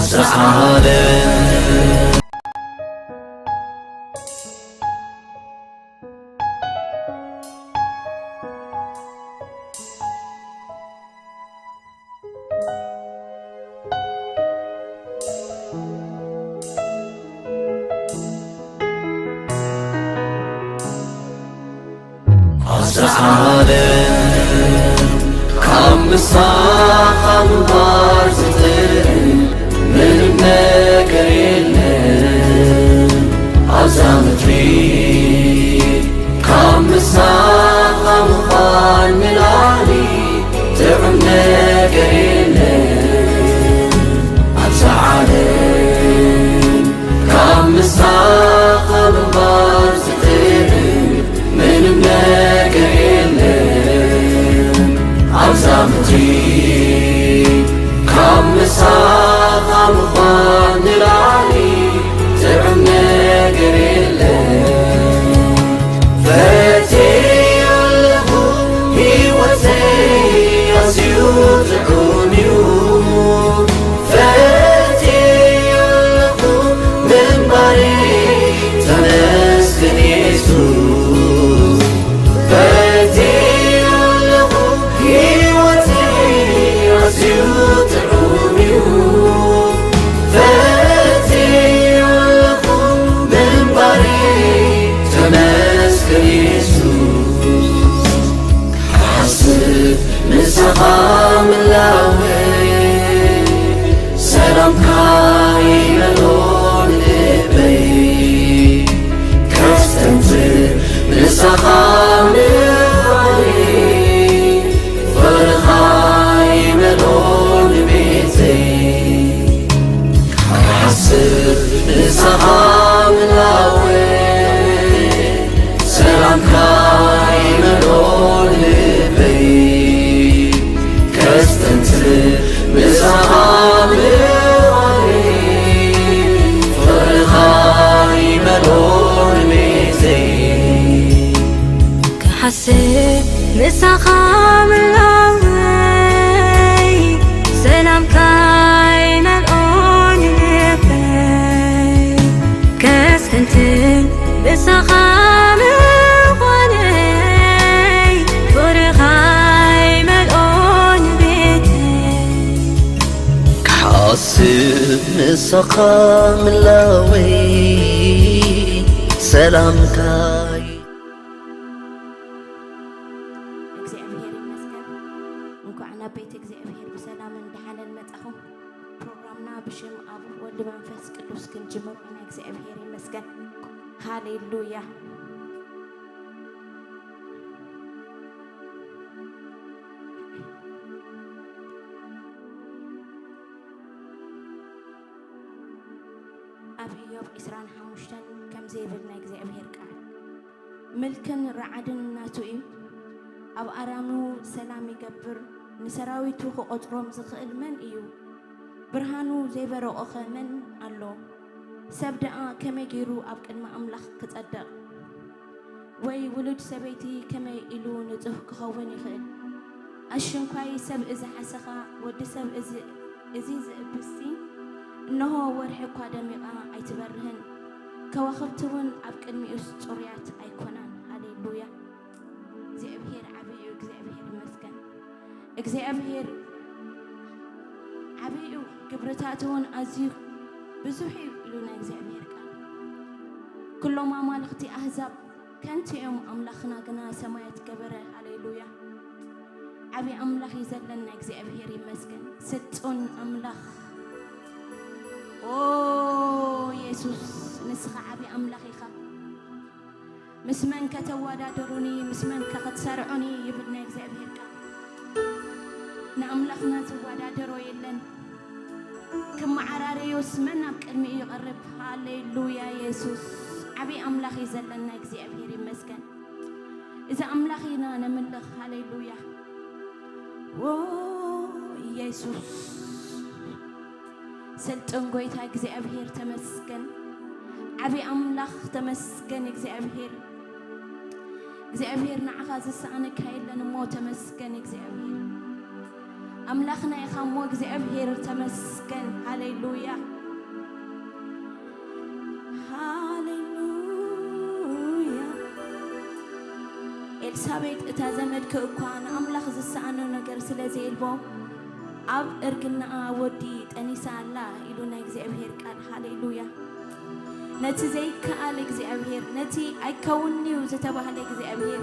ዝዓለም ኣዛ ዓለም ካብ ምሳኻ ምንባር ዝጥዕም ምንም ነገር የለን። ኣብዛ ምድሪ ካብ ምሳኻ ምዃን ንላዕሊ ጥዑም ነገር የለን። ኣብዛ ዓለም ካብ ምሳኻ ምንባር ዝጥዕም ምንም ነገር የለን። ኣብዛ ምድሪ ካብ ምሳኻ ምዃን ንላዕሊ ጥዑም ነገር የለን። ፈትየዮ ኣለኹ ህይወተይ ኣዝዩ ጥዑም እዩ። ፈትየዮ ኣለኹ ምንባረይ ተመስገን የሱስ። ፈትየዮ ኣለኹ ህይወተይ ኣዝዩ ጥዑም እዩ። ፈትየዮ ኣለኹ ምንባረይ ተመስገን የሱስ። ክሓስብ ምሳኻ ምላወይ ሰላምካ ይመልኦ ልበይ። ከስተንትር ምሳኻ ምዃነይ ፍቕርኻ ይመልኦ ንቤተይ። ክሓስብ ምሳኻ ምላወይ ሰላምካ ይመልኦ ልበይ። ከስተንትር ምሳኻ ምዃነይ ፍቕርኻ ይመልኦ ንቤተይ። ክሓስብ ምሳኻ ምላወይ ሰላምካ ይመልኦ ልበይ። ከስተንትን ምሳኻ ምዃነይ ፍቕርኻ ይመልኦ ንቤተይ። ክሓስብ ምሳኻ ምላወይ ሰላምካ እግዚኣብሔር ይመስገን። እንኳዕ ናብ ቤት እግዚኣብሔር ብሰላምን ደሓንን መጻኹም። ፕሮግራምና ብሽም ኣብ ወልድ መንፈስ ቅዱስ ክንጅምሮ ኢና። እግዚኣብሔር ይመስገን። ሃሌሉያ። ኣብ ኢዮብ ዕስራን ሓሙሽተን ከምዚ ይብል ናይ እግዚኣብሔር ቃል፣ ምልክን ረዓድን ናቱ እዩ። ኣብ ኣራኑ ሰላም ይገብር፣ ንሰራዊቱ ክቖጽሮም ዝኽእል መን እዩ? ብርሃኑ ዘይበረቖኸ መን ኣሎ? ሰብ ደኣ ከመይ ገይሩ ኣብ ቅድሚ ኣምላኽ ክጸድቕ? ወይ ውሉድ ሰበይቲ ከመይ ኢሉ ንጹህ ክኸውን ይኽእል? ኣሽንኳይ ሰብ እዚ ሓሰኻ፣ ወዲ ሰብ እዚ፣ እዚ ዝእብስሲ፣ እንሆ ወርሒ እኳ ደሚቓ ኣይትበርህን፣ ከዋኽብቲ እውን ኣብ ቅድሚኡስ ጽሩያት ኣይኮናን። ሃሌሉያ! እግዚኣብሔር ዓብዪ እዩ። እግዚኣብሔር ይመስገን። እግዚኣብሔር ዓብዪ እዩ፣ ግብርታቱ እውን ኣዝዩ ብዙሕ እዩ ኢሉ ናይ እግዚኣብሔር ቃል። ኩሎም ኣማልኽቲ ኣህዛብ ከንቲ እዮም፣ ኣምላኽና ግና ሰማያት ገበረ። ሃሌሉያ! ዓብዪ ኣምላኽ እዩ ዘለና። እግዚኣብሔር ይመስገን። ስልጡን ኣምላኽ። ኦ የሱስ፣ ንስኻ ዓብዪ ኣምላኽ ኢኻ። ምስ መን ከተወዳድሩኒ፣ ምስ መን ከ ክትሰርዑኒ ይብል ናይ እግዚኣብሔር ቃል። ንኣምላኽና ዝወዳደሮ የለን። ክመዓራረዮስ መን ኣብ ቅድሚኡ ይቐርብ? ሃሌሉያ የሱስ። ዓብዪ ኣምላኽ እዩ ዘለና። እግዚኣብሔር ይመስገን። እዚ ኣምላኽ ኢና ነምልኽ። ሃሌሉያ። ዎ ኢየሱስ። ስልጡን ጎይታ እግዚኣብሔር ተመስገን። ዓብዪ ኣምላኽ ተመስገን እግዚኣብሔር። እግዚኣብሔር ንዓኻ ዝሰኣነካ የለን እሞ ተመስገን እግዚኣብሔር። ኣምላኽና ኢኻ እሞ እግዚኣብሔር ተመስገን። ሃሌሉያ፣ ሃሌሉያ። ኤልሳቤጥ እታ ዘመድኪ እኳ ንኣምላኽ ዝሰኣኖ ነገር ስለ ዘየልቦ፣ ኣብ እርግናኣ ወዲ ጠኒሳ ኣላ ኢሉ ናይ እግዚኣብሔር ቃል። ሃሌሉያ። ነቲ ዘይከኣል እግዚኣብሔር፣ ነቲ ኣይከውንን'ዩ ዝተባህለ እግዚኣብሔር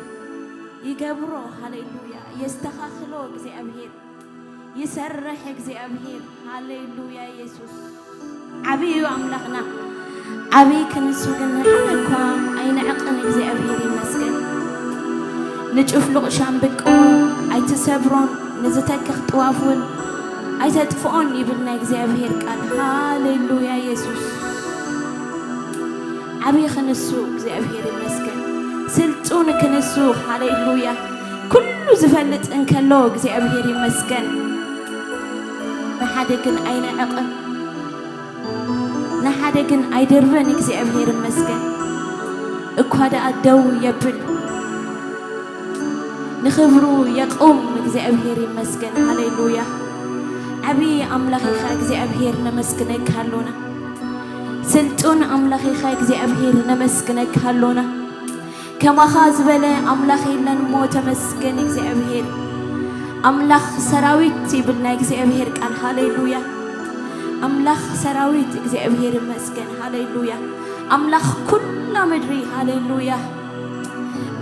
ይገብሮ። ሃሌሉያ። የስተኻኽሎ እግዚኣብሔር፣ ይሰርሕ እግዚኣብሔር። ሃሌሉያ የሱስ። ዓብዪ እዩ ኣምላኽና። ዓብዪ ክንሱ ግን ንሓደ እኳ ኣይንዕቕን። እግዚኣብሔር ይመስገን። ንጭፍሉቕ ሻምብቆ ኣይትሰብሮን፣ ንዝተክኽ ጥዋፍ እውን ኣይተጥፍኦን ይብል ናይ እግዚኣብሔር ቃል። ሃሌሉያ የሱስ። ዓብዪ ክንሱ እግዚኣብሔር ይመስገን። ስልጡን ክንሱ፣ ሃሌሉያ። ኩሉ ዝፈልጥ እንከሎ እግዚኣብሔር ይመስገን። ንሓደ ግን ኣይንዕቕን፣ ንሓደ ግን ኣይደርብን። እግዚኣብሔር ይመስገን። እኳ ደኣ ደው የብል፣ ንኽብሩ የቁም። እግዚኣብሔር ይመስገን። ሃሌሉያ። ዓብዪ ኣምላኽ ኢኻ እግዚኣብሔር፣ ነመስግነካ ኣሎና። ስልጡን ኣምላኽ ኢኻ እግዚኣብሔር፣ ነመስግነካ ኣሎና። ከማኻ ዝበለ ኣምላኽ የለን እሞ ተመስገን እግዚኣብሔር። ኣምላኽ ሰራዊት ይብል ናይ እግዚኣብሔር ቃል። ሃሌሉያ። ኣምላኽ ሰራዊት እግዚኣብሔር ይመስገን። ሃሌሉያ። ኣምላኽ ኩላ ምድሪ። ሃሌሉያ።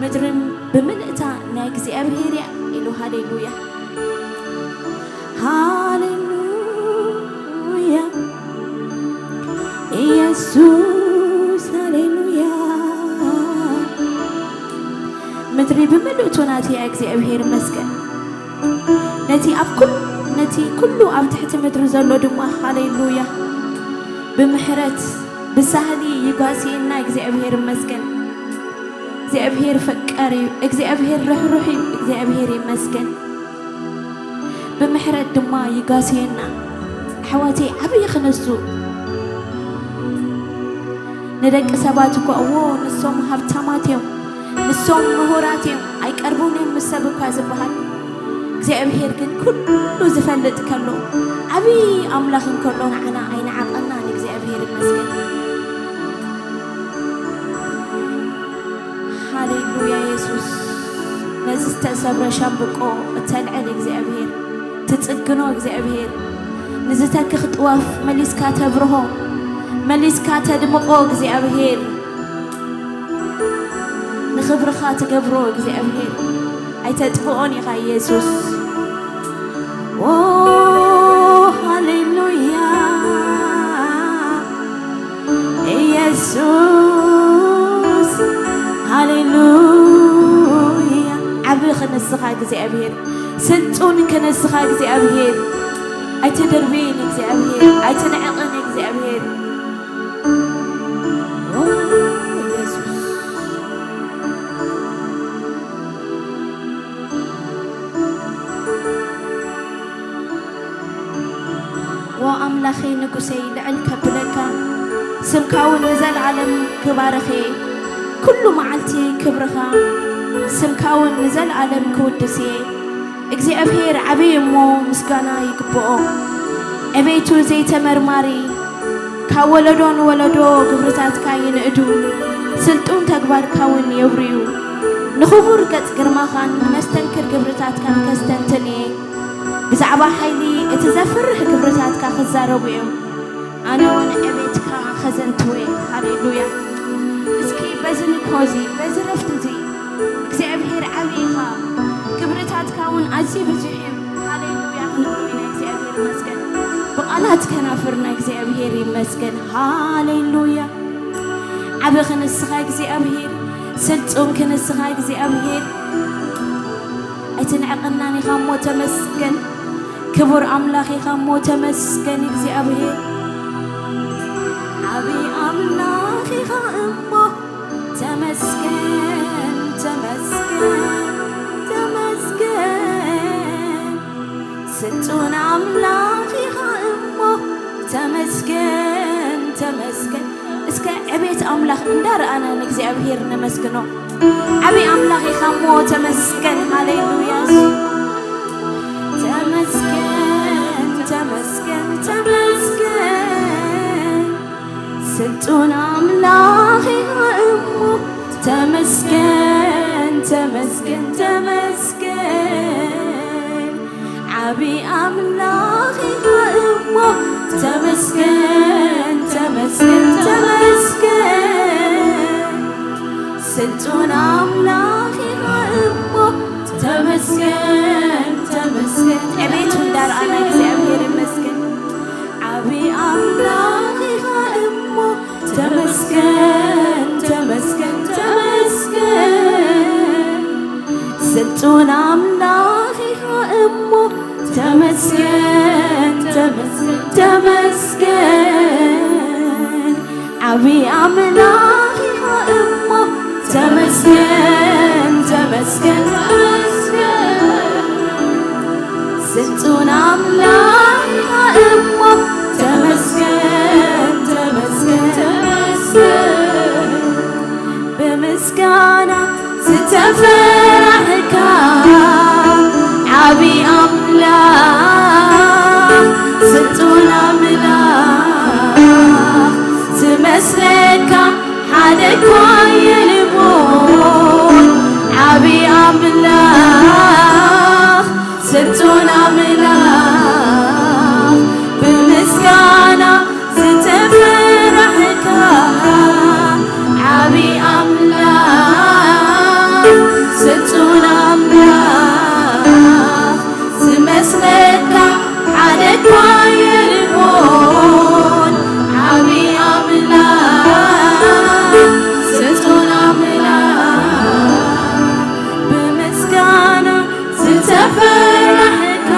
ምድርን ብምልእታ ናይ እግዚኣብሔር እያ ኢሉ። ሃሌሉያ፣ ሃሌሉያ። ኢየሱስ፣ ሃሌሉያ። ምድሪ ብምልእቱ ናትያ እግዚኣብሔር ይመስገን። ነቲ ኣብ ኩል-፣ ነቲ ኩሉ ኣብ ትሕቲ ምድሪ ዘሎ ድማ፣ ሃሌሉያ፣ ብምሕረት ብሳህሊ ይጓስየና። እግዚኣብሔር ይመስገን። እግዚኣብሔር ፈቃር እዩ። እግዚኣብሔር ርሕሩሕ እዩ። እግዚኣብሔር ይመስገን። ብምሕረት ድማ ይጋስየና። ኣሕዋተይ፣ ዓብዪ ክንሱ። ንደቂ ሰባት እኳ፣ እዎ፣ ንሶም ሃብታማት እዮም፣ ንሶም ምሁራት እዮም፣ ኣይቀርቡን እዮም ምስ ሰብ እኳ ዝበሃል፣ እግዚኣብሔር ግን ኩሉ ዝፈልጥ ከሎ፣ ዓብዪ ኣምላኽ እንከሎ፣ ንዓና ኣይነዓቐናን። እግዚኣብሔር ይመስገን። ሃሌሉያ የሱስ። ነዚ ዝተሰብረ ሻምብቆ እተልዕል እግዚኣብሔር፣ ትጽግኖ እግዚኣብሔር፣ ንዝተክኽ ጥዋፍ መሊስካ ተብርሆ፣ መሊስካ ተድምቖ እግዚኣብሔር፣ ንኽብርኻ ትገብሮ እግዚኣብሔር፣ ኣይተጥፍኦን ኢኻ የሱስ። ኦ ሃሌሉያ። ኢየሱስ፣ ሃሌሉያ። ዓቢ ክንስኻ እግዚኣብሔር፣ ስልጡን ክንስኻ እግዚኣብሔር፣ ኣይትድርብይን እግዚኣብሔር፣ ኣይትንዕቕን እግዚኣብሔር። ኦ ኢየሱስ። ዎ ኣምላኸይ ንጉሰይ ልዕል ከብለካ፣ ስምካ እውን ንዘለዓለም ክባርኽ እየ። ኩሉ መዓልቲ ክብርኻ፣ ስምካ እውን ንዘለዓለም ክውድስ እየ። እግዚኣብሔር ዓብዪ እሞ ምስጋና ይግብኦ። ዕቤቱ ዘይተመርማሪ፣ ካብ ወለዶ ንወለዶ ግብርታትካ ይንእዱ፣ ስልጡን ተግባርካ እውን የውርዩ። ንኽቡር ገጽ ግርማኻን መስተንክር ግብርታትካን ከስተንትን እየ። ብዛዕባ ሓይሊ እቲ ዘፍርህ ግብርታትካ ክዛረቡ እዮም። ኣነ እውን ዕቤትካ ከዘንትው እየ። ሃሌሉያ። እስኪ በዚ ንግሆ እዚ፣ በዚ ረፍቲ እዚ እግዚኣብሔር ዓብዪ ኢኻ፣ ግብርታትካ እውን ኣዝዩ ብዙሕ እዩ። ሃሌሉያ ክንብሎ ኢና። እግዚኣብሔር ይመስገን። ብቓላት ከናፍርና እግዚኣብሔር ይመስገን። ሃሌሉያ። ዓቢ ክንስኻ እግዚኣብሔር፣ ስልጡን ክንስኻ እግዚኣብሔር፣ ኣይትንዕቐናን ኢኻ እሞ ተመስገን። ክቡር ኣምላኽ ኢኻ እሞ ተመስገን እግዚኣብሔር። ዓቢ ኣምላኽ ኢኻ እሞ ተመስገን፣ ተመስገን፣ ተመስገን። ስልጡን ኣምላኽ ኢኻ እሞ ተመስገን፣ ተመስገን። እስከ ዕቤት ኣምላኽ እንዳረኣና ንእግዚኣብሔር ነመስግኖ። ዓቢ ኣምላኽ ኢኻ እሞ ተመስገን። ሃሌሉያ። ተመስገን። ተመስገን ስልጡን ኣምላኽ ኢኻ እሞ፣ ተመስገን፣ ተመስገን፣ ተመስገን። ዓቢ ኣምላኽ ኢኻ እሞ፣ ተመስገን፣ ተመስገን፣ ተመስገን። ስልጡን ኣምላኽ ኢኻ እሞ፣ ተመስገን፣ ተመስገን። ዕቤቱ እንዳርኣና እግዚኣብሔር ይመስገን። ዓቢ ኣምላኽ ኢኻ እሞ፣ ተመስገን፣ ተመስገን፣ ተመስገን። ስልጡን ኣምላኽ ኢኻ እሞ፣ ተመስገን፣ ተመስገን፣ ተመስገን። ዓቢ ኣምላኽ ኢኻ እሞ፣ ተመስገን፣ ተመስገን፣ ተመስገን። ስልጡን ኣምላኽ ኢኻ እሞ፣ ተመስገን፣ ተመስገን፣ ተመስገን። ብምስጋና ዝተፈራሕካ ዓቢ ኣምላኽ፣ ስልጡን ኣምላኽ፣ ዝመስለካ ሓደ እኳ የልቦን። ዓቢ ኣምላኽ፣ ስልጡን ኣምላኽ፣ ብምስጋና ዝተፈራሕካ ዓቢ ኣምላኽ፣ ስልጡን ኣምላኽ፣ ዝመስለካ ሓደ እኳ የልቦን። ዓቢ ኣምላኽ፣ ስልጡን ኣምላኽ፣ ብምስጋና ዝተፈራሕካ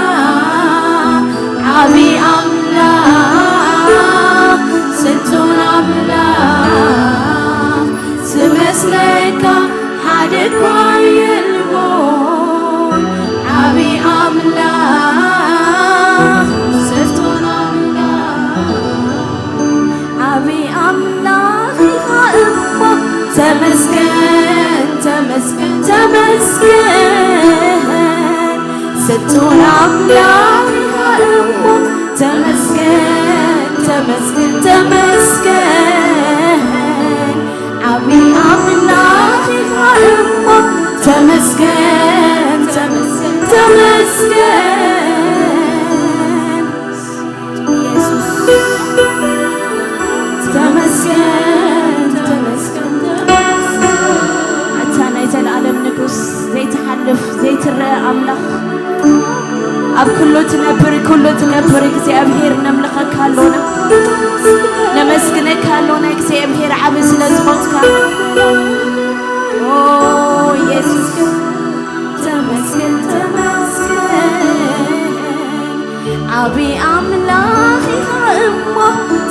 ዓቢ ኣምላኽ፣ ስልጡን ኣምላኽ፣ ዝመስለካ ሓደ እኳ የልቦን። ዓቢ ኣምላኽ፣ ስልጡን ኣምላኽ፣ ዓቢ ኣምላኽ ኢኻ እሞ፣ ተመስገን፣ ተመስገን፣ ተመስገን። ስልጡን ኣምላኽ ኢኻ እሞ፣ ተመስገን፣ ተመስገን፣ ተመስገን። ዓቢ ኣምላኽ ኢኻ እሞ፣ ተመስገን፣ ተመስገን፣ ተመስገን። ኢየሱስ ተመስገን፣ ተመስገን፣ ተመስገን። ኣታ ናይ ዘለኣለም ንጉስ፣ ዘይትሓልፍ፣ ዘይትረአ ኣምላኽ፣ ኣብ ኩሉ ትነብር፣ ኩሉ ትገብር እግዚኣብሔር፣ ነምልኸካ ኣሎና፣ ነመስግነካ ኣሎና እግዚኣብሔር፣ ዓቢ ስለ ዝኾንካ። ኦ ኢየሱስ፣ ተመስገን፣ ተመስገን። ዓቢ ኣምላኽ ኢኻ እሞ፣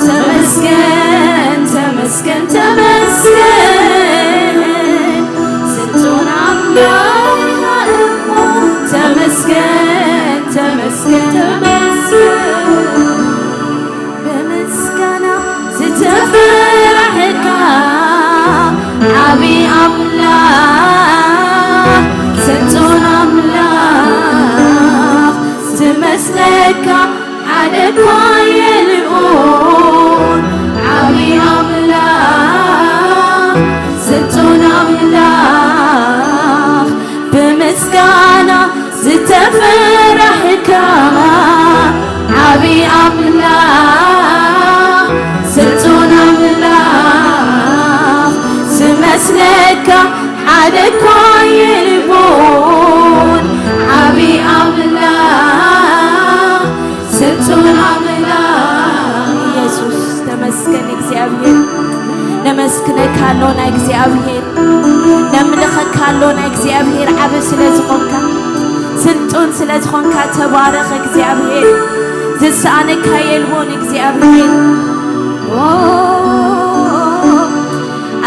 ተመስገን፣ ተመስገን፣ ተመስገን። ስልጡን ኣምላኽ ኢኻ እሞ፣ ተመስገን፣ ተመስገን፣ ተመስገን። ብምስጋና ዝተፈራሕካ ዓቢ ኣምላኽ፣ ስልጡን ኣምላኽ፣ ዝመስለካ ሓደ እኳ የልቦን። ዓቢ ኣምላኽ፣ ስልጡን ኣምላኽ፣ ብምስጋና ዝተፈራሕካ ዓቢ ኣምላኽ፣ ስልጡን ኣምላኽ፣ ዝመስለካ ሓደ እኳ የልቦን። ዓቢ ኣምላኽ፣ ስልጡን ኣምላኽ። ኢየሱስ ተመስገን እግዚኣብሔር። ነመስግነካ ኣሎና እግዚኣብሔር። ነምልኸካ ኣሎና እግዚኣብሔር፣ ዓቢ ስለ ዝኾንካ፣ ስልጡን ስለ ዝኾንካ ተባረኽ እግዚኣብሔር። ዝሰኣነካ የልቦን እግዚኣብሔር። ኦ፣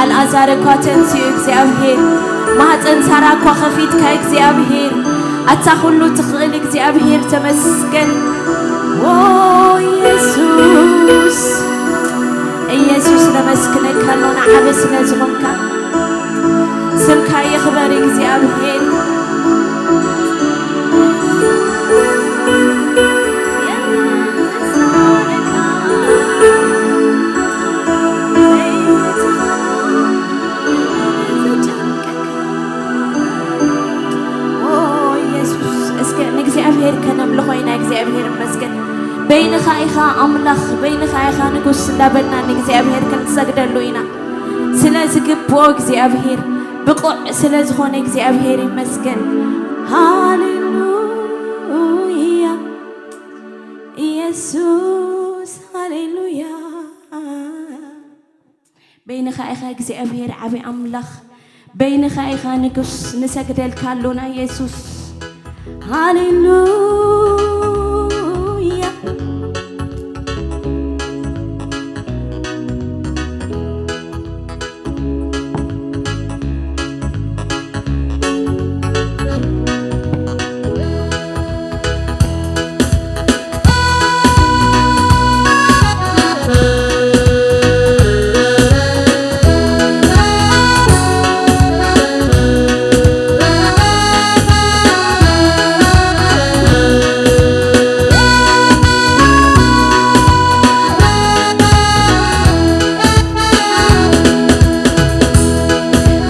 ኣልኣዛር እኳ ተንስኡ እግዚኣብሔር፣ ማህፀን ሳራ እኳ ኸፊትካ እግዚኣብሔር፣ ኣታ ኹሉ ትኽእል እግዚኣብሔር ተመስገን። ኦ ኢየሱስ፣ ኢየሱስ ነመስግነካ ኣሎና ዓቢ ስለ ዝኾንካ። ስምካ ይኽበር እግዚኣብሔር። ከነምልኾ ኢና። እግዚኣብሔር ይመስገን። በይንኻ ኢኻ ኣምላኽ፣ በይንኻ ኢኻ ንጉስ እንዳበልና ንእግዚኣብሔር ክንሰግደሉ ኢና። ስለ ዝግብኦ እግዚኣብሔር፣ ብቑዕ ስለ ዝኾነ እግዚኣብሔር ይመስገን። ሃሌሉያ ኢየሱስ፣ ሃሌሉያ። በይንኻ ኢኻ እግዚኣብሔር ዓቢ ኣምላኽ፣ በይንኻ ኢኻ ንጉስ፣ ንሰግደልካ ኣሎና የሱስ። ሃሌሉያ።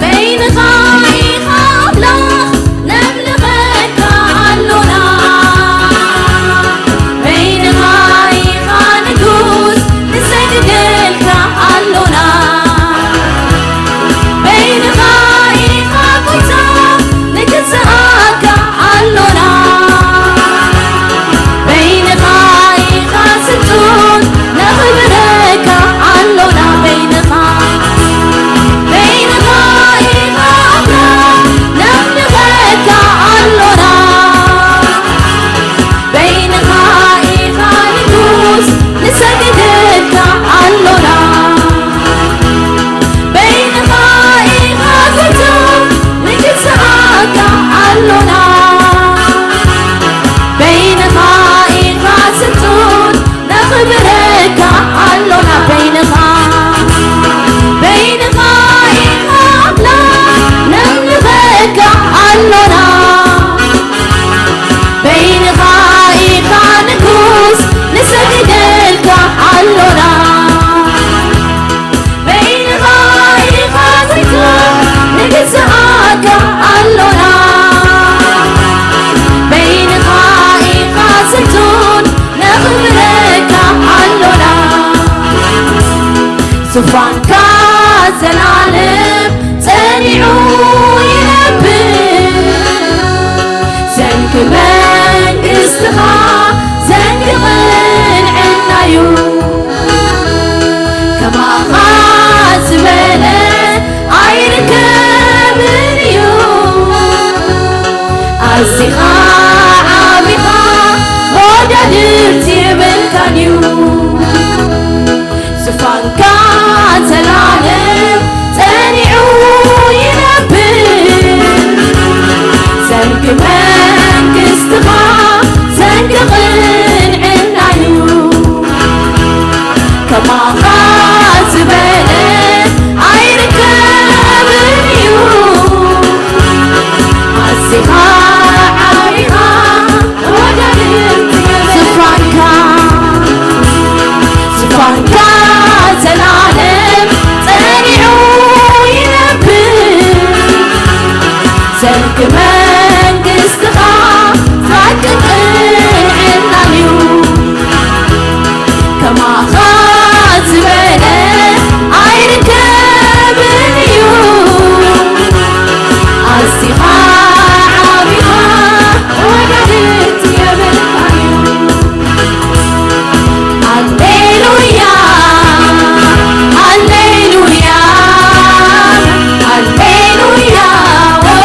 በይንኻ ኢኻ ኣምላኽ፣ ነምልኸካ ኣሎና። በይንኻ ኢኻ ንጉስ፣ ንሰግደልካ ኣሎና። በይንኻ ኢኻ ጎይታ፣ ንግዝኣካ ኣሎና። በይንኻ ኢኻ ስልጡን፣ ነኽብረካ ኣሎና። በይንኻ፣ በይንኻ ኢኻ ኣምላኽ፣ ነምልኸካ ኣሎና። በይንኻ ኢኻ ንጉስ፣ ንሰግደልካ ኣሎና። በይንኻ ኢኻ ጎይታ፣ ንግዝኣካ ኣሎና። በይንኻ ኢኻ ስልጡን፣ ነኽብረካ ኣሎና። በይንኻ፣ በይንኻ ኢኻ ኣምላኽ፣ ነምልኸካ ኣሎና። በይንኻ ኢኻ ንጉስ፣ ንሰግደልካ ኣሎና። በይንኻ ኢኻ ጎይታ፣ ንግዝኣካ ኣሎና። በይንኻ ኢኻ ስልጡን፣ ነኽብረካ ኣሎና። ዙፋንካ ዘላለም ጸኒዑ ይነብር። ዘንጊ መንግስትኻ ዘንጊ ቅንዕና'ዩ። ከማኻ ዝበለ ኣይርከብን እዩ። ኣዚኻ ዓቢኻ፣ መወዳድርቲ የብልካን እዩ። ዙፋንካ ዘላለም ጸኒዑ ይነብር። ዘንጊ መንግስትኻ ዘንጊ ቅንዕና'ዩ። ከማኻ ዝበለ ኣይርከብን እዩ። ኣዚኻ ዓቢኻ፣ ተወዳድርቲ የብልካን። ዙፋንካ፣ ዙፋንካ ዘላለም ጸኒዑ ይነብር። ዘንጊ መንግስትኻ ሓቅን ቅንዕናን እዩ። ከማኻ ዝበለ ኣይርከብን እዩ። ኣዚኻ ዓቢኻ፣ ተወዳድርቲ የብልካን እዩ። ሃሌሉያ፣ ሃሌሉያ፣ ሃሌሉያ፣ ኦ፣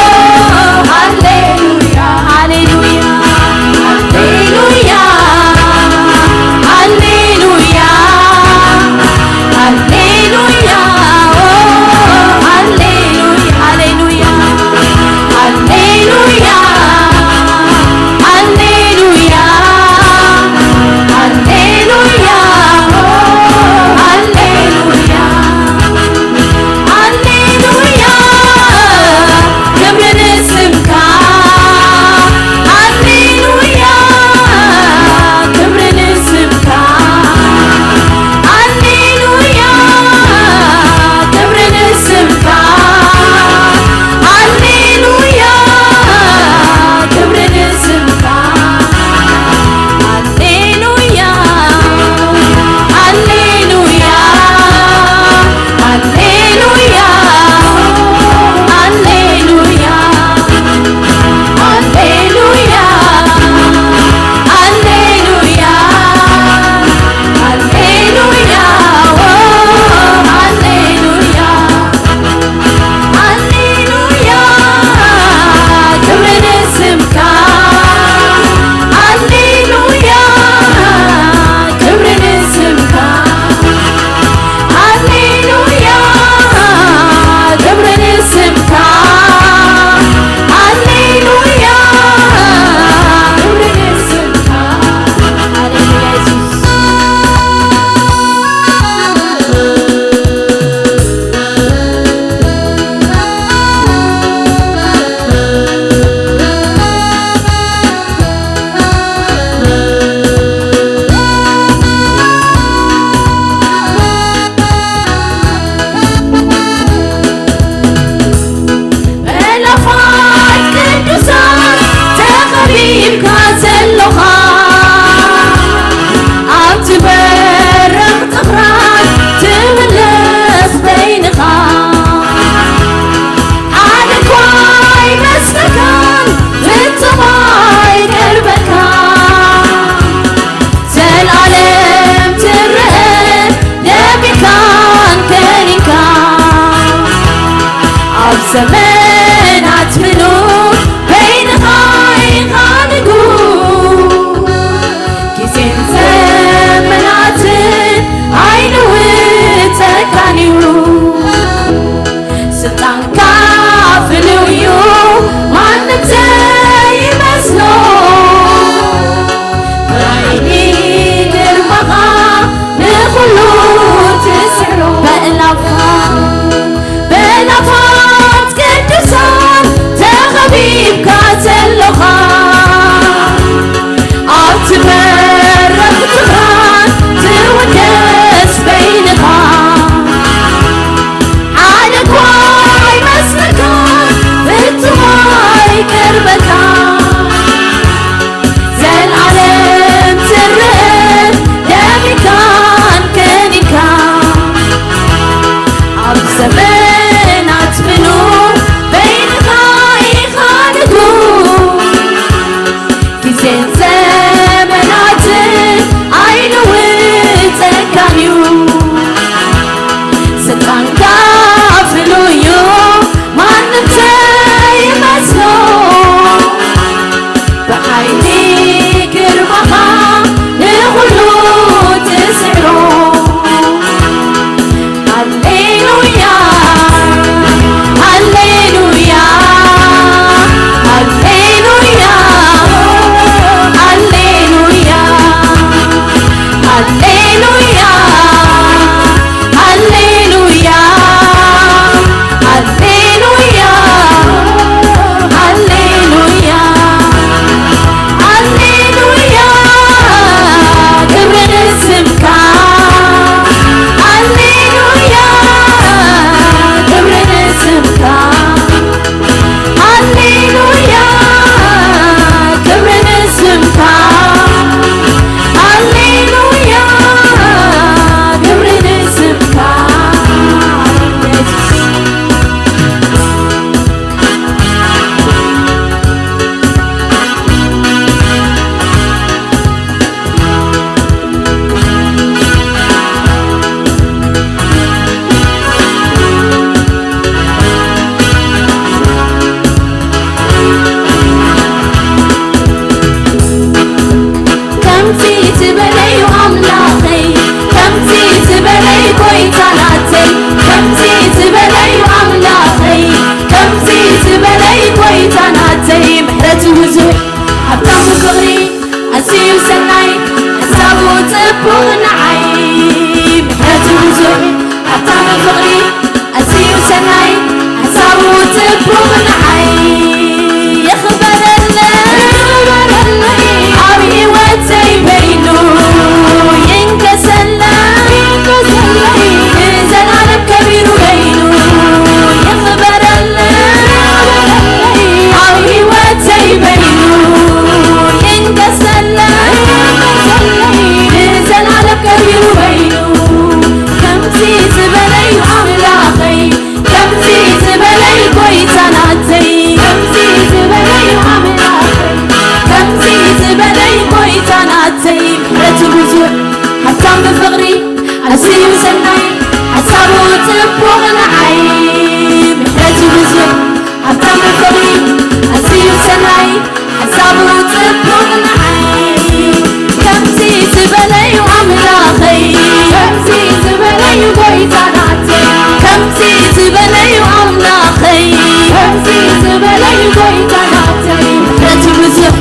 ጎይታ ናተይ ምሕረቱ ብዙሕ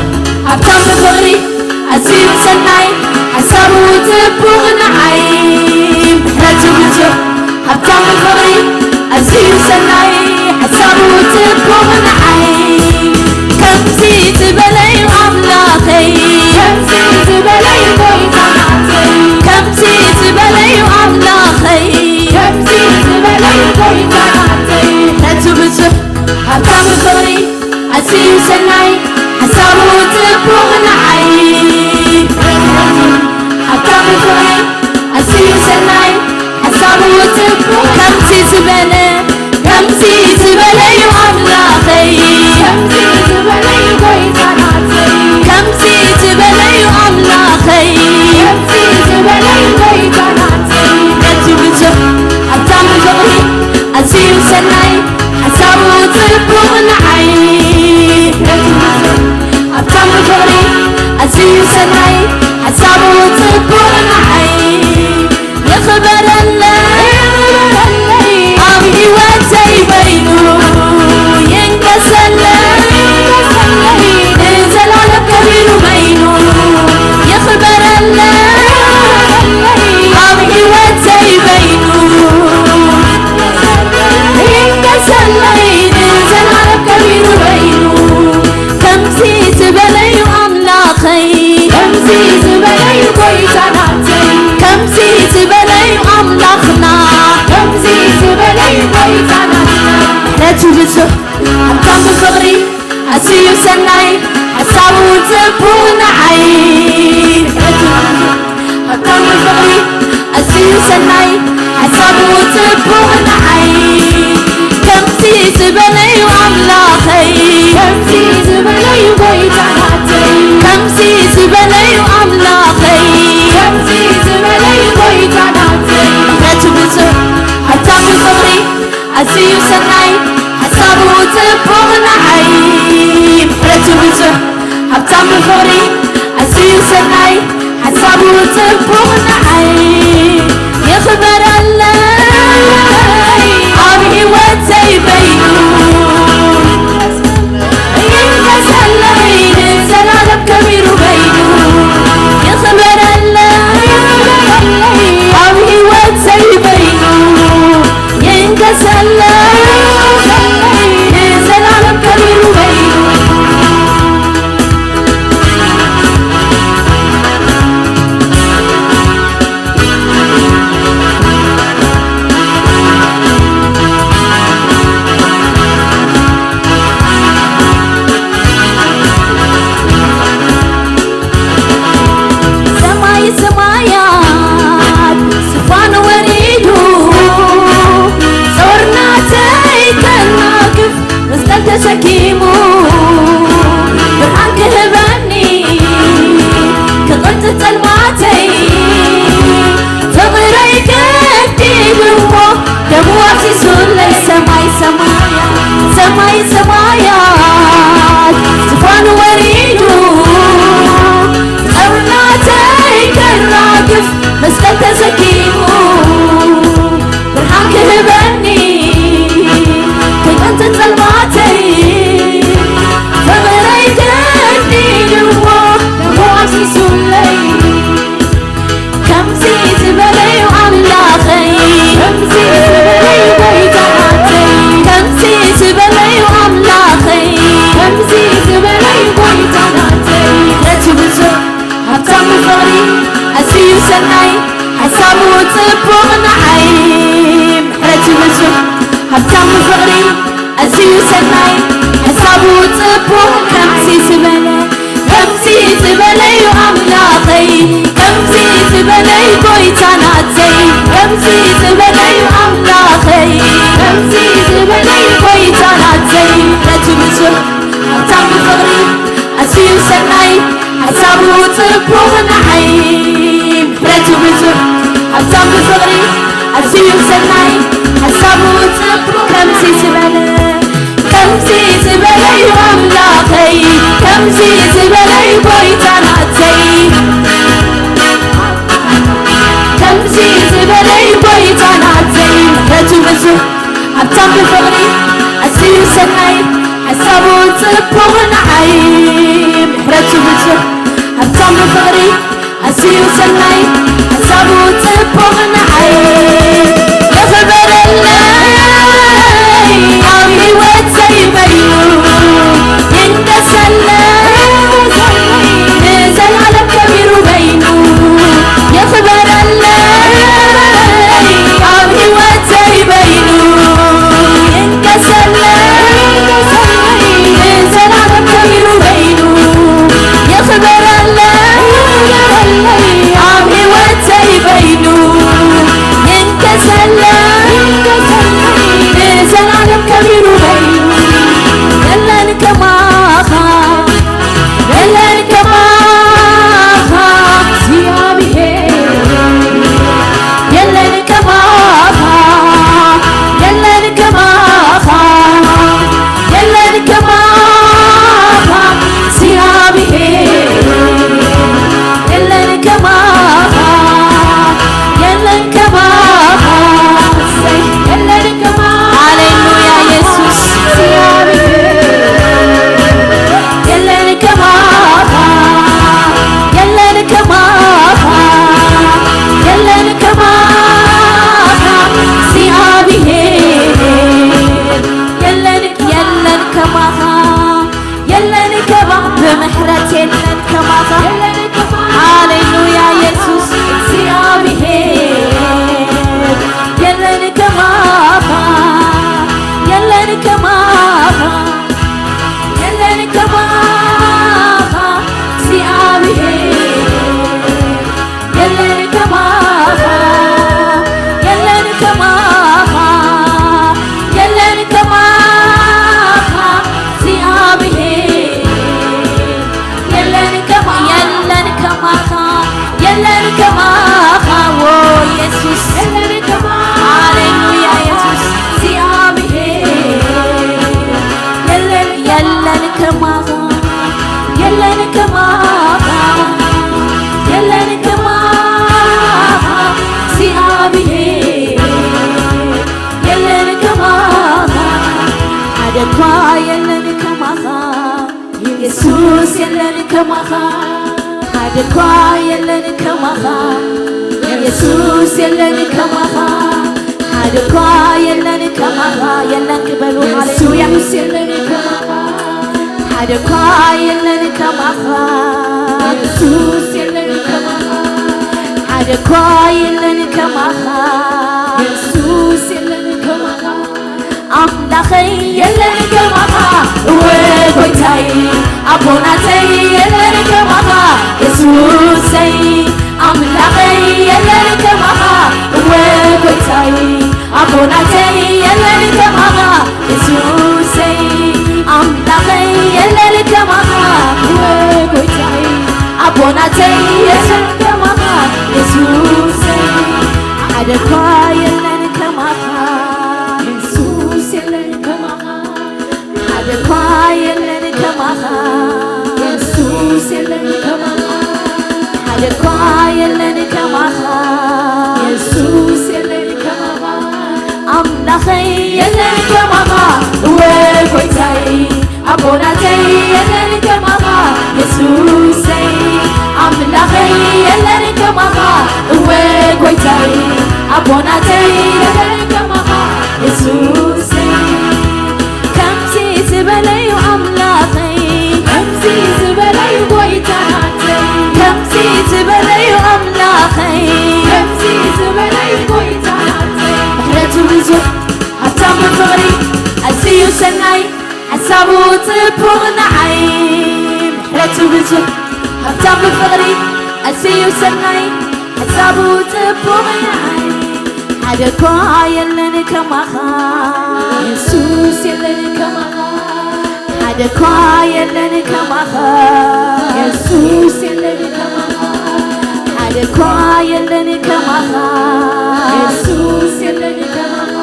ሃብታም ብፍቕሪ ኣዝዩ ሰናይ ሓሳቡ ጽቡቕ ንዓይ ምሕረቱ ብዙሕ ሃብታም ብፍቕሪ ኣዝዩ ሰናይ ሓሳቡ ጽቡቕ ንዓይ ከምዚ ዝበለዩ ኣምላኸይ ከምዚ ዝበለዩ ጎይታ ናተይ ከምዚ ዝበለዩ ኣምላኸይ ከምዚ ዝበለዩ ጎይታ ናተይ ምሕረቱ ብዙሕ ሃብታም ብፍቕሪ ኣዝዩ ሰናይ ሓሳቡ ጽቡቕ ንዓይ ሃብታም ብፍቕሪ ኣዝዩ ሰናይ ሓሳቡ ጽቡቕ ከምዚ ዝበለ ከምዚ ዝበለዩ ኣምላኸይ ከምዚ ዝበለዩ ጎይታ ናተይ ከምዚ ዝበለዩ ኣምላኸይ ከምዚ ዝበለዩ ጎይታ ናተይ ነቲ ብዙሕ ሃብታም ብፍቕሪ ኣዝዩ ሰናይ ሓሳቡ ጽቡቕ ንዓይ ነቲ ብዙሕ ሃብታም ብፍቕሪ ኣዝዩ ሰናይ ሓሳቡ ጽቡቕ ንዓይ ይኽበረለይ ኣብ ህይወተይ በይኑ ይንገሰለይ ንዘላለም ከቢሩ በይኑ ይኽበረለይ ኣብ ህይወተይ በይኑ ይንገሰለይ ንዘላለም ከቢሩ በይኑ ከምዚ ዝበለዩ ኣምላኸይ ከምዚ ዝበለዩ ጎይታ ናተይ ከምዚ ዝበለዩ ኣምላኽና ከምዚ ዝበለዩ ጎይታ ናትና ምሕረቱ ብዙሕ ሃብታም ብፍቕሪ ኣዝዩ ሰናይ ሓሳቡ ጽቡቕ ንዓይ ምሕረቱ ብዙሕ ሃብታም ብፍቕሪ ኣዝዩ ሰናይ ሓሳቡ ጽቡቕ ንዓይ ከምዚ ዝበለዩ ኣምላኸይ ከምዚ ዝበለዩ ጎይታ ናተይ ከምዚ ዝበለዩ ኣምላኸይ ከምዚ ዝበለዩ ጎይታ ናተይ ምሕረቱ ብዙሕ ሃብታም ብፍቕሪ ኣዝዩ ሰናይ ሓሳቡ ጽቡቕ ንዓይ ምሕረቱ ብዙሕ ሃብታም ብፍቕሪ ኣዝዩ ሰናይ ሓሳቡ ጽቡቕ ንዓይ ይኽበረለይ ኣብ ህይወተይ በይኑ ይንገሰለይ ንዘላለም ከቢሩ በይኑ ይኽበረለይ ኣብ ህይወተይ በይኑ ይንገሰለይ ንዘላለም ከቢሩ በይኑ ሰማይ ሰማያት ዙፋኑ ወሪዱ ጾርናተይ ከናግፍ መስቀል ተሰኪሙ ብርሃን ክህበኒ ክቕንጥጥ ጸልማተይ ፍቕረይ ገዲድዎ ደሙ ኣፍሲሱለይ ሰማይ ሰማያት ሰማይ ሰማያት ዙፋኑ ወሪዱ ጸርናተይ ከራግፍ መስቀል ተሰኪሙ ብርሃን ክህበኒ ከይጠንተ ጸልማተይ ፍቕረይ ገዲድዎ ደሙ ኣፍሲሱለይ ከምዚ ዝበለዩ ኣምላኸይ ከምዚ ዝበለዩ ጎይታናተይ ከምዚ ዝበለዩ ኣምላኸይ ከምዚ ዝበለዩ ጎይታናተይ ምሕረቱ ብዙሕ ሃብታም ብፍቕሪ ኣዝዩ ሰናይ ሓሳቡ ጽቡቕ ንዓይ ምሕረቱ ብዙሕ ሃብታም ብፍቕሪ ኣዝዩ ሰናይ ሓሳቡ ጽቡቕ ከምዚ ዝበለ ከምዚ ዝበለዩ ኣምላኸይ ከምዚ ዝበለዩ ጎይታናተይ ከምዚ ዝበለዩ ኣምላኸይ ከምዚ ዝበለዩ ጎይታናተይ ምሕረቱ ብዙሕ ሃብታም ብፍቕሪ ኣዝዩ ሰናይ ሓሳቡ ጽቡቕ ንዓይ ምሕረቱ ብዙሕ ሃብታም ብፍቕሪ ኣዝዩ ሰናይ ሓሳቡ ጽቡቕ ከምዚ ዝበለ ከምዚ ዝበለዩ ኣምላኸይ ከምዚ ዝበለዩ ጎይታናተይ ከምዚ ዝበለዩ ጎይታናተይ ምሕረቱ ብዙሕ ሃብታም ብፍቕሪ ኣዝዩ ሰናይ ሓሳቡ ጽቡቕ ንዓይ ምሕረቱ ብዙሕ፣ ሃብታም ብፍቕሪ ኣዝዩ ሰናይ፣ ሓሳቡ ጽቡቕ ንዓይ። የኽበረለይ ኣብ ህይወተይ በይኑ፣ ይንገሰለይ ንዘለዓለም ከቢሩ በይኑ። የኽበረለይ ኣብ ህይወተይ በይኑ፣ ይንገሰለይ ንዘለዓለም ከቢሩ በይኑ። የኽበረለይ ኣብ ህይወተይ በይኑ፣ ይንገሰለይ ንዘለዓለም ከቢሩ በይኑ። የለን ከማኻ፣ የለን ከማኻ እግዚኣብሔር፣ የለን ከማኻ፣ የለን ከማኻ፣ የለን ከማኻ እግዚኣብሔር፣ የለን ከማኻ፣ የለን ከማኻ፣ የለን ከማኻ። ሃሌሉያ ኢየሱስ። የለን ከማኻ፣ የለን ከማኻ፣ የለን ከማኻ እግዚኣብሔር፣ የለን፣ የለን ከማኻ፣ የለን ከማኻ፣ ብምሕረት የለን ከማኻ። ሃሌሉያ ኢየሱስ እግዚኣብሔር፣ የለን ከማኻ፣ የለን ከማኻ፣ የለን ከማኻ እግዚኣብሔር፣ የለን ከማኻ፣ የለን ከማኻ፣ የለን ከማኻ እግዚኣብሔር፣ የለን ከማ-፣ የለን ከማኻ፣ የለን ከማኻ፣ ዎ ኢየሱስ፣ የለን ከማኻ፣ ሃሌሉያ ኢየሱስ፣ እግዚኣብሔር፣ የለን፣ የለን ከማኻ፣ የለን ከማኻ፣ የለን ከማኻ እግዚኣብሔር፣ የለን ከማኻ፣ ሓደ እኳ የለን ከማኻ። ኢየሱስ የለን ከማኻ፣ ሓደ እኳ የለን ከማኻ። ኢየሱስ የለን ከማኻ፣ ሓደ እኳ የለን ከማኻ። የለን ክበሉ፣ ሃሌሉያ። ኢየሱስ የለን ከማኻ፣ ሓደ እኳ የለን ከማኻ። ኢየሱስ የለን ከማኻ፣ ሓደ እኳ የለን ከማኻ። ኢየሱስ የለን ከማኻ። ኣምላኸይ የለን ከማኻ፣ እወ ጎይታይ፣ ኣቦናተይ የለን ከማኻ፣ የሱሰይ። ኣምላኸይ የለን ከማኻ፣ እወ ጎይታይ፣ ኣቦናተይ የለን ከማኻ፣ የሱሰይ። ኣምላኸይ የለን ከማኻ፣ እወ ጎይታይ፣ ኣቦናተይ የለን ከማኻ፣ የሱሰይ። ሓደ እኳ የለን ከማኻ፣ የሱስ የለን ከማኻ። ሓደ እኳ የለን ከማኻ፣ የሱስ የለን ከማኻ። ሓደ እኳ የለን ከማኻ፣ የሱስ የለን ከማኻ። ኣምላኸይ የለን ከማኻ፣ እወ ጎይታይ፣ ኣቦናተይ የለን ከማኻ፣ የሱሰይ። ኣምላኸይ የለን ከማኻ፣ እወ ጎይታይ፣ ኣቦናተይ የለን ከማኻ፣ የሱሰይ። ከምዚ ዝበለዩ ኣምላኸይ፣ ከምዚ ዝበለዩ ጎይታናተይ፣ ከምዚ ዝበለዩ ኣምላኸይ፣ ከምዚ ዝበለዩ ጎይታናተይ። ምሕረቱ ብዙሕ፣ ሃብታም ብፍቕሪ፣ ኣዝዩ ሰናይ፣ ሓሳቡ ጽቡቕ ንዓይ። ምሕረቱ ብዙሕ፣ ሃብታም ብፍቕሪ፣ ኣዝዩ ሰናይ፣ ሓሳቡ ጽቡቕ ንዓይ። ሓደ እኳ የለን ከማኻ፣ የሱስ የለን ከማኻ። ሓደ እኳ የለን ከማኻ፣ የሱስ የለን ከማኻ። ሓደ እኳ የለን ከማኻ፣ የሱስ የለን ከማኻ።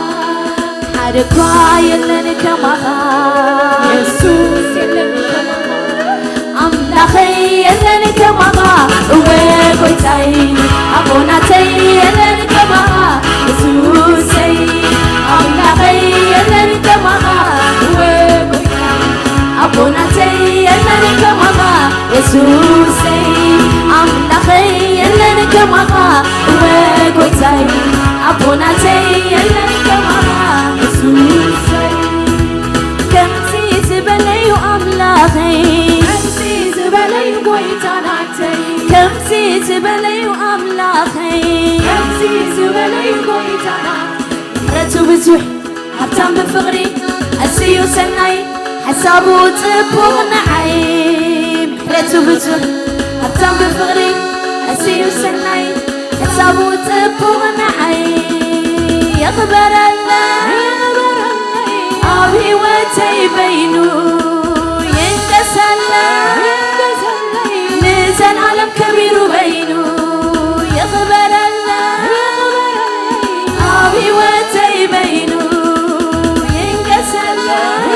ሓደ እኳ የለን ከማኻ፣ የሱስ የለን ከማኻ። ኣምላኸይ የለን ከማኻ፣ እወ ጎይታይ፣ ኣቦናተይ የለን ከማኻ፣ የሱሰይ። ኣምላኸይ የለን ከማኻ፣ እወ ጎይታይ፣ ኣቦና ከማኻ እወ ጎይታይ ኣቦናተይ የለን ከማኻ የሱሰይ። ከምዚ ዝበለዩ ኣምላኸይ ከምዚ ዝበለዩ ጎይታ ናተይ ከምዚ ዝበለዩ ኣምላኸይ ከምዚ ዝበለዩ ጎይታ ናተይ ምሕረቱ ብዙሕ ሃብታም ብፍቕሪ ኣዝዩ ሰናይ ሓሳቡ ጽቡቕ ንዓይ ምሕረቱ ብዙሕ ሃብታም ብፍቕሪ ኣዝዩ ሰናይ ሓሳቡ ጽቡቕ ንዓይ የኽበረለይ ኣብ ህይወተይ በይኑ ይንገሰለይ ንዘልኣለም ከቢሩ በይኑ ይኽበረለይ ኣብ ህይወተይ በይኑ ይንገሰለይ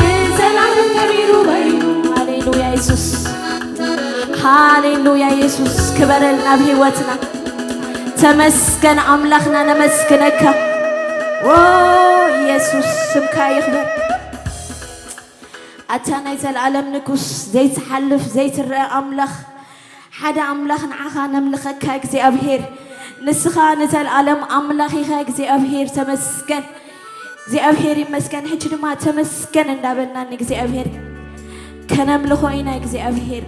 ንዘልኣለም ከቢሩ በይኑ ሃሌሉያ የሱስ ሃሌሉያ የሱስ ክበረልና ኣብ ህይወትና ተመስገን ኣምላኽና ነመስግነካ ዎ የሱስ ስምካ ይኽበር ኣታ ናይ ዘለኣለም ንጉስ ዘይትሓልፍ ዘይትረአ ኣምላኽ ሓደ ኣምላኽ ንዓኻ ነምልኸካ እግዚኣብሄር ንስኻ ንዘለኣለም ኣምላኽ ኢኻ እግዚኣብሄር ተመስገን እግዚኣብሄር ይመስገን ሕጂ ድማ ተመስገን እንዳበልና ንእግዚኣብሄር ከነምልኾ ኢና እግዚኣብሄር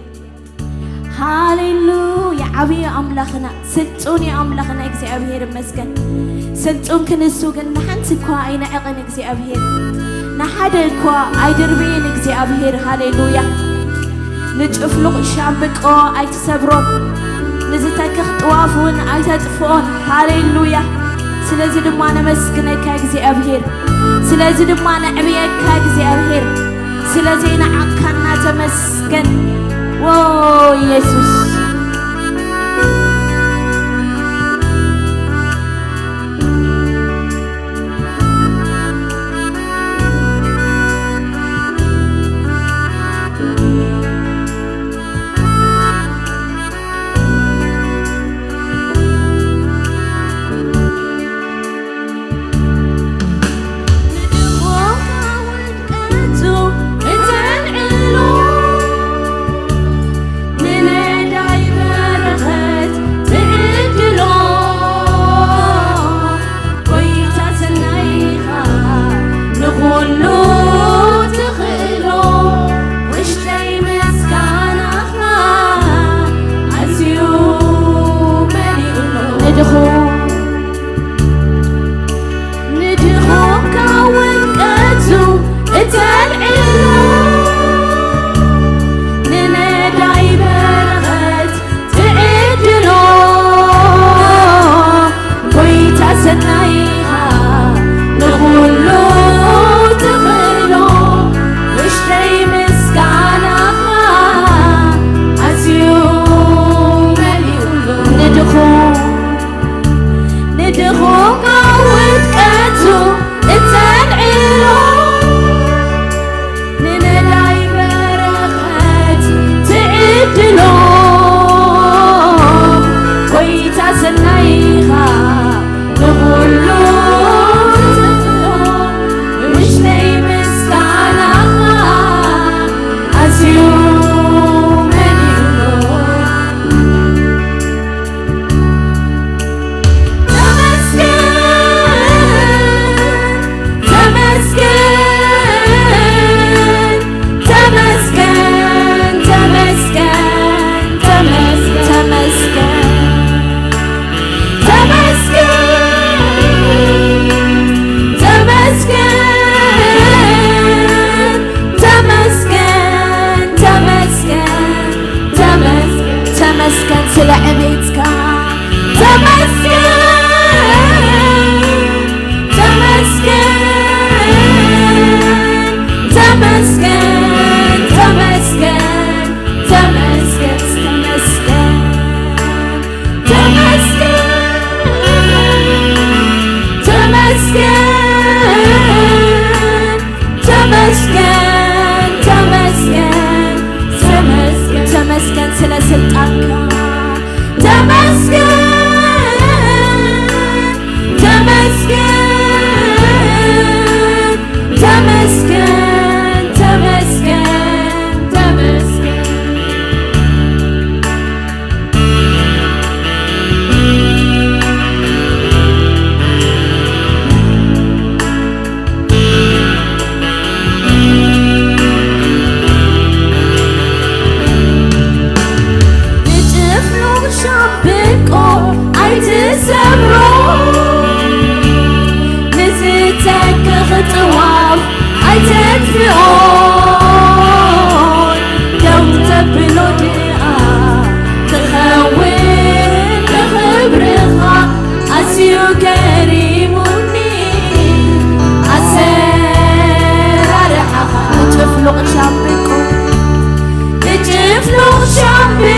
ሃሌሉያ ዓብዪ ኣምላኽና ስልጡን እዩ ኣምላኽና እግዚኣብሄር ይመስገን ስልጡን ክንሱ ግን ንሓንቲ እኳ ኣይንዕቕን እግዚኣብሄር ንሓደ እኳ ኣይድርብይን እግዚኣብሄር ሃሌሉያ ንጭፍሉቕ ሻምብቆ ኣይትሰብሮን ንዝተክኽ ጥዋፍ እውን ኣይተጥፍኦን ሃሌሉያ ስለዚ ድማ ነመስግነካ እግዚኣብሄር ስለዚ ድማ ነዕብየካ እግዚኣብሄር ስለዚ ንዓካና ተመስገን ዎ የሱስ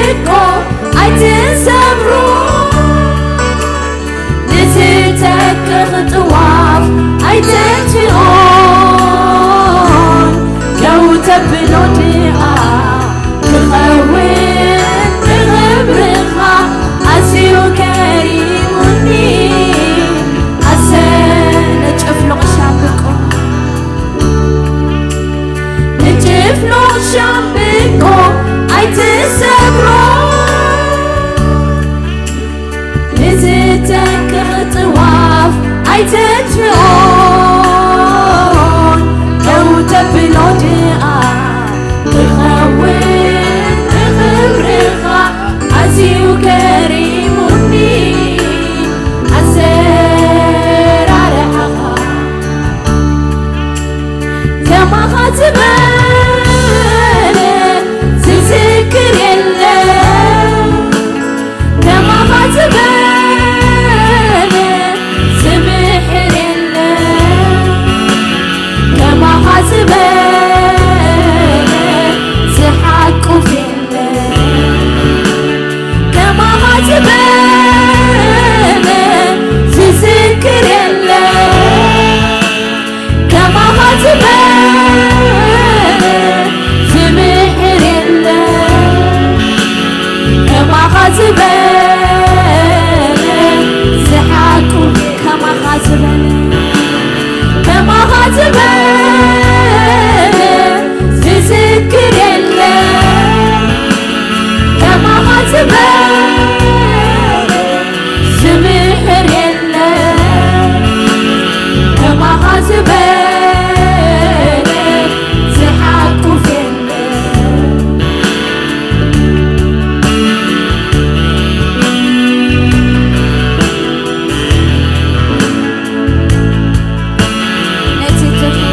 እኮ ኣይትሰብሮ፣ ንዝተክኽ ጥዋፍ ኣይተጥፍኦን፣ ደው ተብሎ ድኣ ክኸውን ብኽብርኻ ኣዝዩ ገሪሙኒ። ኣሰ ንጭፍሉቕ ሻምብቆ፣ ንጭፍሉቕ ሻምብቆ ኣይትሰብሮ፣ ንዝተክኽ ጥዋፍ ኣይተጥፍኦን፣ ደው ተብሎ ድኣ ክኸውን ብኽብርኻ ኣዝዩ ገሪሙኒ። ኣሰራርሓኻ ከማኻ ዝበለ ዝዝክር የለን፣ ከማኻ ዝበለ ዝምሕር የለን፣ ከማኻ ዝበለ ዝሓቁፍ የለን። ከማኻ ዝበለ ዝዝክር የለን፣ ከማኻ ዝበለ ዝምሕር የለን፣ ከማኻ ዝበለ ዝሓቁ፣ ከማኻ ዝበለ፣ ከማኻ ዝበለ ዝዝክር የለን፣ ከማኻ ዝበለ ዝምህር የለን፣ ከማኻ ዝበለ ዝሓቁፍ የለን። ነቲ ትሑት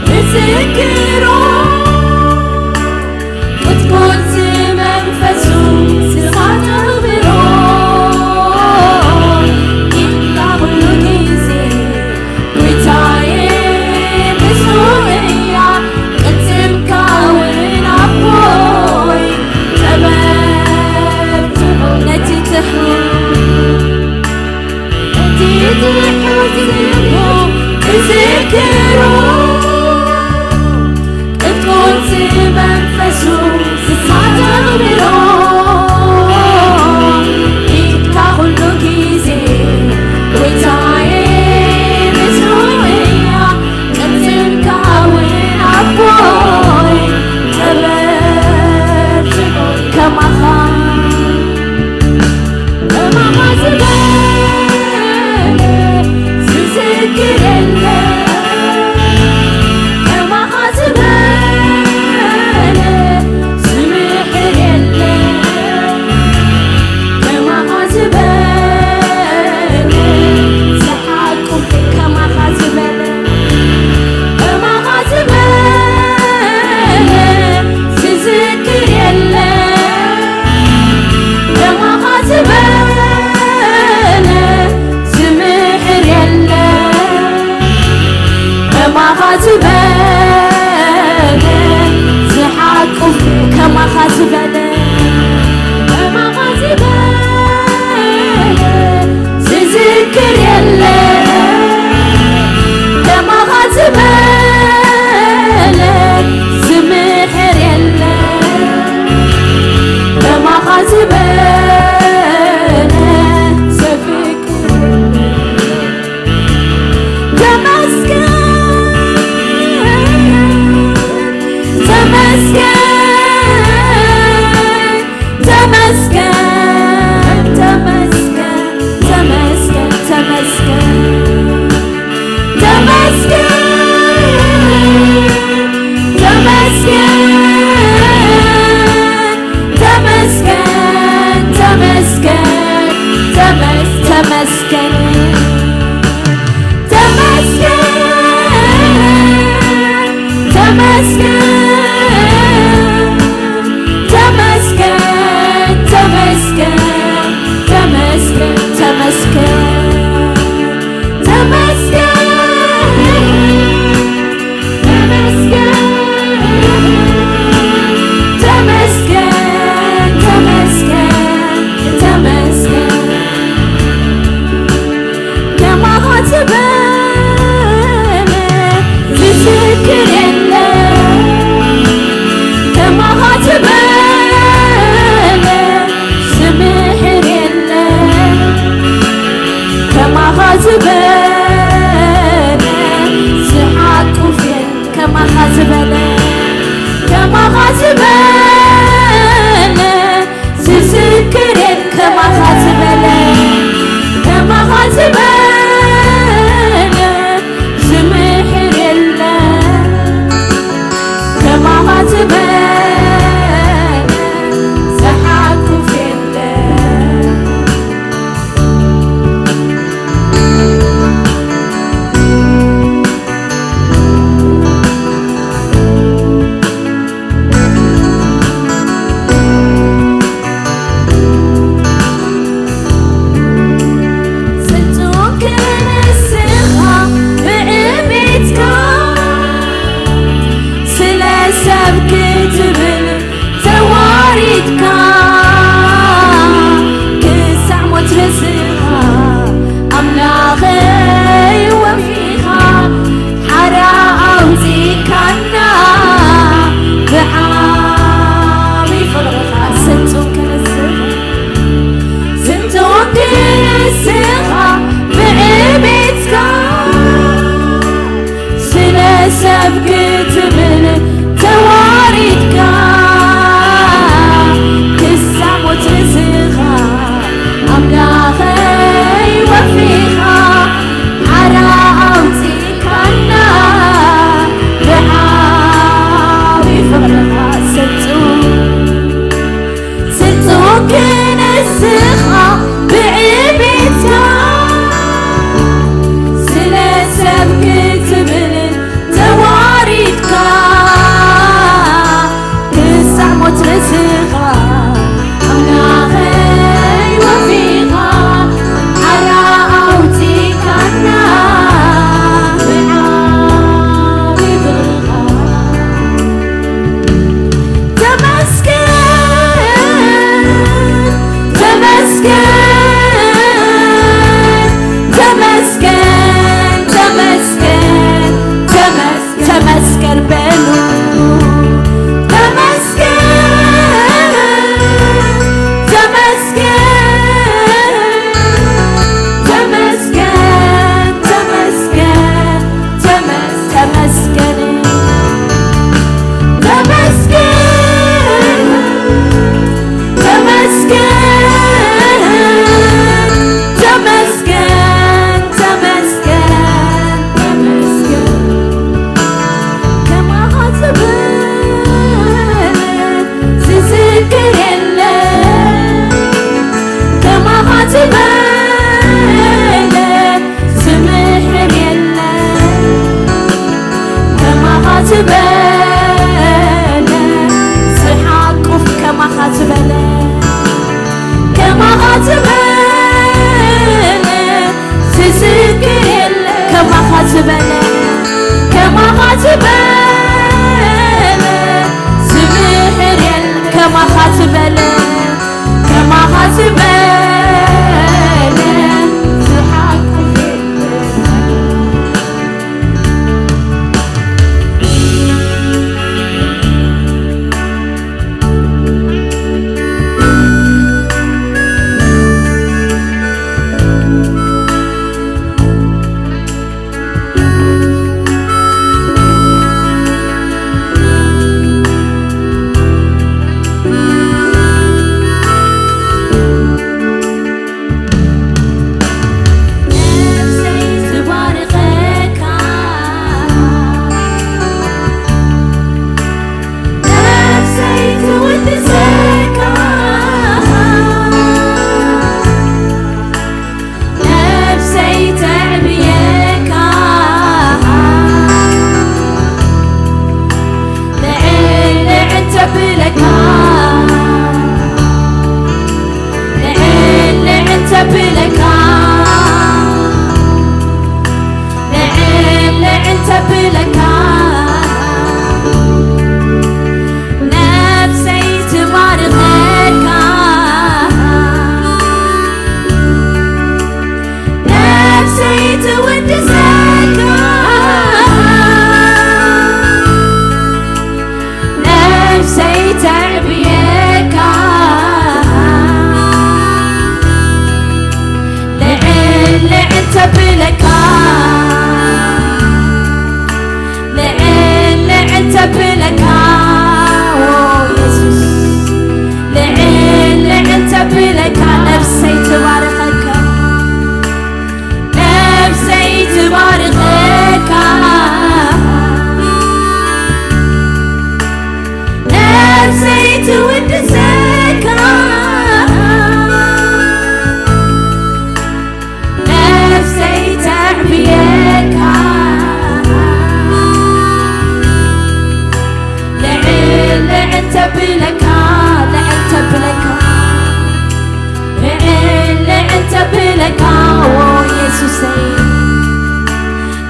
ብዝክሮ ክትኮን ዝመንፈሱ ስኻት ኣኽብሮ ኢድካ ኩሉ ግዜ ጎይታዬ ምስኡ እያ ቅድስም ካውን ኣቦይ ጠበብ ነቲ ትሑት እቲ ትሑት ልቡ ትዝክሮ ቅዱስ መንፈሱ ዝሳተብሮ ኢድካ ኩሉ ግዜ ጎይታዬ ምስኡ እያ ቅድስም ካውን ኣቦይ ጥበብ ከማኻ ከማኻ ዝበለ ዝዝክር የለ፣ ከማኻ ዝበለ ዝምሕር የለ፣ ከማኻ ዝበለ ዝሓቁፍ፣ ከማኻ ዝበለ ከማኻ ዝበለ ዝዝክር የለ፣ ከማኻ ዝበለ ዝምሕር የለ፣ ከማኻ ዝበለ ዝሓቁፍ፣ ከማኻ ዝበለ ከማኻ ዝበለ ዝዝክር የለ፣ ከማኻ ዝበለ ዝምሕር የለ፣ ከማኻ ዝበለ ዘፍቅር። ተመስገን፣ ተመስገን፣ ተመስገን፣ ተመስገን፣ ተመስገን፣ ተመስገን፣ ተመስገን፣ ተመስገን፣ ተመስገን፣ ተመስ-፣ ተመስገን። ተመስገን፣ ተመስገን፣ ተመስገን፣ ተመስገን፣ ተመስገን፣ ተመስገን፣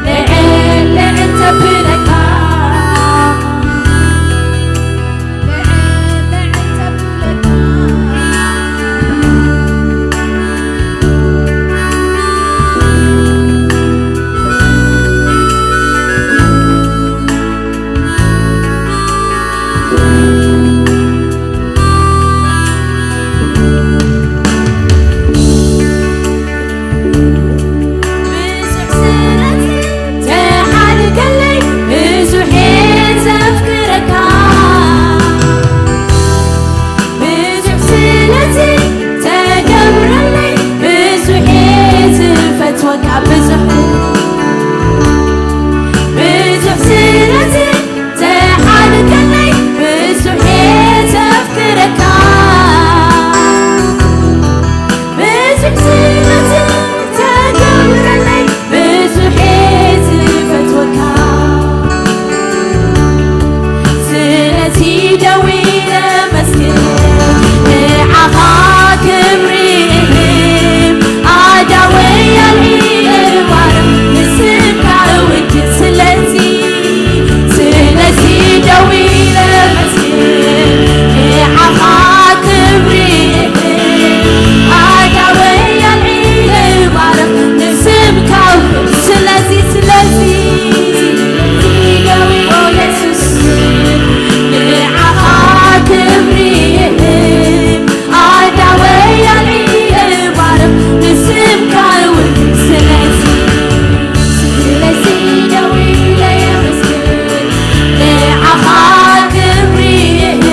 ልዕል ልዕል ተብለካ፣ ልዕል ልዕል ተብለካ። ብዙሕ ስለዚ ተሓልቀለይ፣ ብዙሕ እየ ዘፍቅረካ። ብዙሕ ስለዚ ተገብረለይ፣ ብዙሕ እየ ዝፈትወካ። ብዙሕ፣ ብዙሕ ስለዚ ተሓልቀለይ፣ ብዙሕ እየ ዘፍቅረካ። ብዙሕ ስለዚ ተገብረለይ፣ ብዙሕ እየ ዝፈትወካ። ስለዚ ደው ኢለ መስግን፣ ንዓኻ ክብሪ እህብ፣ ኣዳወይ ኣልዒለ ባርኽ፣ ንስምካ እውድስ። ስለዚ፣ ስለዚ ደው ኢለ መስግን፣ ንዓኻ ክብሪ እህብ፣ ኣዳወይ ኣልዒለ ባርኽ፣ ንስምካ እውድስ። ስለዚ፣ ስለዚ፣ ስለዚ ደው ኢለ፣ ኦ የሱስ፣ ንዓኻ ክብሪ እህብ፣ ኣዳወይ ኣልዒለ ባርኽ፣ ንስምካ እውድስ። ስለዚ፣ ስለዚ ደው ኢለ የመስግን፣ ንዓኻ ክብሪ እህብ፣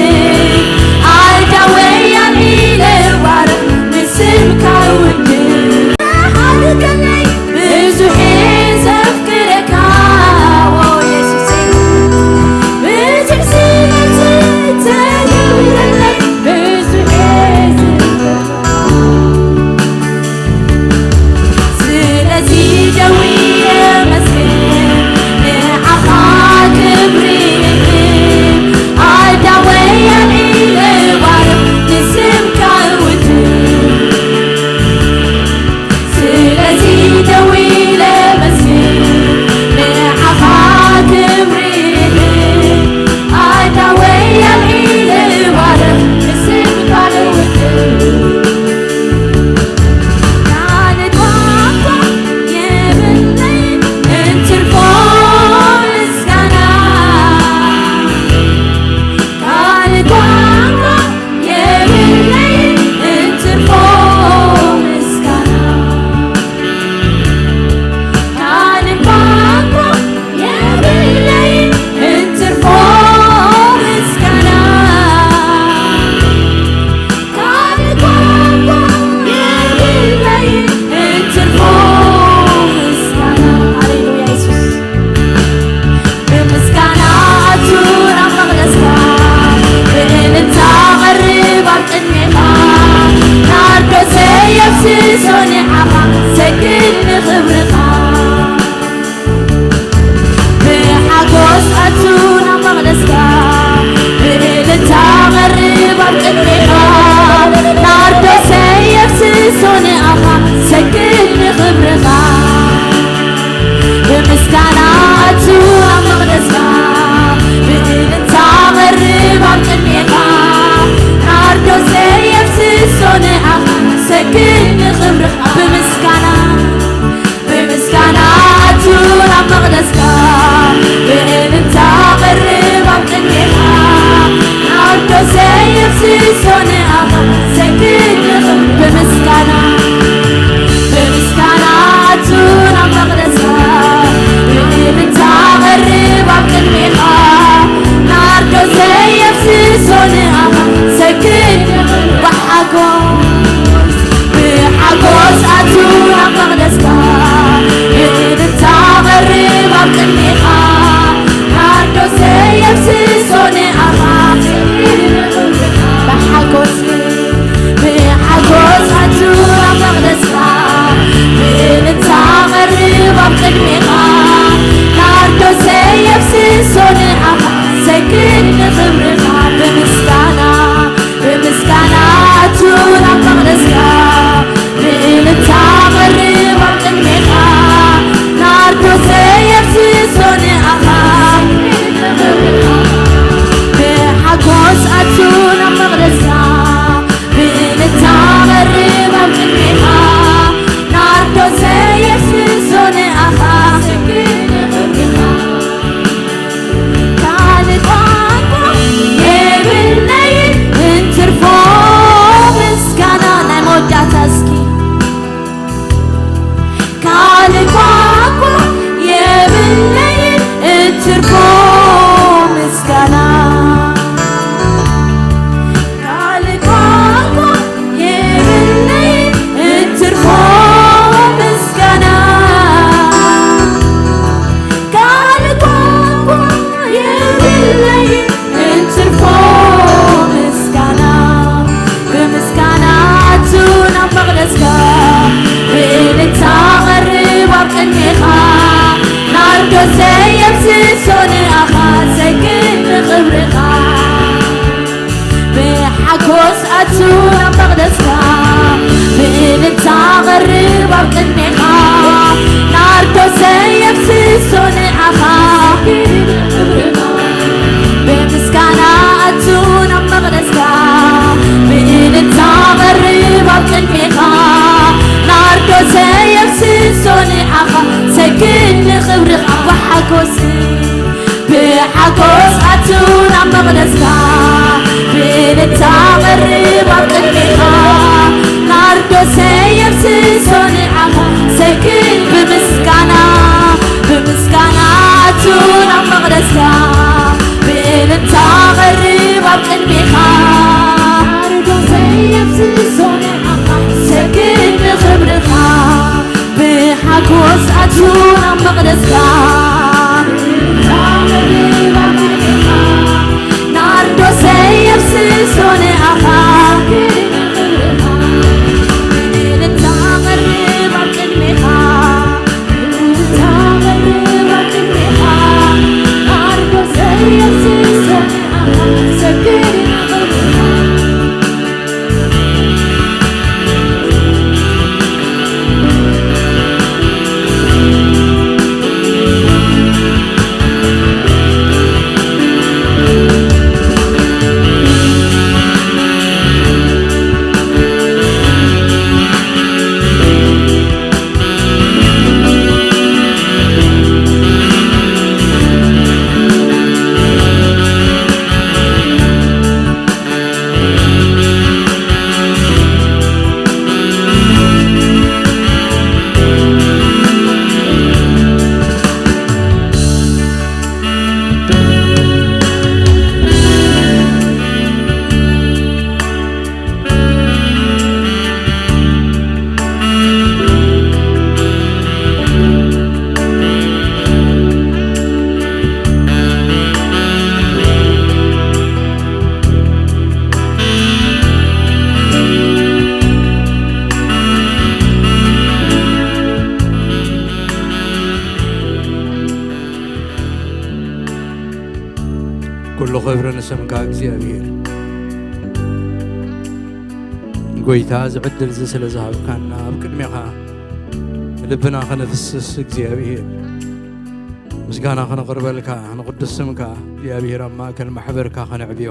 ኣዳወይ ኣልዒለ ባርኽ፣ ንስምካ እውድስ። ብዙሕ እየ ዘፍቅረካ፣ ኦ የሱሰይ፣ ብዙሕ ስለዚ ተገብረለይ፣ ብዙሕ እየ ዝፈትወካ። ስለዚ ደው ኢለ መስግን፣ ንዓኻ ክብሪ እህብ፣ ኣዳወይ ኣልዒለ ባርኽ፣ ንስምካ እውድስ። ስለዚ ደው ኢለ መስግን፣ ንዓኻ ክብሪ እህብ፣ ኣዳወይ ኣልዒለ ባርኽ፣ ንስምካ እውድስ። ካልእ ቋንቋ የብለይን እንትርፎ ምስጋና፣ ካልእ ቋንቋ የብለይን እንትርፎ ምስጋና፣ ካልእ ቋንቋ የብለይን እንትርፎ ምስጋና፣ ካልእ ቋንቋ የብለይን እንትርፎ ምስጋና። ሃሌሉያ የሱስ። ብምስጋና ኣቱ ናብ መቕደስካ፣ ብእልልታ ቀርብ ኣብ ቅድሜኻ፣ ናርዶሰይ የፍስሶ ንዓኻ፣ ሰግድ ንኽብርኻ። ብሓጎስ ኣቱ ናብ መቕደስካ፣ ብእልልታ ቀርብ ኣብ ቅድሜኻ፣ ናርዶሰይ የፍስሶ ንዓኻ፣ ሰግድ ንኽብርኻ። ብምስጋና ኣቱ ኣብ መቕደስካ፣ ብእልልታ ቀርብ ኣብ ቅድሜኻ፣ ናርዶሰይ የፍስሶ ንዓኻ፣ ሰግድ ንኽብርኻ። ብምስጋና፣ ብምስጋና ኣቱ ኣብ መቕደስካ፣ ብእልልታ ቀርብ ኣብ ቅድሜኻ፣ ናርዶሰይ የፍስሶ ንዓኻ፣ ሰግድ ንኽብርኻ። ብምስጋና፣ ብምስጋና ኣቱ ናብ መቕደስካ፣ ብእልልታ ቀርብ ኣብ ቅድሜኻ፣ ናርዶሰይ የፍስሶ ንዓኻ፣ ሰግድ ብሓጎስ፣ ብሓጎስ ኣቱ ናብ መቕደስካ፣ ብእልልታ ቀርብ ኣብ ቅድሜኻ፣ ናርዶሰይ የፍስሶ ንዓኻ፣ ብሓጎስ፣ ብሓጎስ ኣቱ ኣብ መቕደስካ፣ ብእልልታ ቀርብ ኣብ ቅድሜኻ፣ ናርዶሰይ የፍስሶ ንዓኻ፣ ሰግድ ንኽብርኻ። ብምስጋና፣ ብምስጋና ኣቱ ናብ መቕደስካ፣ ብእልልታ ቀርብ ኣብ ቅድሜኻ፣ ሓጎስ ኣቱ ናብ መቕደስካ፣ ብእልልታ ቀርብ ኣብ ቅድሜኻ፣ ናርዶሰይ የፍስሶ ንዓኻ፣ ሰግድ ብምስጋና፣ ብምስጋና ኣቱ ናብ መቕደስካ፣ ብእልልታ ቀርብ ኣብ ቅድሜኻ፣ ናርዶሰይ የፍስሶ ንዓኻ፣ ሰግድ ንኽብርኻ። ብሓጎስ ኣቱ ናብ መቕደስካ፣ ናርዶሰይ የፍስሶ ንኣኻ፣ ብእልልታ ቀርብ ኣብ ቅድሜኻ፣ ብእልልታ ቀርብ ኣብ ቅድሜኻ፣ ናርዶሰይ የፍስሶ ንኣኻ፣ ሰግድ ንኽብርኻ። ኩሉ ክብሪ ንስምካ እግዚኣብሔር። ጎይታ፣ እዚ ዕድል እዚ ስለ ዝሃብካና፣ ኣብ ቅድሜኻ ልብና ከነፍስስ እግዚኣብሔር፣ ምስጋና ከነቕርበልካ፣ ንቕዱስ ስምካ እግዚኣብሔር ኣብ ማእከል ማሕበርካ ከነዕብዮ፣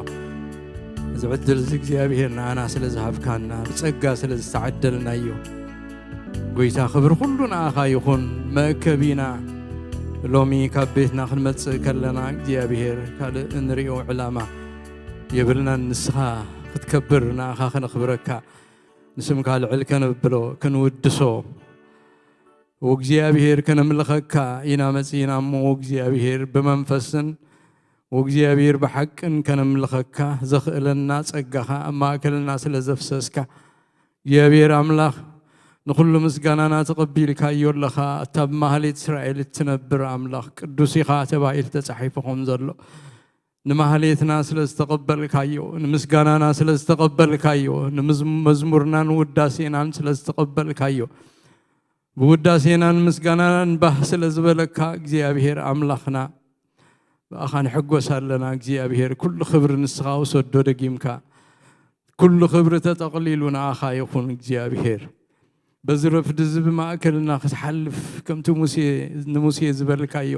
እዚ ዕድል እዚ እግዚኣብሔር ንኣና ስለ ዝሃብካና፣ ብጸጋ ስለ ዝተዓደልናዮ፣ ጎይታ፣ ክብሪ ኩሉ ንኣኻ ይኹን። መእከቢና ሎሚ ካብ ቤትና ክንመጽእ ከለና፣ እግዚኣብሔር፣ ካልእ እንርእዮ ዕላማ የብልናን። ንስኻ ክትከብር፣ ንኣኻ ከነኽብረካ፣ ንስምካ ልዕል ከነብሎ፣ ክንውድሶ፣ ወእግዚኣብሔር፣ ከነምልኸካ ኢና መጺእና እሞ፣ ወእግዚኣብሔር፣ ብመንፈስን ወእግዚኣብሔር፣ ብሓቅን ከነምልኸካ ዘኽእለና ጸጋኻ ኣብ ማእከልና ስለ ዘፍሰስካ፣ እግዚኣብሔር ኣምላኽ፣ ንኹሉ ምስጋናና ተቐቢልካዮ ኣለኻ። ኣታ ብማህሌት እስራኤል እትነብር ኣምላኽ ቅዱስ ኢኻ ተባሂሉ ተጻሒፉ ከም ዘሎ፣ ንማህሌትና ስለ ዝተቐበልካዮ፣ ንምስጋናና ስለ ዝተቐበልካዮ፣ ንምዝ-፣ መዝሙርናን ውዳሴናን ስለ ዝተቐበልካዮ፣ ብውዳሴናን ምስጋናናን ባህ ስለ ዝበለካ እግዚኣብሔር ኣምላኽና፣ ብኣኻ ንሕጎስ ኣለና። እግዚኣብሔር፣ ኩሉ ክብሪ ንስኻ ውሰዶ ደጊምካ። ኩሉ ክብሪ ተጠቕሊሉ ንኣኻ ይኹን እግዚኣብሔር። በዚ ረፍዲ እዚ ብማእከልና ክትሓልፍ፣ ከምቲ ሙሴ፣ ንሙሴ ዝበልካዮ፣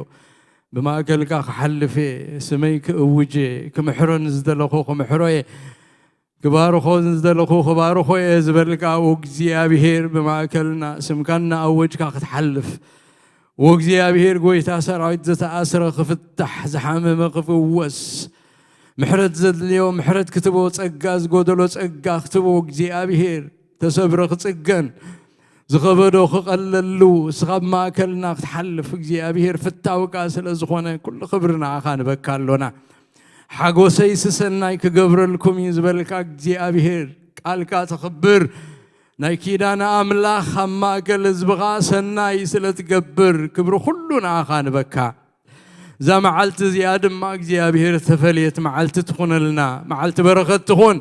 "ብማእከልካ ክሓልፍ እየ፣ ስመይ ክእውጅ እየ፣ ክምሕሮ ንዝደለኹ ክምሕሮ እየ፣ ክባርኾ ንዝደለኹ ክባርኾ እየ" ዝበልካ፣ ኦ እግዚኣብሔር፣ ብማእከልና ስምካ እናኣወጅካ ክትሓልፍ፣ ኦ እግዚኣብሔር፣ ጎይታ ሰራዊት፣ ዝተኣስረ ክፍታሕ፣ ዝሓመመ ክፍወስ፣ ምሕረት ዘድልዮ ምሕረት ክትቦ፣ ጸጋ ዝጎደሎ ጸጋ ክትቦ፣ እግዚኣብሔር፣ ተሰብረ ክጽገን፣ ዝኸበዶ ክቐለሉ፣ እስኻ ኣብ ማእከልና ክትሓልፍ፣ እግዚኣብሔር፣ ፍታውካ ስለ ዝኾነ፣ ኩሉ ክብሪ ንዓኻ ንበካ ኣሎና። ሓጎሰይ ስሰናይ ክገብረልኩም እዩ ዝበልካ እግዚኣብሔር፣ ቃልካ ተኽብር። ናይ ኪዳን ኣምላኽ፣ ኣብ ማእከል ህዝብኻ ሰናይ ስለ ትገብር፣ ክብሪ ኩሉ ንኣኻ ንበካ። እዛ መዓልቲ እዚኣ ድማ እግዚኣብሔር እተፈልየት መዓልቲ ትኹነልና፣ መዓልቲ በረኸት ትኹን፣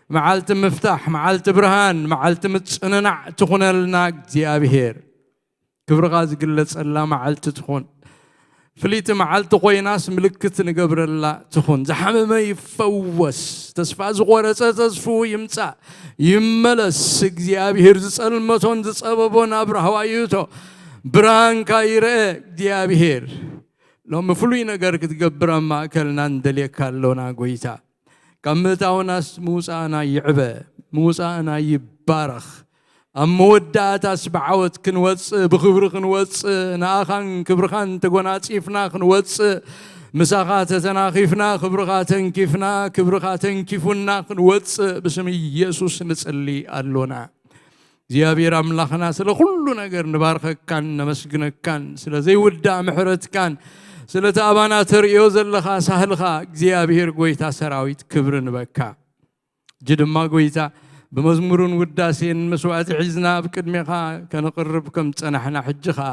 መዓልቲ ምፍታሕ፣ መዓልቲ ብርሃን፣ መዓልቲ ምጽንናዕ ትኹነልና እግዚኣብሔር። ክብርኻ ዝግለጸላ መዓልቲ ትኹን። ፍልይቲ መዓልቲ ኮይናስ ምልክት ንገብረላ ትኹን። ዝሓመመ ይፈወስ፣ ተስፋ ዝቖረጸ ተስፍኡ ይምጻእ፣ ይመለስ። እግዚኣብሔር ዝጸልመቶን ዝጸበቦን ኣብ ራህዋ ይእቶ፣ ብርሃንካ ይርአ። እግዚኣብሔር ሎሚ ፍሉይ ነገር ክትገብር ኣብ ማእከልና ንደልየካ ኣሎና ጎይታ። ካብ ምእታውናስ ምውጻእና ይዕበ፣ ምውጻእና ይባረኽ። ኣብ መወዳእታስ ብዓወት ክንወጽእ፣ ብኽብሪ ክንወጽእ፣ ንኣኻን ክብርኻን ተጎናጺፍና ክንወጽእ፣ ምሳኻ ተተናኺፍና፣ ክብርኻ ተንኪፍና፣ ክብርኻ ተንኪፉና ክንወፅእ ብስም ኢየሱስ ንጽሊ ኣሎና። እግዚኣብሔር ኣምላኽና፣ ስለ ኩሉ ነገር ንባርከካን ነመስግነካን፣ ስለ ዘይውዳእ ምሕረትካን፣ ስለቲ ኣባና ተርእዮ ዘለኻ ሳህልኻ እግዚኣብሔር ጎይታ ሰራዊት ክብሪ ንበካ። ሕጂ ድማ ጎይታ ብመዝሙርን ውዳሴን መስዋዕቲ ሒዝና ኣብ ቅድሜኻ ከነቕርብ ከም ጸናሕና፣ ሕጂ ኸኣ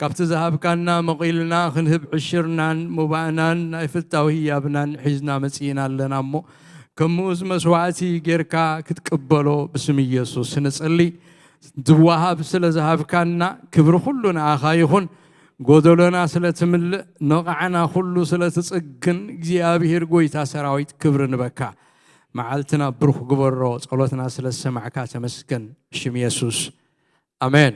ካብቲ ዝሃብካና መቒልና ክንህብ ዕሽርናን ሙባእናን ናይ ፍታዊ ህያብናን ሒዝና መጺእና ኣለና እሞ፣ ከም ምኡዝ መስዋዕቲ ጌርካ ክትቅበሎ ብስም ኢየሱስ ንጸሊ። ዝወሃብ ስለ ዝሃብካና ክብሪ ኩሉ ንኣኻ ይኹን። ጎደሎና ስለ ትምልእ፣ ነቓዕና ኩሉ ስለ ትጽግን እግዚኣብሔር ጎይታ ሰራዊት ክብሪ ንበካ። መዓልትና ብሩኽ ግበሮ። ጸሎትና ስለ ዝሰማዕካ ተመስገን። ሽም የሱስ። ኣሜን።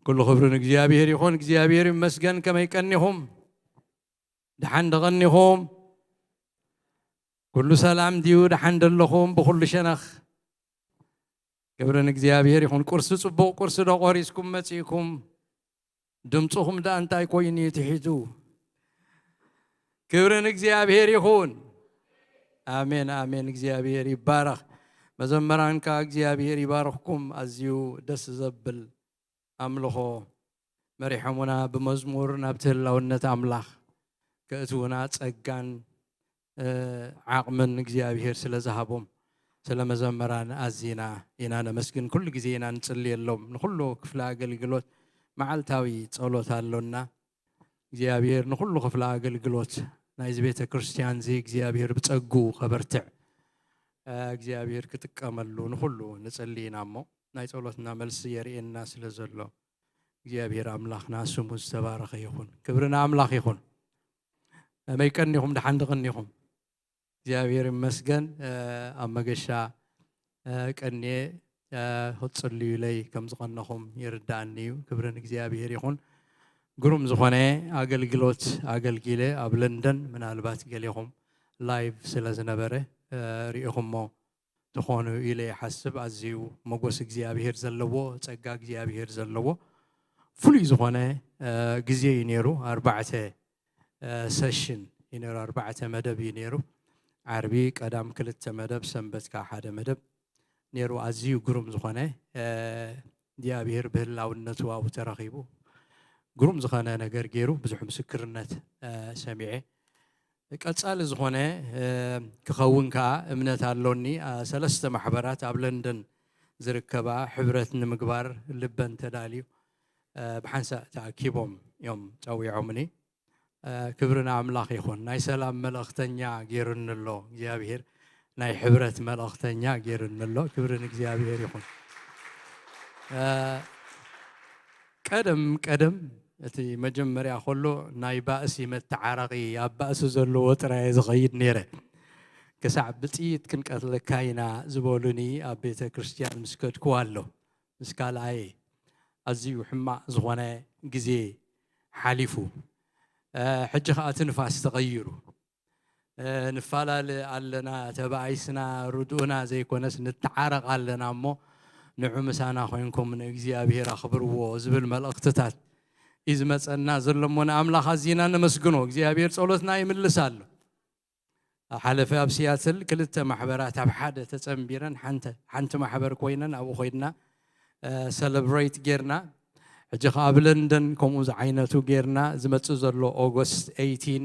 ኩሉ ክብሪ ንእግዚኣብሔር ይኹን። እግዚኣብሔር ይመስገን። ከመይ ቀኒኹም? ደሓን ደቐኒኹም? ኩሉ ሰላም ድዩ? ደሓን ደለኹም? ብኹሉ ሸነኽ ክብሪ ንእግዚኣብሔር ይኹን። ቁርሲ ጽቡቕ ቁርሲ ዶ ቆሪስኩም መጺእኩም? ድምፅኹም ደኣ እንታይ ኮይኑ እዩ ትሒቱ? ክብሪ ንእግዚኣብሔር ይኹን። ኣሜን፣ ኣሜን። እግዚኣብሔር ይባረኽ። መዘመራን ከኣ እግዚኣብሔር ይባርኽኩም። ኣዝዩ ደስ ዘብል ኣምልኾ መሪሖሙና ብመዝሙር ናብቲ ህላውነት ኣምላኽ ከእትዉና ጸጋን፣ እ፣ ዓቕምን እግዚኣብሔር ስለ ዝሃቦም፣ ስለ መዘመራን ኣዚና ኢና ነመስግን። ኩሉ ግዜ ኢና ንጽልየሎም። ንኹሉ ክፍሊ ኣገልግሎት መዓልታዊ ጸሎት ኣሎና። እግዚኣብሔር ንኹሉ ክፍሊ ኣገልግሎት ናይዚ ቤተ ክርስቲያን እዚ እግዚኣብሔር ብጸጉ ከበርትዕ፣ እ፣ እግዚኣብሔር ክጥቀመሉ ንኹሉ ንጽሊ ኢና እሞ፣ ናይ ጸሎትና መልሲ የርእየና ስለ ዘሎ፣ እግዚኣብሔር ኣምላኽና ስሙ ዝተባረኸ ይኹን። ክብሪ ንኣምላኽ ይኹን። ከመይ ቀኒኹም? ደሓን ድቐኒኹም? እግዚኣብሔር ይመስገን። እ፣ ኣብ መገሻ፣ እ፣ ቀንየ፣ እ፣ ክትጽልዩለይ ከም ዝቐነኹም ይርዳእኒ እዩ። ክብሪ ንእግዚኣብሔር ይኹን። ግሩም ዝኾነ ኣገልግሎት ኣገልጊለ ኣብ ለንደን፣ ምናልባት ገሌኹም ላይቭ ስለ ዝነበረ፣ እ፣ ርኢኹሞ ትኾኑ ኢለ ይሓስብ። ኣዝዩ ሞጎስ እግዚኣብሔር ዘለዎ፣ ጸጋ እግዚኣብሔር ዘለዎ ፍሉይ ዝኾነ፣ እ፣ ግዜ እዩ ነይሩ። ኣርባዕተ፣ እ፣ ሰሽን እዩ ነይሩ፣ ኣርባዕተ መደብ እዩ ነይሩ። ዓርቢ ቀዳም ክልተ መደብ፣ ሰንበት ከኣ ሓደ መደብ ነይሩ። ኣዝዩ ግሩም ዝኾነ፣ እ፣ እግዚኣብሔር ብህላውነቱ ኣብኡ ተረኺቡ ግሩም ዝኾነ ነገር ገይሩ፣ ብዙሕ ምስክርነት፣ እ፣ ሰሚዐ። ቀጻሊ ዝኾነ፣ እ፣ ክኸውን ከኣ እምነት ኣሎኒ። ኣ፣ ሰለስተ ማሕበራት ኣብ ለንደን ዝርከባ ሕብረት ንምግባር ልበን ተዳልዩ፣ እ፣ ብሓንሳእ ተኣኪቦም እዮም ጸዊዖምኒ። እ፣ ክብሪ ንኣምላኽ ይኹን። ናይ ሰላም መልእኽተኛ ገይሩኒ ኣሎ እግዚኣብሔር። ናይ ሕብረት መልእኽተኛ ገይሩኒ ኣሎ። ክብሪ ንእግዚኣብሔር ይኹን። እ፣ ቀደም ቀደም እቲ መጀመርያ ከሎ ናይ ባእሲ መተዓረቒ ኣብ ባእሲ ዘለዎ ጥራይ ዝኸይድ ነይረ። ክሳዕ ብጥይት ክንቀትለካ ኢና ዝበሉኒ ኣብ ቤተ ክርስቲያን ምስ ከድኩ ኣሎ። ምስ ካልኣየ ኣዝዩ ሕማቕ ዝኾነ ግዜ ሓሊፉ። እ፣ ሕጂ ኸኣ እቲ ንፋስ ተቐይሩ። እ፣ ንፈላለ ኣለና፣ ተባኢስና፣ ርድኡና ዘይኮነስ ንተዓረቕ ኣለና እሞ ንዑ ምሳና ኮይንኩም ንእግዚኣብሔር ኣኽብርዎ ዝብል መልእኽትታት እዩ ዝመጸና ዘሎ እሞ ንኣምላኽ ኣዚና ነመስግኖ። እግዚኣብሔር ጸሎትና ይምልስ ኣሎ። ኣብ ሓለፈ ኣብ ሲያትል ክልተ ማሕበራት ኣብ ሓደ ተጸንቢረን ሓንተ-፣ ሓንቲ ማሕበር ኮይነን ኣብኡ ኮይንና፣ እ፣ ሰለብሬት ጌርና። ሕጂ ኸኣ ኣብ ለንደን ከምኡ ዝዓይነቱ ጌርና። ዝመጽእ ዘሎ ኦገስት ኤይቲን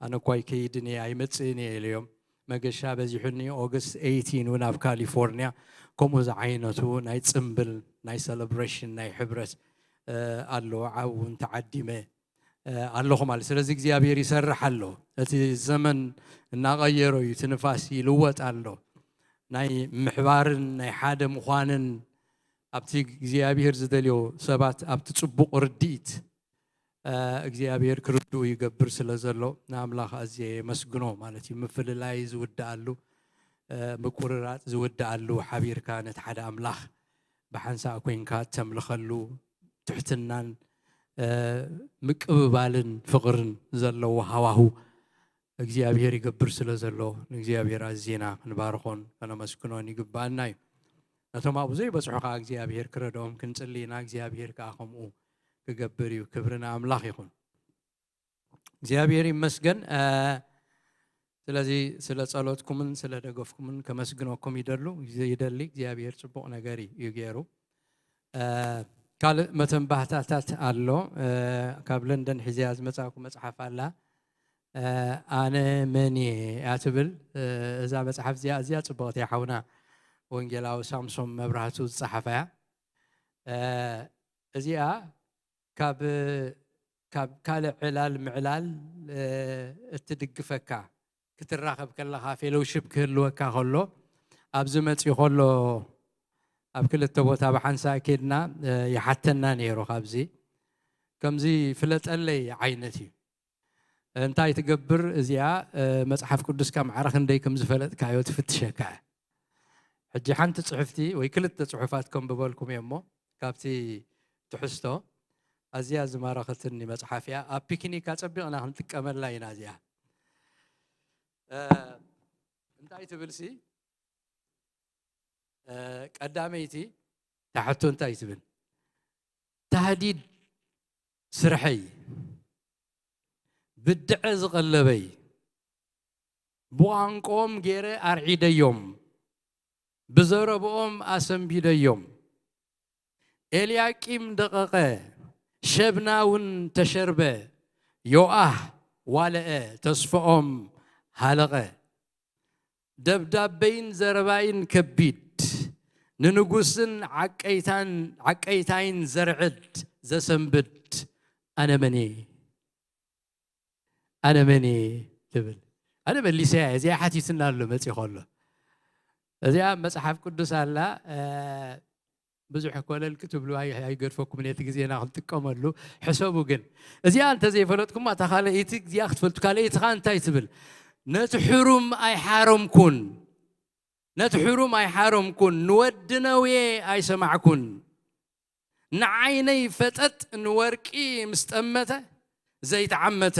ኣነ እኳ ኣይከይድን እየ ኣይመጽእን እየ ኢለዮም። መገሻ በዚሑኒ። ኦገስት ኤይቲን እውን ኣብ ካሊፎርኒያ ከምኡ ዝዓይነቱ ናይ ጽምብል ናይ ሰለብሬሽን ናይ ሕብረት፣ እ፣ ኣሎ። ዓው እውን ተዓዲመ፣ እ፣ ኣለኹ ማለት። ስለዚ እግዚኣብሔር ይሰርሕ ኣሎ። እቲ ዘመን እናቐየሮ እዩ። እቲ ንፋስ ይልወጥ ኣሎ። ናይ ምሕባርን ናይ ሓደ ምዃንን ኣብቲ እግዚኣብሔር ዝደልዮ ሰባት ኣብቲ ጽቡቕ ርድኢት፣ እ፣ እግዚኣብሔር ክርድኡ ይገብር ስለ ዘሎ ንኣምላኽ ኣዝየ የመስግኖ ማለት እዩ። ምፍልላይ ዝውድኣሉ፣ እ፣ ምቁርራጽ ዝውድኣሉ፣ ሓቢርካ ነቲ ሓደ ኣምላኽ ብሓንሳእ ኮይንካ እተምልኸሉ ትሕትናን፣ እ፣ ምቅብባልን ፍቕርን ዘለዎ ሃዋሁ እግዚኣብሔር ይገብር ስለ ዘሎ ንእግዚኣብሔር ኣዚና ክንባርኾን ከነመስግኖን ይግብኣና እዩ። ነቶም ኣብኡ ዘይበጽሑ ከኣ እግዚኣብሔር ክረድኦም ክንጽሊ ኢና። እግዚኣብሔር ከኣ ከምኡ ክገብር እዩ። ክብሪ ንኣምላኽ ይኹን። እግዚኣብሔር ይመስገን። ስለዚ ስለ ጸሎትኩምን ስለ ደገፍኩምን ከመስግነኩም ይደሉ ይደሊ። እግዚኣብሔር ጽቡቕ ነገር እዩ ገይሩ። ካልእ መተንባህታታት ኣሎ። ካብ ለንደን ሒዘያ ዝመጻእኩ መጽሓፍ ኣላ፣ ኣነ መን እየ እያ ትብል። እዛ መጽሓፍ እዚኣ ኣዝያ ጽብቕቲ እያ። ሓውና ወንጌላዊ ሳምሶም መብራህቱ ዝጸሓፋ እያ። እዚኣ ካብ ካብ ካልእ ዕላል ምዕላል እትድግፈካ፣ ክትራኸብ ከለኻ ፌሎውሺፕ ክህልወካ ከሎ፣ ኣብዚ መጺኡ ከሎ ኣብ ክልተ ቦታ ብሓንሳእ ኬድና ይሓተና ነይሩ። ካብዚ ከምዚ ፍለጠለይ ዓይነት እዩ። እንታይ ትገብር እዚኣ? መጽሓፍ ቅዱስካ ማዕረ ክንደይ ከም ዝፈለጥካዮ ትፍትሸካ እያ። ሕጂ ሓንቲ ጽሕፍቲ ወይ ክልተ ጽሑፋት ከንብበልኩም እየ እሞ፣ ካብቲ ትሕዝቶ ኣዝያ ዝማረኸትኒ መጽሓፍ እያ። ኣብ ፒክኒክ ኣጸቢቕና ክንጥቀመላ ኢና እዚኣ። እንታይ ትብልሲ? ቀዳመይቲ ታሕቶ እንታይ ትብል? ታህዲድ ስርሐይ፣ ብድዐ ዝቐለበይ፣ ብቋንቆኦም ገይረ ኣርዒደዮም፣ ብዘረብኦም ኣሰንቢደዮም። ኤልያቂም ደቐቐ፣ ሸብና እውን ተሸርበ፣ ዮኣህ ዋለአ፣ ተስፈኦም ሃለቐ። ደብዳበይን ዘረባይን ከቢድ፣ ንንጉስን ዓቀይታን ዓቀይታይን ዘርዕድ ዘሰንብድ ኣነ መን እየ? ኣነ መን እየ ትብል? ኣነ መሊሰያ እየ። እዚኣ ሓቲትና ኣሎ መጺ ከሎ። እዚኣ ኣብ መጽሓፍ ቅዱስ ኣላ። ብዙሕ ኮለል ክትብሉ ኣይገድፈኩም፣ ነቲ ግዜና ክንጥቀመሉ ሕሰቡ። ግን እዚኣ እንተዘይፈለጥኩማ፣ እታ ካልኣይቲ እዚኣ ክትፈልጡ። ካልኣይቲ ኸኣ እንታይ ትብል? ነቲ ሕሩም ኣይሓረምኩን፣ ነቲ ሕሩም ኣይሓረምኩን፣ ንወዲ ነውየ ኣይሰማዕኩን። ንዓይነይ ፈጠጥ ንወርቂ ምስ ጠመተ ዘይተዓመተ፣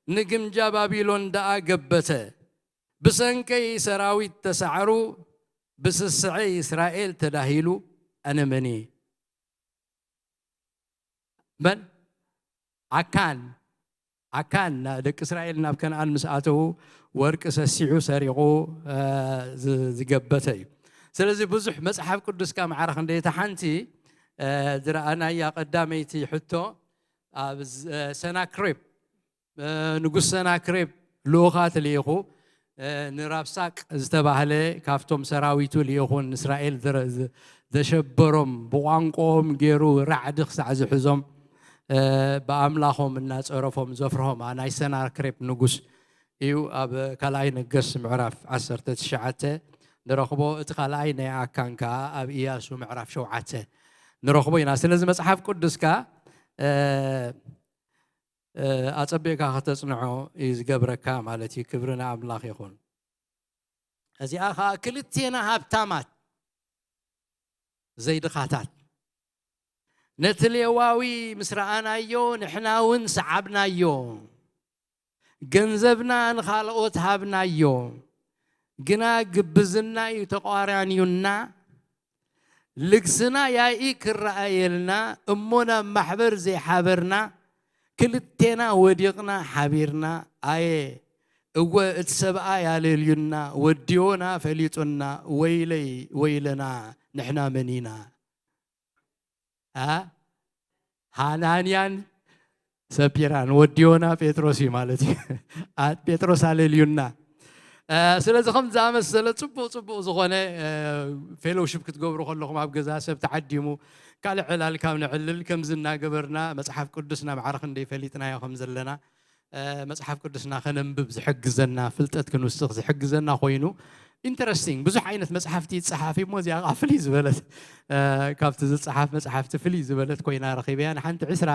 ንግምጃ ባቢሎን ደኣ ገበተ። ብሰንከይ ሰራዊት ተሳዕሩ፣ ብስስዐይ እስራኤል ተዳሂሉ። ኣነ መን እየ? መን? ኣካን። ኣካን ና-፣ ደቂ እስራኤል ናብ ከነኣን ምስ ኣተዉ ወርቂ ሰሲዑ ሰሪቑ፣ እ፣ ዝ-፣ ዝገበተ እዩ። ስለዚ ብዙሕ መጽሓፍ ቅዱስካ ማዕረ ክንደይ እታ ሓንቲ፣ እ፣ ዝረኣናያ ቀዳመይቲ ሕቶ ኣብ ዝ-፣ እ፣ ሰናክሬብ፣ እ፣ ንጉስ ሰናክሬብ ልኡኻት ልኢኹ፣ እ፣ ንራብሳቅ ዝተባህለ ካብቶም ሰራዊቱ ልኢኹ ንእስራኤል ዘረ-፣ ዘ-፣ ዘሸበሮም፣ ብቋንቋኦም ገይሩ ራዕዲ ክሳዕ ዝሕዞም፣ እ፣ ብኣምላኾም እናጸረፎም ዘፍርሆም፣ ኣ፣ ናይ ሰናክሬብ ንጉስ እዩ። ኣብ ካልኣይ ነገስት ምዕራፍ ዓሰርተ ትሽዓተ ንረኽቦ። እቲ ካልኣይ ናይ ኣካን ከኣ ኣብ ኢያሱ ምዕራፍ ሸውዓተ ንረኽቦ ኢና። ስለዚ መጽሓፍ ቅዱስካ፣ እ፣ እ፣ ኣጸቢቕካ ከተጽንዖ እዩ ዝገብረካ ማለት እዩ። ክብሪ ንኣምላኽ ይኹን። እዚኣ ኸኣ ክልቴና ሃብታማት ዘይድኻታት። ነቲ ሌዋዊ ምስ ረኣናዮ፣ ንሕና እውን ሰዓብናዮ። ገንዘብና ንኻልኦት ሃብናዮ። ግና ግብዝና እዩ ተቋራንዩና። ልግስና ያኢ ክረኣየልና እሞ ናብ ማሕበር ዘይሓበርና፣ ክልቴና ወዲቕና ሓቢርና። ኣየ እወ እቲ ሰብኣይ ኣለልዩና፣ ወዲዮና ፈሊጡና። ወይለይ ወይለና፣ ንሕና መን ኢና? ኣ፣ ሃናንያን ሰጲራን። ወዲዮና ጴጥሮስ እዩ ማለት እዩ። ኣ፣ ጴጥሮስ ኣለልዩና። እ፣ ስለዚ ከም ዝኣመሰለ ጽቡቕ ጽቡቕ ዝኾነ፣ እ፣ ፌሎውሺፕ ክትገብሩ ከለኹም፣ ኣብ ገዛ ሰብ ተዓዲሙ ካልእ ዕላል ካብ ነዕልል፣ ከምዚ እናገበርና መጽሓፍ ቅዱስና ማዕረ ክንደይ ፈሊጥናዮ ከም ዘለና፣ እ፣ መጽሓፍ ቅዱስና ከነንብብ ዝሕግዘና፣ ፍልጠት ክንውስኽ ዝሕግዘና ኮይኑ፣ ኢንተረስቲንግ፣ ብዙሕ ዓይነት መጽሓፍቲ ይጸሓፍ እሞ፣ እዚኣ ኸዓ ፍልይ ዝበለት፣ እ፣ ካብቲ ዝጸሓፍ መጽሓፍቲ ፍልይ ዝበለት ኮይና ረኺበያ። ንሓንቲ ዕስራ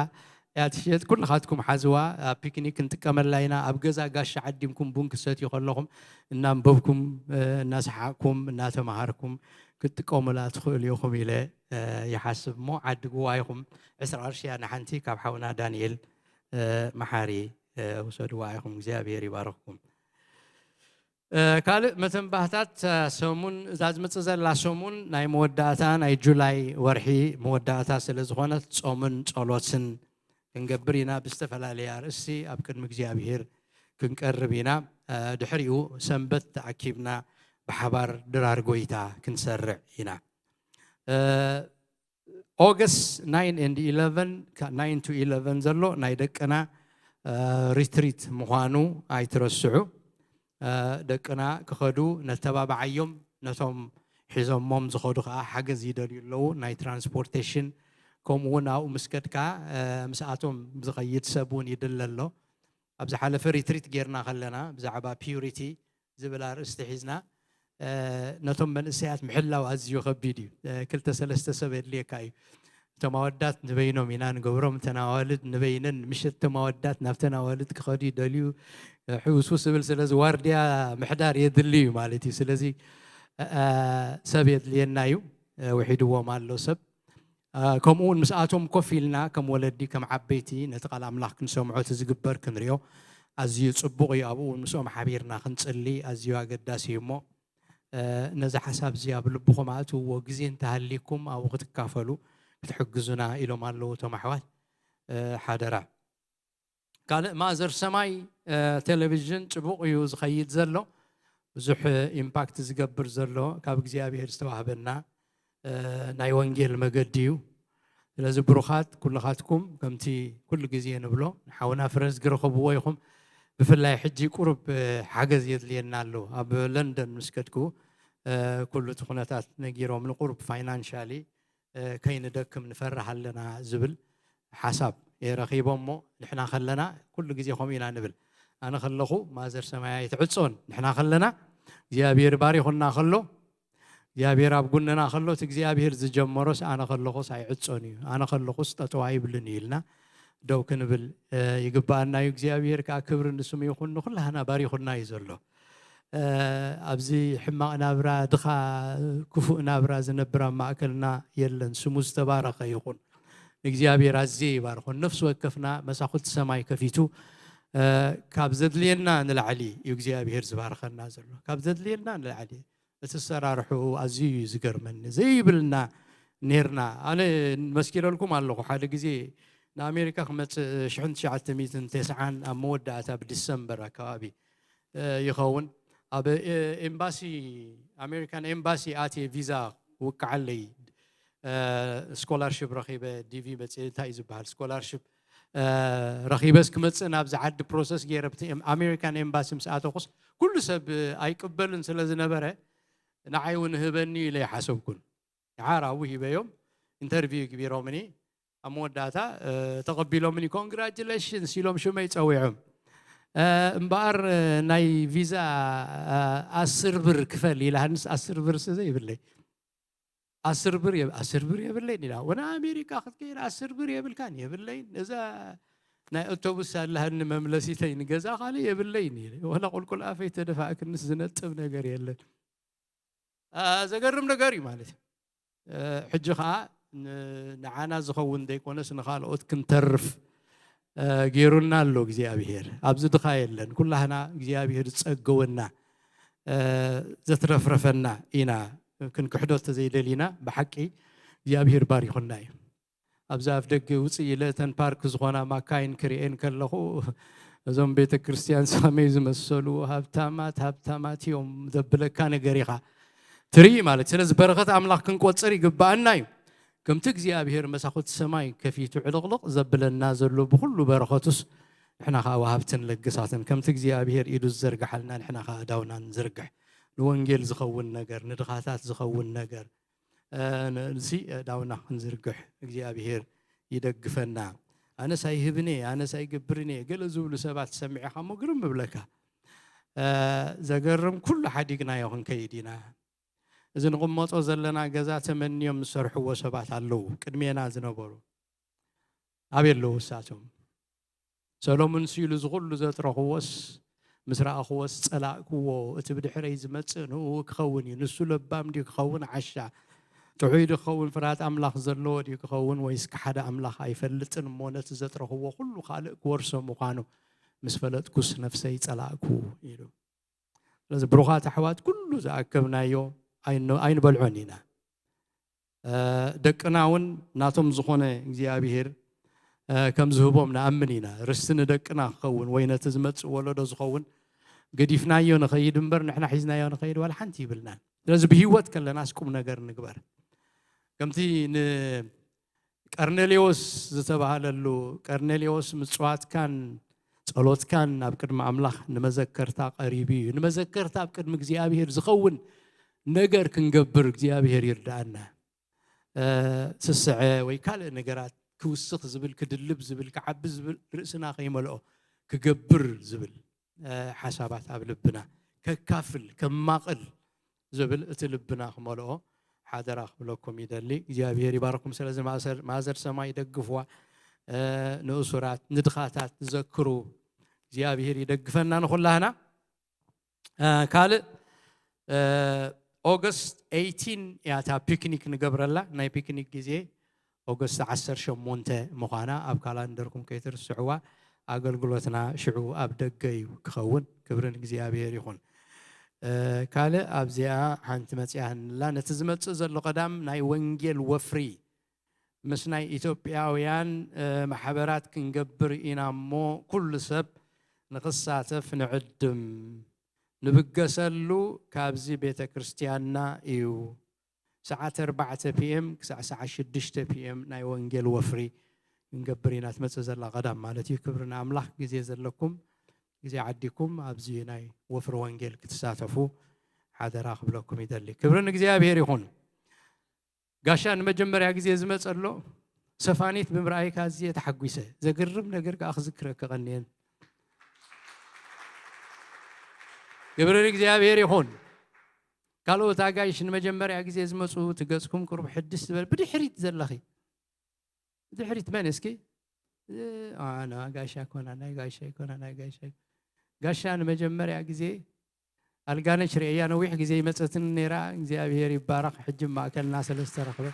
እያ ትሽየጥ። ኩልኻትኩም ሓዝዋ፣ ኣብ ፒክኒክ ክንጥቀመላ ኢና። ኣብ ገዛ ጋሻ ዓዲምኩም ቡን ክትሰትዩ ከለኹም እናንበብኩም፣ እ፣ እናሰሓቕኩም፣ እናተማሃርኩም ክትጥቀሙላ ትኽእሉ ኢኹም ኢለ፣ እ፣ ይሓስብ እሞ፣ ዓድግዋ ኢኹም። ዕስራ ቅርሺ እያ ንሓንቲ፣ ካብ ሓውና ዳንኤል፣ እ፣ መሓሪ፣ እ፣ ውሰድዋ ኢኹም። እግዚኣብሔር ይባርኽኩም። እ፣ ካልእ መተንባህታት፣ እ፣ ሰሙን፣ እዛ ዝመጽእ ዘላ ሰሙን ናይ መወዳእታ፣ ናይ ጁላይ ወርሒ መወዳእታ ስለ ዝኾነት፣ ጾምን ጸሎትን፣ ክንገብር ኢና። ብዝተፈላለየ ኣርእስቲ ኣብ ቅድሚ እግዚኣብሔር ክንቀርብ ኢና። ድሕሪኡ ሰንበት ተኣኪብና ብሓባር ድራር ጎይታ ክንሰርዕ ኢና። August nine and eleven, nine to eleven ዘሎ ናይ ደቅና ሪትሪት ምዃኑ ኣይትረስዑ። ደቅና ክኸዱ ነተባብዓዮም። ነቶም ሒዞሞም ዝኸዱ ከዓ ሓገዝ ይደልዩ ኣለዉ። ናይ ትራንስፖርቴሽን፣ ከምኡ እውን ኣብኡ ምስ ከድካ ምስኣቶም ዝኸይድ ሰብ እውን ይድለ ኣሎ። ኣብ ዝሓለፈ ሪትሪት ጌርና ከለና ብዛዕባ ፒዩሪቲ ዝብል ኣርእስቲ ሒዝና ነቶም መንእሰያት ምሕላው ኣዝዩ ከቢድ እዩ። ክልተ ሰለስተ ሰብ የድልየካ እዩ። እቶም ኣወዳት ንበይኖም ኢና ንገብሮም፣ እተን ኣዋልድ ንበይነን። ምሸት እቶም ኣወዳት ናብተን ኣዋልድ ክኸዱ ይደልዩ። ሕውስውስ ዝብል ስለዚ ዋርድያ ምሕዳር የድሊ እዩ ማለት እዩ። ስለዚ ሰብ የድልየና እዩ። ውሒድዎም ኣሎ ሰብ። ከምኡ እውን ምስኣቶም ኮፍ ኢልና ከም ወለዲ ከም ዓበይቲ ነቲ ቃል ኣምላኽ ክንሰምዖ፣ እቲ ዝግበር ክንሪኦ ኣዝዩ ጽቡቕ እዩ። ኣብኡ እውን ምስኦም ሓቢርና ክንጽሊ ኣዝዩ ኣገዳሲ እዩ። እሞ ነዚ ሓሳብ እዚ ኣብ ልብኹም ኣእትውዎ፣ ግዜ እንተሃሊኩም ኣብኡ ክትካፈሉ ክትሕግዙና ኢሎም ኣለዉ እቶም ኣሕዋት። ሓደራ። ካልእ ማዘር ሰማይ ቴሌቪዥን ጽቡቕ እዩ ዝኸይድ ዘሎ፣ ብዙሕ ኢምፓክት ዝገብር ዘሎ ካብ እግዚኣብሔር ዝተዋህበና ናይ ወንጌል መገዲ እዩ። ስለዚ ብሩኻት ኩልኻትኩም ከምቲ ኩሉ ግዜ ንብሎ ንሓውና ፍረዝ ግረኸብዎ ኢኹም። ብፍላይ ሕጂ ቁሩብ ሓገዝ የድልየና ኣሎ። ኣብ ለንደን ምስ ከድኩ ኩሉ እቲ ኩነታት ነጊሮም ንቁሩብ ፋይናንሻሊ ከይንደክም ንፈርህ ኣለና ዝብል ሓሳብ እየ ረኺቦ። እሞ ንሕና ከለና ኩሉ ግዜ ከምኡ ኢና ንብል። ኣነ ከለኹ ማዘር ሰማያ ኣይትዕጾን። ንሕና ከለና እግዚኣብሔር ባሪኹና ከሎ፣ እግዚኣብሔር ኣብ ጉንና ከሎ፣ እቲ እግዚኣብሔር ዝጀመሮስ ኣነ ከለኹስ ኣይዕጾን እዩ፣ ኣነ ከለኹስ ጠጠው ኣይብልን እዩ ኢልና ደው ክንብል ይግባኣና እዩ። እግዚኣብሔር ከዓ ክብሪ ንስሙ ይኹን፣ ንኩላህና ባሪኹና እዩ ዘሎ። ኣብዚ ሕማቕ ናብራ፣ ድኻ፣ ክፉእ ናብራ ዝነብር ኣብ ማእከልና የለን። ስሙ ዝተባረኸ ይኹን። እግዚኣብሔር ኣዝየ ይባርኾ። ነፍሲ ወከፍና መሳኹቲ ሰማይ ከፊቱ ካብ ዘድልየና ንላዕሊ እዩ እግዚኣብሔር ዝባርኸና ዘሎ። ካብ ዘድልየና ንላዕሊ እቲ ኣሰራርሕኡ ኣዝዩ እዩ ዝገርመኒ። ዘይብልና ኔርና። ኣነ መስኪረልኩም ኣለኹ። ሓደ ግዜ ንኣሜሪካ ክመጽእ ሽሕን ትሽዓተ ሚእትን ተስዓን ኣብ መወዳእታ ብዲሰምበር ኣከባቢ ይኸውን፣ ኣብ ኤምባሲ፣ ኣሜሪካን ኤምባሲ ኣትየ ቪዛ ውቅዓለይ። ስኮላርሽፕ ረኺበ፣ ዲቪ መፅእ፣ እንታይ እዩ ዝበሃል፣ ስኮላርሽፕ ረኺበስ ክመፅእ ናብዚ ዓዲ ፕሮሰስ ገይረ ኣብቲ ኣሜሪካን ኤምባሲ ምስ ኣተኹስ ኩሉ ሰብ ኣይቅበልን ስለ ዝነበረ ንዓይ እውን ህበኒ ኢለ ይሓሰብኩን። ሓራዊ ሂበዮም፣ ኢንተርቪው ግቢሮምኒ፣ ኣብ መወዳእታ ተቐቢሎምኒ፣ ኮንግራጁሌሽንስ ኢሎም ሽመይ ፀዊዖም። እምበኣር ናይ ቪዛ ኣስር ብር ክፈል ኢላሃንስ ኣስር ብር ስ ዘይብለይ፣ ኣስር ብር ኣስር ብር የብለይን ኢላ። ወና ኣሜሪካ ክትከይድ ኣስር ብር የብልካን፣ የብለይን። እዛ ናይ ኣውቶቡስ ኣለሃኒ መምለሲተይ ንገዛ ካልእ የብለይን ኢለ፣ ወላ ቁልቁል ኣፈይ ተደፋእክንስ ዝነጥብ ነገር የለን። ዘገርም ነገር እዩ ማለት እዩ። ሕጂ ከዓ ንዓና ዝኸውን ዘይኮነስ ንካልኦት ክንተርፍ ገይሩና ኣሎ እግዚኣብሄር። ኣብዚ ድኻ የለን፣ ኩላህና እግዚኣብሄር ዝፀገወና ዘትረፍረፈና ኢና። ክንክሕዶ ተዘይደሊና ብሓቂ እግዚኣብሄር ባሪኹና እዩ። ኣብዚ ኣፍ ደገ ውፅእ ኢለ እተን ፓርክ ዝኾና ማካይን ክርእየን ከለኹ እዞም ቤተ ክርስቲያን ከመይ ዝመሰሉ ሃብታማት ሃብታማት እዮም ዘብለካ ነገር ኢኻ ትርኢ ማለት። ስለዚ በረኸት ኣምላኽ ክንቆፅር ይግባኣና እዩ። ከምቲ እግዚኣብሄር መሳኹት ሰማይ ከፊቱ ዕልቕልቕ ዘብለና ዘሎ ብኩሉ በረኸቱስ ንሕና ከዓ ወሃብትን ለግሳትን ከምቲ እግዚኣብሄር ኢዱ ዝዘርግሓልና ንሕና ከዓ እዳውና ንዝርግሕ። ንወንጌል ዝኸውን ነገር፣ ንድኻታት ዝኸውን ነገር፣ ንእልሲ ዳውና ክንዝርግሕ እግዚኣብሄር ይደግፈና። ኣነስ ኣይህብን እየ፣ ኣነስ ኣይገብርን እየ ገለ ዝብሉ ሰባት ሰሚዕኻ እሞ ግርም እብለካ። ዘገርም ኩሉ ሓዲግናዮ ክንከይድ ኢና። እዚ ንቕመጦ ዘለና ገዛ ተመንዮም ዝሰርሕዎ ሰባት ኣለዉ ቅድሜና ዝነበሩ። ኣበይ ኣለዉ እሳቶም? ሰሎሙን ስኢሉ ዝኹሉ ዘጥረኽዎስ ምስ ረኣኽዎስ ጸላእክዎ። እቲ ብድሕረይ ዝመጽእ ንእኡ ክኸውን እዩ። ንሱ ለባም ድዩ ክኸውን ዓሻ? ጥዑይ ድዩ ክኸውን? ፍርሃት ኣምላኽ ዘለዎ ድዩ ክኸውን? ወይስ ከሓዲ ኣምላኽ ኣይፈልጥን እሞ ነቲ ዘጥረኽዎ ኩሉ ካልእ ክወርሶ ምዃኑ ምስ ፈለጥኩስ ነፍሰይ ጸላእኩ ኢሉ። ስለዚ ብሩኻት ኣሕዋት ኩሉ ዝኣከብናዮ ኣይንበልዖን ኢና። ደቅና እውን ናቶም ዝኾነ እግዚኣብሄር ከም ዝህቦም ንኣምን ኢና። ርስቲ ንደቅና ክኸውን ወይ ነቲ ዝመጽእ ወለዶ ዝኸውን ገዲፍናዮ ንኸይድ እምበር ንሕና ሒዝናዮ ንኸይድ ዋላ ሓንቲ ይብልናን። ስለዚ ብህይወት ከለናስ ቁም ነገር ንግበር። ከምቲ ንቀርኔሌዎስ ዝተባህለሉ፣ ቀርኔሌዎስ ምጽዋትካን ጸሎትካን ኣብ ቅድሚ ኣምላኽ ንመዘከርታ ቀሪቡ እዩ። ንመዘከርታ ኣብ ቅድሚ እግዚኣብሔር ዝኸውን ነገር ክንገብር እግዚኣብሔር ይርዳኣና። ስስዐ ወይ ካልእ ነገራት ክውስኽ ዝብል፣ ክድልብ ዝብል፣ ክዓቢ ዝብል፣ ርእስና ከይመልኦ ክገብር ዝብል ሓሳባት ኣብ ልብና ከካፍል፣ ከማቕል ዝብል እቲ ልብና ክመልኦ ሓደራ ክብለኩም ይደሊ። እግዚኣብሔር ይባርኩም። ስለዚ ማእሰር-፣ ማእዘር ሰማይ ይደግፍዋ። ንእሱራት፣ ንድኻታት ዘክሩ። እግዚኣብሔር ይደግፈና ንኹላህና። ካልእ ኦገስት ኤይቲን እያ እታ ፒክኒክ ንገብረላ። ናይ ፒክኒክ ግዜ ኦገስት ዓሰርተ ሸሞንተ ምዃና ኣብ ካላንደርኩም ከይትርስዕዋ። ኣገልግሎትና ሽዑ ኣብ ደገ እዩ ክኸውን። ክብሪ ንእግዚኣብሔር ይኹን። ካልእ ኣብዚኣ ሓንቲ መጽያህንላ፣ ነቲ ዝመጽእ ዘሎ ቀዳም ናይ ወንጌል ወፍሪ ምስ ናይ ኢትዮጵያውያን ማሕበራት ክንገብር ኢና እሞ፣ ኩሉ ሰብ ንኽሳተፍ ንዕድም። ንብገሰሉ ካብዚ ቤተ ክርስቲያንና እዩ። ሰዓት ኣርባዕተ ፒ ኤም ክሳዕ ሰዓት ሽዱሽተ ፒ ኤም ናይ ወንጌል ወፍሪ ክንገብር ኢና። ትመጽእ ዘላ ቀዳም ማለት እዩ። ክብሪ ንኣምላኽ። ግዜ ዘለኩም፣ ግዜ ዓዲኩም ኣብዚ ናይ ወፍሪ ወንጌል ክትሳተፉ ሓደራ ክብለኩም ይደሊ። ክብሪ ንእግዚኣብሔር ይኹን። ጋሻ ንመጀመርያ ግዜ ዝመጸ ኣሎ፣ ሰፋኒት ብምርኣይካ ኣዝየ ተሓጒሰ። ዘግርም ነገር ከኣ ክዝክረካ ቀንየን። ክብሪ ንእግዚኣብሔር ይኹን። ካልኦት ኣጋይሽ ንመጀመርያ ግዜ ዝመጹ፣ እቲ ገጽኩም ቁሩብ ሕድስ ዝበል፣ ብድሕሪት ዘለኺ። ብድሕሪት መን እስኪ? እ፣ ኣነ ጋሻ ኮና፣ ናይ ጋሻ ይኮና፣ ናይ ጋሻ ይኮና። ጋሻ ንመጀመርያ ግዜ ኣልጋነሽ ርእያ ነዊሕ ግዜ ይመጸትን ነይራ። እግዚኣብሔር ይባረኽ። ሕጂ ማእከልና ስለ ዝተረኽበ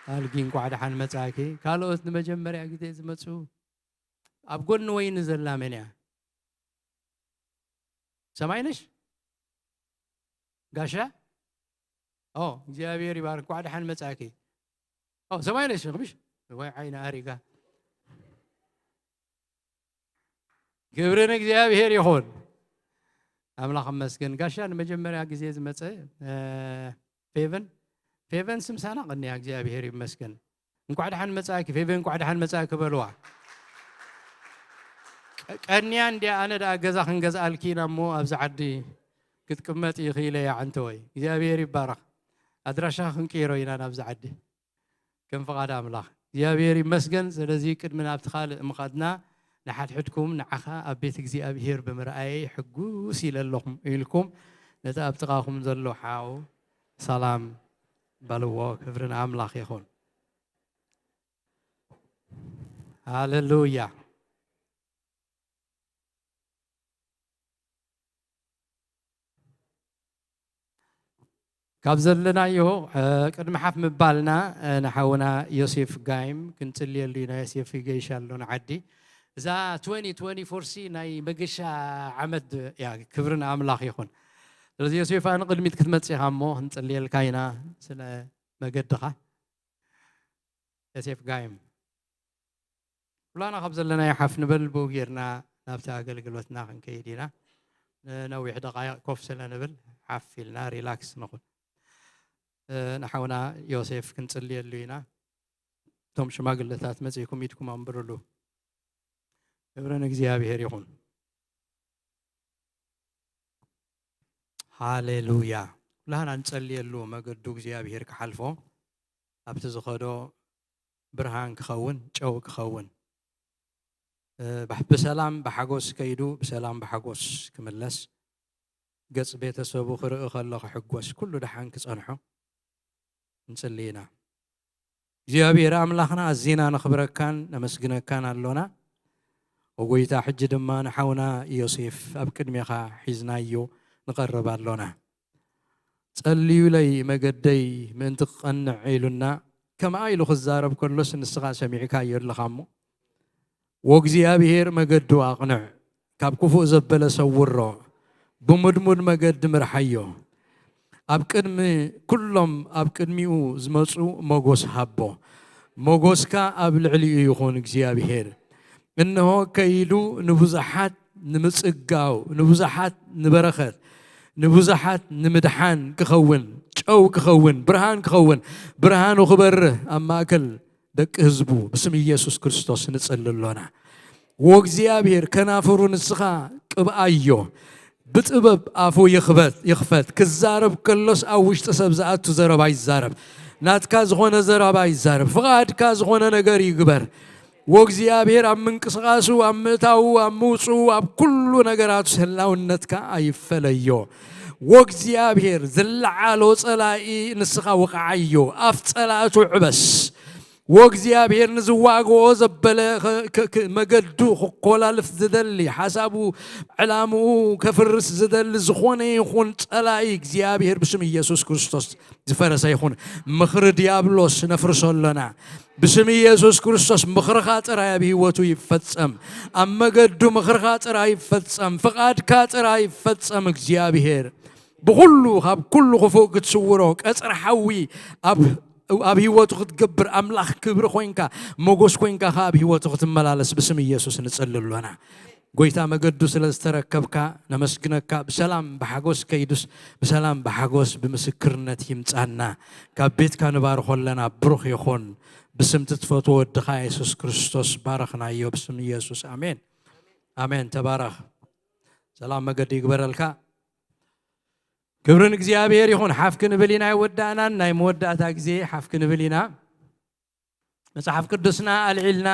ኣልጊ እንቋዕ ደሓን መጻእኪ። ካልኦት ንመጀመርያ ግዜ ዝመጹ ኣብ ጎኒ ወይኒ ዘላ መን እያ? ሰማይነሽ? ጋሻ? ኦ፣ እግዚኣብሔር ይባርክ። እንቋዕ ደሓን መጻእኪ። ኦ፣ ሰማይነሽ፣ ምሽ? ወይ ዓይኒ ኣሪጋ። ክብሪ ንእግዚኣብሔር ይኹን። ኣምላኽ ይመስገን። ጋሻ ንመጀመርያ ግዜ ዝመጸ፣ እ፣ ፌቨን፣ ፌቨን ስምሳና ቀንያ፣ እግዚኣብሔር ይመስገን። እንቋዕ ደሓን መጻእኪ ፌቨን፣ እንቋዕ ደሓን መጻእኪ በልዋ። ቀ-፣ ቀንያ እንድያ፣ ኣነ ደኣ ገዛ ክንገዝኣልኪ ኢና እሞ ኣብዚ ዓዲ ክትቅመጥ ይኽኢለ እያ ዓንተወይ። እግዚኣብሔር ይባረኽ። ኣድራሻ ክንቅይሮ ኢና ናብዚ ዓዲ። ከም ፍቓድ ኣምላኽ። እግዚኣብሔር ይመስገን። ስለዚ ቅድሚ ናብቲ ካልእ ምኻድና ንሓድሕድኩም ንዓኻ ኣብ ቤት እግዚኣብሔር ብምርኣየይ ሕጉስ ኢለ ኣለኹም ኢልኩም ነቲ ኣብ ጥቓኹም ዘሎ ሓው ሰላም በልዎ። ክብሪ ንኣምላኽ ይኹን። ሃሌሉያ። ካብ ዘለናዮ፣ እ፣ ቅድሚ ሓፍ ምባልና፣ እ፣ ንሓውና ዮሴፍ ጋይም ክንጽልየሉ ኢና። ዮሴፍ ይገይሽ ኣሎ ንዓዲ። እዛ ትወንቲ ትወንቲ ፎር ሲ ናይ መገሻ ዓመት እያ። ክብሪ ንኣምላኽ ይኹን። ስለዚ ዮሴፍ፣ ንቕድሚት ክትመጽእ ኢኻ እሞ ክንጽልየልካ ኢና ስለ መገድኻ። ዮሴፍ ጋይም። ኩላና ካብ ዘለናዮ ሓፍ ንበል፣ ብኡ ጌርና ናብቲ ኣገልግሎትና ክንከይድ ኢና። ንነዊሕ ደቓይቕ ኮፍ ስለ ንብል፣ ሓፍ ኢልና ሪላክስ ንኹን። እ፣ ንሓውና ዮሴፍ ክንጽልየሉ ኢና። እቶም ሽማግለታት መጺእኩም ኢድኩም ኣንብሩሉ። ክብሪ ንእግዚኣብሔር ይኹን። ሃሌሉያ። ኩላህና ንጸልየሉ፣ መገዱ እግዚኣብሔር ክሓልፎ፣ ኣብቲ ዝኸዶ ብርሃን ክኸውን፣ ጨው ክኸውን፣ እ፣ ባሕ-፣ ብሰላም ብሓጎስ ከይዱ፣ ብሰላም ብሓጎስ ክምለስ፣ ገጽ ቤተሰቡ ክርኢ ከሎ ክሕጎስ፣ ኩሉ ደሓን ክጸንሖ ንጽሊ ኢና። እግዚኣብሔር ኣምላኽና፣ ኣዚና ነኽብረካን ነመስግነካን ኣሎና። ኦ ጐይታ፣ ሕጂ ድማ ንሓውና ዮሴፍ ኣብ ቅድሜኻ ሒዝናዮ ንቐርብ ኣሎና። ጸልዩለይ መገደይ ምእንቲ ክቐንዕ ኢሉና፣ ከምኣ ኢሉ ክዛረብ ከሎስ ንስኻ ሰሚዕካዮ ኣለኻ እሞ፣ ወእግዚኣብሔር መገዱ ኣቕንዕ፣ ካብ ክፉእ ዘበለ ሰውሮ፣ ብምድሙድ መገዲ ምርሓዮ። ኣብ ቅድሚ ኩሎም ኣብ ቅድሚኡ ዝመጹ ሞጎስ ሃቦ። ሞጎስካ ኣብ ልዕሊኡ ይኹን እግዚኣብሔር። እንሆ ከይዱ ንብዙሓት ንምጽጋው፣ ንብዙሓት ንበረኸት፣ ንብዙሓት ንምድሓን ክኸውን፣ ጨው ክኸውን፣ ብርሃን ክኸውን፣ ብርሃኑ ክበርህ ኣብ ማእከል ደቂ ህዝቡ ብስም ኢየሱስ ክርስቶስ ንጽሊ ኣሎና። ወእግዚኣብሔር ከናፍሩ ንስኻ ቅብኣዮ፣ ብጥበብ ኣፉ ይኽበት ይኽፈት። ክዛረብ ከሎስ ኣብ ውሽጢ ሰብ ዝኣቱ ዘረባ ይዛረብ። ናትካ ዝኾነ ዘረባ ይዛረብ። ፍቓድካ ዝኾነ ነገር ይግበር። ወእግዚኣብሔር ኣብ ምንቅስቓሱ፣ ኣብ ምእታዉ፣ ኣብ ምውፅኡ፣ ኣብ ኩሉ ነገራቱ ህላውነትካ ኣይፈለዮ። ወእግዚኣብሔር ዝለዓሎ ጸላኢ ንስኻ ወቕዓዮ። ኣፍ ጸላእቱ ዕበስ። ወእግዚኣብሔር ንዝዋግኦ ዘበለ ኸ- ከ- ከ- መገዱ ክኮላልፍ ዝደሊ፣ ሓሳቡ ዕላምኡ ከፍርስ ዝደሊ ዝኾነ ይኹን ጸላኢ እግዚኣብሔር ብስም ኢየሱስ ክርስቶስ ዝፈረሰ ይኹን። ምኽሪ ዲያብሎስ ነፍርሶ ኣለና። ብስም ኢየሱስ ክርስቶስ ምኽርኻ ጥራይ ኣብ ህይወቱ ይፈጸም። ኣብ መገዱ ምኽርኻ ጥራይ ይፈጸም። ፍቓድካ ጥራይ ይፈጸም እግዚኣብሔር። ብኹሉ ካብ ኩሉ ክፉእ ክትስውሮ ቀጽሪ ሓዊ ኣብ ኣብ ህይወቱ ክትገብር ኣምላኽ ክብሪ ኮይንካ ሞጎስ ኮይንካ ከ ኣብ ህይወቱ ክትመላለስ ብስም ኢየሱስ ንጽሊ ኣሎና። ጎይታ መገዱ ስለ ዝተረከብካ ነመስግነካ። ብሰላም ብሓጎስ ከይዱስ ብሰላም ብሓጎስ ብምስክርነት ይምጻና። ካብ ቤትካ ንባርኾ ኣለና። ብሩኽ ይኹን። ብስም ትትፈትዎ ወድኻ የሱስ ክርስቶስ ባረኽናዮ። ብስም ኢየሱስ ኣሜን። ኣሜን። ተባረኽ። ሰላም መገዲ ይግበረልካ። ክብሪ ንእግዚኣብሔር ይኹን። ሓፍ ክንብል ኢና። ኣይወዳእናን። ናይ መወዳእታ ግዜ ሓፍ ክንብል ኢና። መጽሓፍ ቅዱስና ኣልዒልና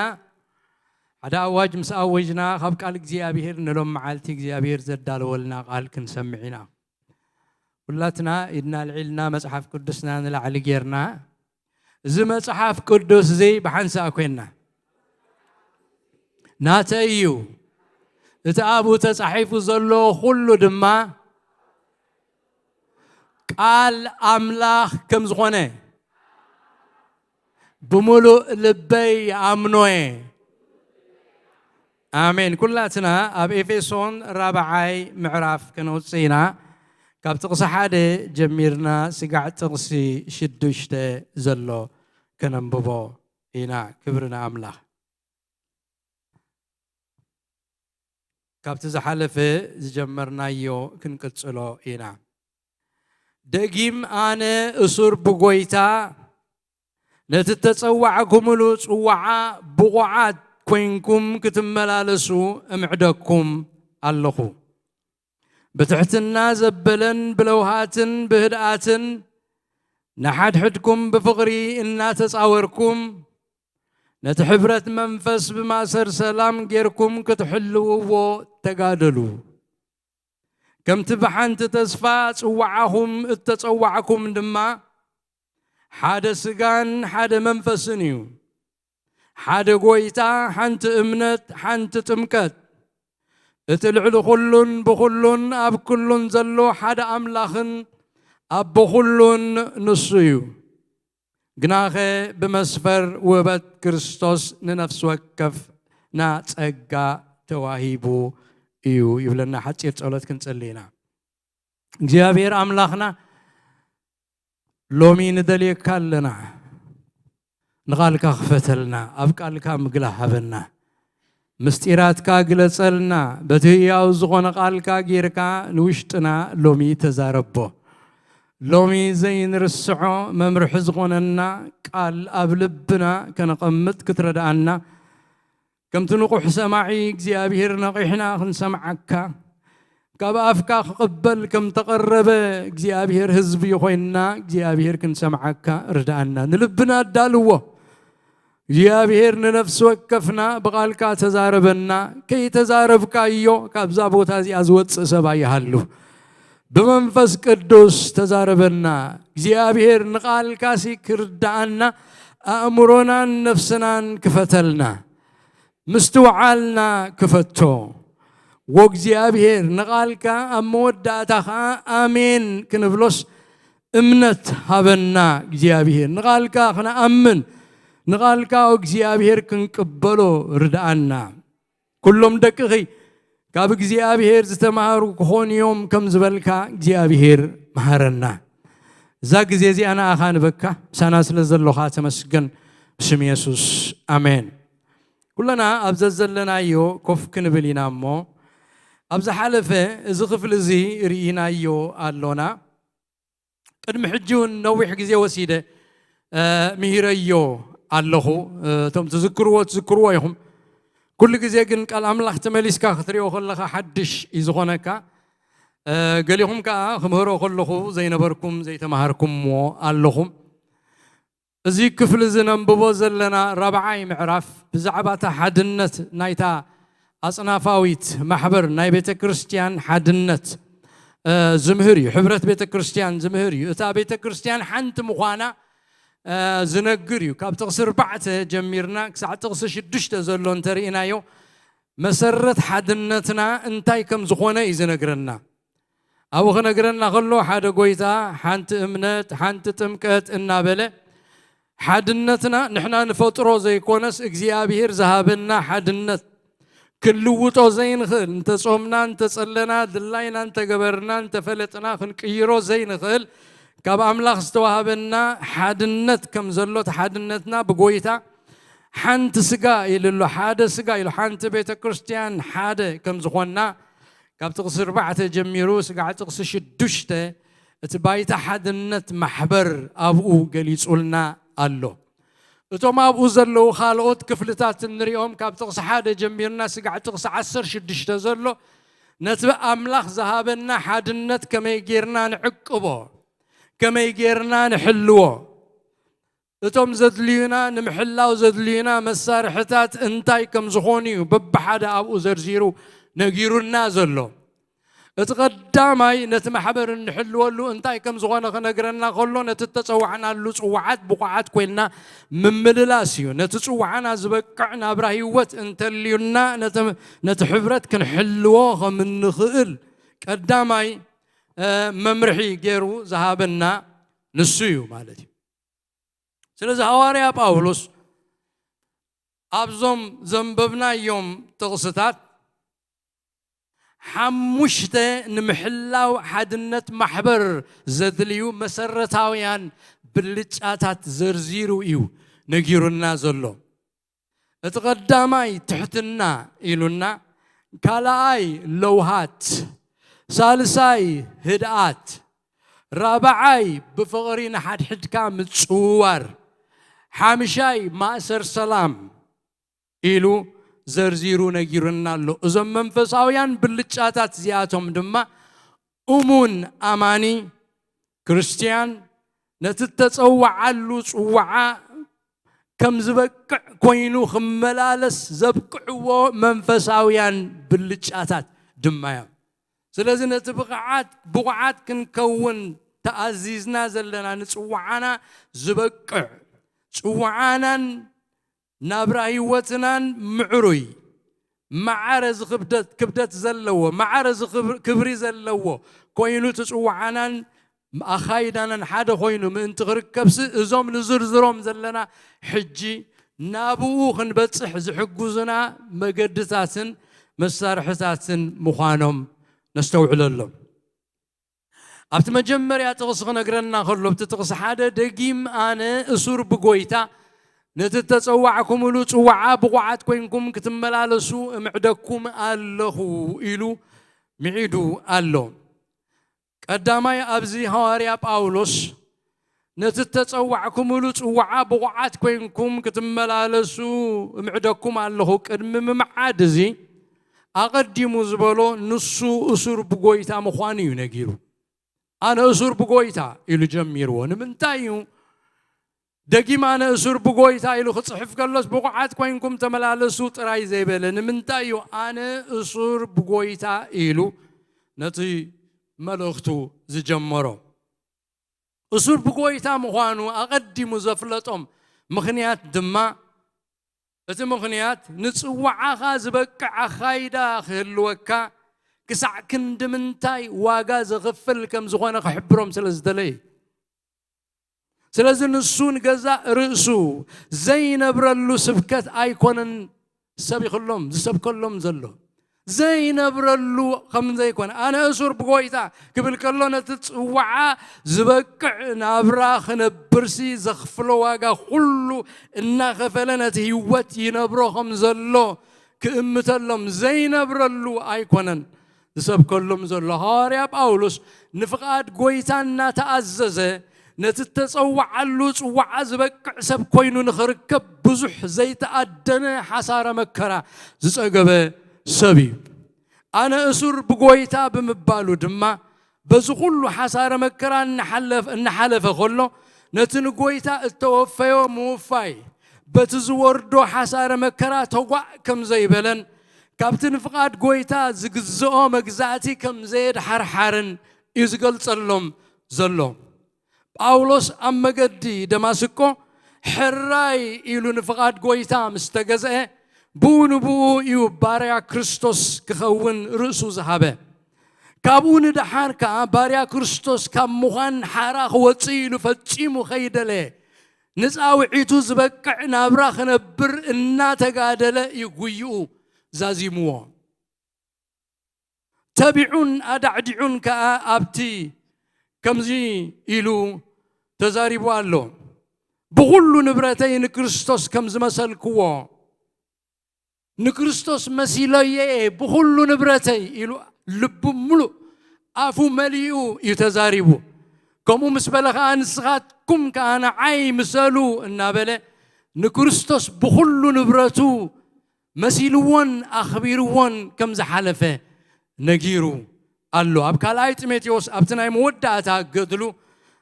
ሓደ ኣዋጅ ምስ ኣወጅና ካብ ቃል እግዚኣብሔር ንሎም መዓልቲ እግዚኣብሔር ዘዳለወልና ቃል ክንሰምዕ ኢና። ሁላትና ኢድና ኣልዒልና መጽሓፍ ቅዱስና ንላዕሊ ጌርና፣ እዚ መጽሓፍ ቅዱስ እዚ ብሓንሳእ ኮይንና ናተይ እዩ፣ እቲ ኣብኡ ተጻሒፉ ዘሎ ኩሉ ድማ ቃል ኣምላኽ ከም ዝኾነ ብምሉእ ልበይ ኣምኖ እየ። ኣሜን። ኩላትና ኣብ ኤፌሶን ራብዓይ ምዕራፍ ከነውፅእ ኢና። ካብ ጥቕሲ ሓደ ጀሚርና ስጋዕ ጥቕሲ ሽዱሽተ ዘሎ ከነንብቦ ኢና። ክብሪ ንኣምላኽ። ካብቲ ዝሓለፈ ዝጀመርናዮ ክንቅጽሎ ኢና። ደጊም ኣነ እሱር ብጎይታ ነቲ እተጸዋዕኩምሉ ጽዋዓ ብቑዓት ኮይንኩም ክትመላለሱ እምዕደኩም ኣለኹ። ብትሕትና ዘበለን ብለውሃትን ብህድኣትን ንሓድሕድኩም ብፍቕሪ እናተጻወርኩም ነቲ ሕብረት መንፈስ ብማእሰር ሰላም ጌርኩም ክትሕልውዎ ተጋደሉ። ከምቲ ብሓንቲ ተስፋ ጽዋዓኹም እተጸዋዕኩም ድማ ሓደ ስጋን ሓደ መንፈስን እዩ። ሓደ ጎይታ፣ ሓንቲ እምነት፣ ሓንቲ ጥምቀት፣ እቲ ልዕሊ ኩሉን ብኹሉን ኣብ ኩሉን ዘሎ ሓደ ኣምላኽን ኣቦ ኩሉን ንሱ እዩ። ግናኸ ብመስፈር ውህበት ክርስቶስ ንነፍሲ ወከፍና ጸጋ ተዋሂቡ እዩ ይብለና። ሓጺር ጸሎት ክንጽሊ ኢና። እግዚኣብሔር ኣምላኽና፣ ሎሚ ንደልየካ ኣለና። ንቓልካ ክፈተልና፣ ኣብ ቃልካ ምግላ ሃበና። ምስጢራትካ ግለጸልና፣ በቲ ህያው ዝኾነ ቃልካ ጌርካ ንውሽጥና ሎሚ ተዛረቦ። ሎሚ ዘይንርስዖ መምርሒ ዝኾነና ቃል ኣብ ልብና ከነቐምጥ ክትረድኣና፣ ከምቲ ንቑሕ ሰማዒ እግዚኣብሔር ነቒሕና ክንሰምዓካ፣ ካብ ኣፍካ ክቕበል ከም ተቐረበ እግዚኣብሔር ህዝቢ ኮይንና እግዚኣብሔር ክንሰምዓካ ርድኣና። ንልብና ኣዳልዎ። እግዚኣብሔር ንነፍሲ ወከፍና ብቓልካ ተዛረበና። ከይተዛረብካዮ ካብዛ ቦታ እዚኣ ዝወጽእ ሰብ ኣይሃሉ። ብመንፈስ ቅዱስ ተዛረበና። እግዚኣብሔር ንቓልካሲ ክርድኣና ኣእምሮናን ነፍስናን ክፈተልና። ምስትውዓልና ክፈቶ። ወእግዚኣብሔር ንቓልካ ኣብ መወዳእታ ኸዓ ኣሜን ክንብሎስ እምነት ሃበና። እግዚኣብሔር ንቓልካ ክንኣምን፣ ንቓልካ እግዚኣብሔር ክንቅበሎ ርድኣና። ኩሎም ደቅኺ ካብ እግዚኣብሔር ዝተማሃሩ ክኾኑ እዮም ከም ዝበልካ እግዚኣብሔር መሃረና። እዛ ግዜ እዚኣ ንኣኻ ንበካ፣ ምሳና ስለ ዘሎኻ ተመስገን። ብስም የሱስ፣ ኣሜን። ኩለና ኣብ ዘዘለናዮ ኮፍ ክንብል ኢና እሞ፣ ኣብ ዝሓለፈ እዚ ክፍሊ እዚ ርኢናዮ ኣሎና። ቅድሚ ሕጂ እውን ነዊሕ ግዜ ወሲደ፣ እ፣ ምሂረዮ ኣለኹ። እ፣ እቶም ትዝክርዎ፣ ትዝክርዎ ኢኹም። ኩሉ ግዜ ግን ቃል ኣምላኽ ተመሊስካ ክትሪኦ ከለኻ ሓድሽ እዩ ዝኾነካ። እ፣ ገሊኹም ከኣ ክምህሮ ከለኹ ዘይነበርኩም፣ ዘይተማሃርኩምዎ ኣለኹም። እዚ ክፍሊ እዚ ነንብቦ ዘለና ራብዓይ ምዕራፍ ብዛዕባ እታ ሓድነት ናይታ ኣጽናፋዊት ማሕበር ናይ ቤተ ክርስቲያን ሓድነት፣ እ፣ ዝምህር እዩ። ሕብረት ቤተ ክርስቲያን ዝምህር እዩ። እታ ቤተ ክርስቲያን ሓንቲ ምዃና፣ እ፣ ዝነግር እዩ። ካብ ጥቕሲ ኣርባዕተ ጀሚርና ክሳዕ ጥቕሲ ሽዱሽተ ዘሎ እንተርኢናዮ፣ መሰረት ሓድነትና እንታይ ከም ዝኾነ እዩ ዝነግረና። ኣብኡ ክነግረና ከሎ፣ ሓደ ጎይታ፣ ሓንቲ እምነት፣ ሓንቲ ጥምቀት እናበለ፣ ሓድነትና ንሕና ንፈጥሮ ዘይኮነስ እግዚኣብሔር ዝሃበና ሓድነት፣ ክንልውጦ ዘይንኽእል፣ እንተጾምና፣ እንተጸለና፣ ድላይና እንተገበርና፣ እንተፈለጥና ክንቅይሮ ዘይንኽእል፣ ካብ ኣምላኽ ዝተዋህበና ሓድነት ከም ዘሎ፣ እቲ ሓድነትና ብጎይታ ሓንቲ ስጋ ኢሉ ኣሎ፣ ሓደ ስጋ ኢሉ፣ ሓንቲ ቤተ ክርስቲያን ሓደ ከም ዝኾንና፣ ካብ ጥቕሲ ኣርባዕተ ጀሚሩ ስጋዕ ጥቕሲ ሽዱሽተ እቲ ባይታ ሓድነት ማሕበር ኣብኡ ገሊጹልና ኣሎ። እቶም ኣብኡ ዘለዉ ካልኦት ክፍልታት እንሪኦም፣ ካብ ጥቕሲ ሓደ ጀሚርና ስጋዕ ጥቕሲ ዓሰርተ ሽዱሽተ ዘሎ፣ ነቲ ኣምላኽ ዝሃበና ሓድነት ከመይ ጌርና ንዕቅቦ፣ ከመይ ጌርና ንሕልዎ፣ እቶም ዘድልዩና፣ ንምሕላው ዘድልዩና መሳርሕታት እንታይ ከም ዝኾኑ እዩ በብሓደ ኣብኡ ዘርዚሩ ነጊሩና ዘሎ። እቲ ቀዳማይ፣ ነቲ ማሕበር እንሕልወሉ እንታይ ከም ዝኾነ ክነግረና ከሎ፣ ነቲ እተጸዋዕናሉ ጽዋዓት ብቑዓት ኮይንና ምምልላስ እዩ። ነቲ ጽዋዓና ዝበቅዕ ናብራ ህይወት እንተልዩና፣ ነቲ፣ ነቲ ሕብረት ክንሕልዎ ከም እንኽእል ቀዳማይ፣ እ፣ መምርሒ ገይሩ ዝሃበና ንሱ እዩ ማለት እዩ። ስለዚ ሃዋርያ ጳውሎስ ኣብዞም ዘንበብናዮም ጥቕስታት ሓሙሽተ ንምሕላው ሓድነት ማሕበር ዘድልዩ መሰረታውያን ብልጫታት ዘርዚሩ እዩ ነጊሩና ዘሎ። እቲ ቀዳማይ ትሕትና ኢሉና፣ ካልኣይ ለውሃት፣ ሳልሳይ ህድኣት፣ ራብዓይ ብፍቕሪ ንሓድሕድካ ምጽውዋር፣ ሓምሻይ ማእሰር ሰላም ኢሉ ዘርዚሩ ነጊሩና ኣሎ። እዞም መንፈሳውያን ብልጫታት እዚኣቶም ድማ እሙን ኣማኒ ክርስትያን ነቲ እተጸውዓሉ ጽውዓ ከም ዝበቅዕ ኮይኑ ክመላለስ ዘብቅዕዎ መንፈሳውያን ብልጫታት ድማ እዮም። ስለዚ ነቲ ብቕዓት፣ ብቑዓት ክንከውን ተኣዚዝና ዘለና፣ ንጽውዓና ዝበቅዕ፣ ጽውዓናን ናብራ ህይወትናን ምዕሩይ፣ ማዕረ ዝኽብደት፣ ክብደት ዘለዎ፣ ማዕረ ዝኽብር-፣ ክብሪ ዘለዎ ኮይኑ፣ እቲ ጽውዓናን ኣኻይዳናን ሓደ ኮይኑ ምእንቲ ክርከብሲ፣ እዞም ንዝርዝሮም ዘለና ሕጂ ናብኡ ክንበጽሕ ዝሕግዙና መገድታትን መሳርሕታትን ምዃኖም ነስተውዕለሎም። ኣብቲ መጀመርያ ጥቕሲ ክነግረና ከሎ፣ ኣብቲ ጥቕሲ ሓደ፣ "ደጊም ኣነ እሱር ብጎይታ፣ ነቲ እተጸዋዕኩምሉ ጽዋዓ ብቑዓት ኮይንኩም ክትመላለሱ እምዕደኩም ኣለኹ" ኢሉ ምዒዱ ኣሎ። ቀዳማይ፣ ኣብዚ ሃዋርያ ጳውሎስ፣ "ነቲ እተጸዋዕኩምሉ ጽዋዓ ብቑዓት ኮይንኩም ክትመላለሱ እምዕደኩም ኣለኹ" ቅድሚ ምምዓድ እዚ፣ ኣቐዲሙ ዝበሎ ንሱ እሱር ብጎይታ ምዃኑ እዩ ነጊሩ። "ኣነ እሱር ብጎይታ" ኢሉ ጀሚርዎ። ንምንታይ እዩ ደጊም "ኣነ እሱር ብጎይታ" ኢሉ ክጽሕፍ ከሎስ፣ "ብቑዓት ኮይንኩም ተመላለሱ" ጥራይ ዘይበለ? ንምንታይ እዩ "ኣነ እሱር ብጎይታ" ኢሉ ነቲ መልእኽቱ ዝጀመሮ? እሱር ብጎይታ ምዃኑ ኣቐዲሙ ዘፍለጦም ምኽንያት ድማ፣ እቲ ምኽንያት ንጽዋዓኻ ዝበቅዕ ኣኻይዳ ክህልወካ ክሳዕ ክንዲ ምንታይ ዋጋ ዘኽፍል ከም ዝኾነ ክሕብሮም ስለ ዝደለየ። ስለዚ ንሱ ንገዛእ ርእሱ ዘይነብረሉ ስብከት ኣይኮነን ሰቢኽሎም፣ ዝሰብከሎም ዘሎ። ዘይነብረሉ ከም ዘይኮነ፣ ኣነ እሱር ብጎይታ ክብል ከሎ፣ ነቲ ጽዋዓ ዝበቅዕ ናብራ ክነብርሲ ዘኽፍሎ ዋጋ ኩሉ እናኸፈለ ነቲ ህይወት ይነብሮ ከም ዘሎ ክእምተሎም ዘይነብረሉ ኣይኮነን ዝሰብከሎም ዘሎ። ሃዋርያ ጳውሎስ ንፍቓድ ጎይታ እናተኣዘዘ፣ ነቲ እተጸውዓሉ ጽዋዓ ዝበቅዕ ሰብ ኮይኑ ንኽርከብ ብዙሕ ዘይተኣደነ ሓሳረ መከራ ዝጸገበ ሰብ እዩ። ኣነ እሱር ብጎይታ ብምባሉ ድማ፣ በዚ ኩሉ ሓሳረ መከራ እናሓለፍ-፣ እናሓለፈ ከሎ፣ ነቲ ንጎይታ እተወፈዮ ምውፋይ፣ በቲ ዝወርዶ ሓሳረ መከራ ተጓእ ከም ዘይበለን፣ ካብቲ ንፍቓድ ጎይታ ዝግዝኦ መግዛእቲ ከም ዘየድሓርሓርን እዩ ዝገልጸሎም ዘሎ። ጳውሎስ ኣብ መገዲ ደማስቆ ሕራይ ኢሉ ንፍቓድ ጎይታ ምስ ተገዝአ፣ ብኡ ንብኡ እዩ ባርያ ክርስቶስ ክኸውን ርእሱ ዝሃበ። ካብኡ ንደሓር ከኣ ባርያ ክርስቶስ ካብ ምዃን ሓራ ክወጽእ ኢሉ ፈጺሙ ከይደለየ፣ ንጻውዒቱ ዝበቅዕ ናብራ ክነብር እናተጋደለ እዩ ጉይኡ ዛዚምዎ። ተቢዑን ኣዳዕዲዑን ከኣ ኣብቲ ከምዚ ኢሉ ተዛሪቡ ኣሎ። "ብኹሉ ንብረተይ ንክርስቶስ ከም ዝመሰልክዎ፣ ንክርስቶስ መሲለዮ እየ ብኹሉ ንብረተይ" ኢሉ ልቡ ምሉእ ኣፉ መሊኡ እዩ ተዛሪቡ። ከምኡ ምስ በለ ከኣ፣ "ንስኻትኩም ከኣ ንዓይ ምሰሉ" እናበለ ንክርስቶስ ብኹሉ ንብረቱ መሲልዎን ኣኽቢርዎን ከም ዝሓለፈ ነጊሩ ኣሎ። ኣብ ካልኣይ ጢሞቴዎስ፣ ኣብቲ ናይ መወዳእታ ገድሉ፣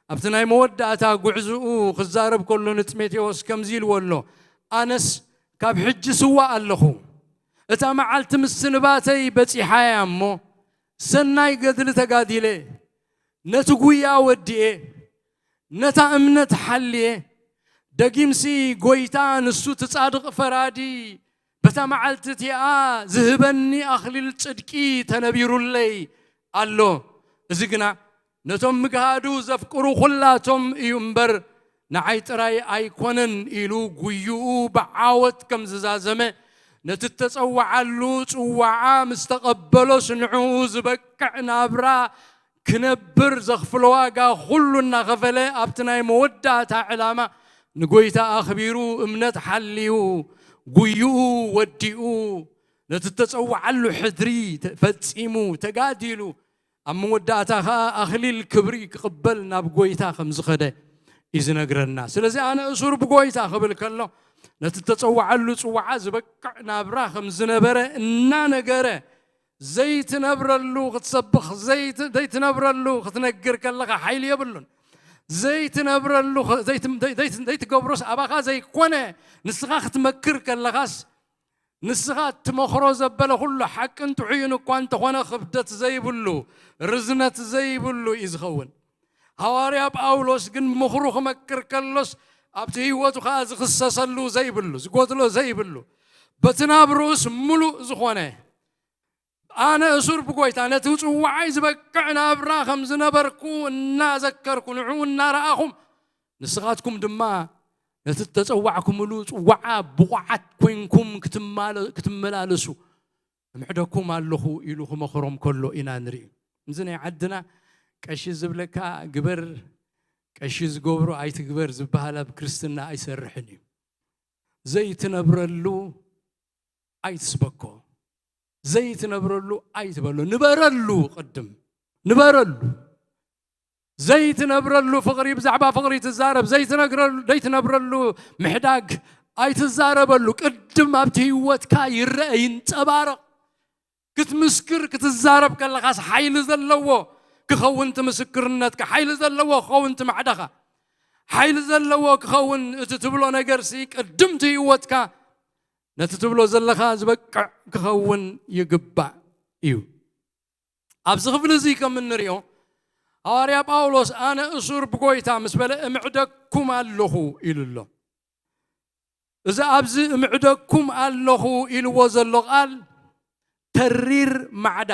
ኣብቲ ናይ መወዳእታ ጉዕዝኡ ክዛረብ ከሎ ንጢሞቴዎስ ከምዚ ኢልዎ ኣሎ፣ "ኣነስ ካብ ሕጂ ስዋእ ኣለኹ፣ እታ መዓልቲ ምስንባተይ በጺሓ እያ እሞ፣ ሰናይ ገድሊ ተጋዲለ፣ ነቲ ጉያ ወዲኤ፣ ነታ እምነት ሓልየ፣ ደጊምሲ ጎይታ ንሱ እቲ ጻድቕ ፈራዲ በታ መዓልቲ እቲኣ ዝህበኒ ኣኽሊል ጽድቂ ተነቢሩለይ ኣሎ። እዚ ግና ነቶም ምግሃዱ ዘፍቅሩ ኹላቶም እዩ እምበር፣ ንዓይ ጥራይ ኣይኮነን" ኢሉ ጉይኡ ብዓወት ከም ዝዛዘመ፣ ነቲ እተጸውዓሉ ጽዋዓ ምስ ተቐበሎስ፣ ንዕኡ ዝበቅዕ ናብራ ክነብር ዘኽፍሎ ዋጋ ኩሉ እናኸፈለ፣ ኣብቲ ናይ መወዳእታ ዕላማ ንጎይታ ኣኽቢሩ፣ እምነት ሓልዩ፣ ጉይኡ ወዲኡ፣ ነቲ እተጸውዓሉ ሕድሪ ተ-፣ ፈጺሙ፣ ተጋዲሉ፣ ኣብ መወዳእታ ኸኣ ኣኽሊል ክብሪ ክቕበል ናብ ጎይታ ከም ዝኸደ እዩ ዝነግረና። ስለዚ ኣነ እሱር ብጎይታ ክብል ከሎ፣ ነቲ እተጸውዓሉ ጽዋዓ ዝበቅዕ ናብራ ከም ዝነበረ እናነገረ፣ ዘይትነብረሉ ክትሰብኽ፣ ዘይት-፣ ዘይትነብረሉ ክትነግር ከለኻ ሓይሊ የብሉን። ዘይትነብረሉ ኸ-፣ ዘይት-፣ ዘይ-፣ ዘይት-፣ ዘይትገብሮስ ኣባኻ ዘይኮነ፣ ንስኻ ክትመክር ከለኻስ፣ ንስኻ እትመኽሮ ዘበለ ኩሉ ሓቅን ጥዑይን እኳ እንተኾነ፣ ክብደት ዘይብሉ፣ ርዝነት ዘይብሉ እዩ ዝኸውን። ሃዋርያ ጳውሎስ ግን ምኽሩ ክመክር ከሎስ፣ ኣብቲ ህይወቱ ኸኣ ዝኽሰሰሉ ዘይብሉ፣ ዝጎድሎ ዘይብሉ፣ በቲ ናብርኡስ ምሉእ ዝኾነ፣ ኣነ እሱር ብጎይታ ነቲ ጽዋዓይ ዝበቅዕ ናብራ ከም ዝነበርኩ እናዘከርኩ፣ ንዕኡ እናረኣኹም፣ ንስኻትኩም ድማ ነቲ እተጸዋዕኩምሉ ጽዋዓ ብቑዓት ኮይንኩም ክትማለ-፣ ክትመላለሱ እምዕደኩም ኣለኹ ኢሉ ክመኽሮም ከሎ ኢና ንርኢ። እዚ ናይ ዓድና ቀሺ ዝብለካ ግበር፣ ቀሺ ዝገብሮ ኣይትግበር ዝበሃል ኣብ ክርስትና ኣይሰርሕን እዩ። ዘይትነብረሉ ኣይትስበኮ። ዘይትነብረሉ ኣይትበሎ። ንበረሉ፣ ቅድም ንበረሉ። ዘይትነብረሉ ፍቕሪ፣ ብዛዕባ ፍቕሪ ትዛረብ፣ ዘይትነግረሉ፣ ዘይትነብረሉ ምሕዳግ ኣይትዛረበሉ። ቅድም ኣብቲ ህይወትካ ይረአ፣ ይንጸባረቕ። ክትምስክር፣ ክትዛረብ ከለኻስ ሓይሊ ዘለዎ ክኸውን እቲ ምስክርነትካ፣ ሓይሊ ዘለዎ ክኸውን እቲ ማዕዳኻ፣ ሓይሊ ዘለዎ ክኸውን እቲ ትብሎ ነገርሲ፣ ቅድም እቲ ህይወትካ ነቲ ትብሎ ዘለኻ ዝበቅዕ ክኸውን ይግባእ እዩ። ኣብዚ ክፍሊ እዚ ከም እንሪኦ፣ ሃዋርያ ጳውሎስ "ኣነ እሱር ብጎይታ" ምስ በለ "እምዕደኩም ኣለኹ" ኢሉ ኣሎ። እዚ ኣብዚ "እምዕደኩም ኣለኹ" ኢልዎ ዘሎ ቃል፣ ተሪር ማዕዳ፣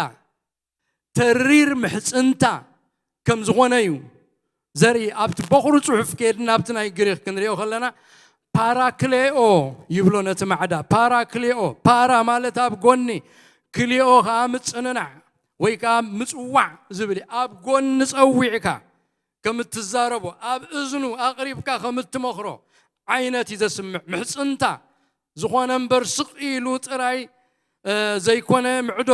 ተሪር ምሕጽንታ ከም ዝኾነ እዩ ዘርኢ። ኣብቲ በኹሪ ጽሑፍ ከድና፣ ኣብቲ ናይ ግሪኽ ክንሪኦ ከለና፣ ፓራክሌኦ ይብሎ ነቲ ማዕዳ። ፓራክሌኦ፣ ፓራ ማለት ኣብ ጎኒ፣ ክልኦ ከዓ ምጽንናዕ ወይ ከዓ ምጽዋዕ ዝብል እዩ። ኣብ ጎኒ ጸዊዕካ ከም እትዛረቦ፣ ኣብ እዝኑ ኣቕሪብካ ከም እትመኽሮ ዓይነት እዩ ዘስምዕ። ምሕጽንታ ዝኾነ እምበር ስቕ ኢሉ ጥራይ፣ እ፣ ዘይኮነ ምዕዶ፣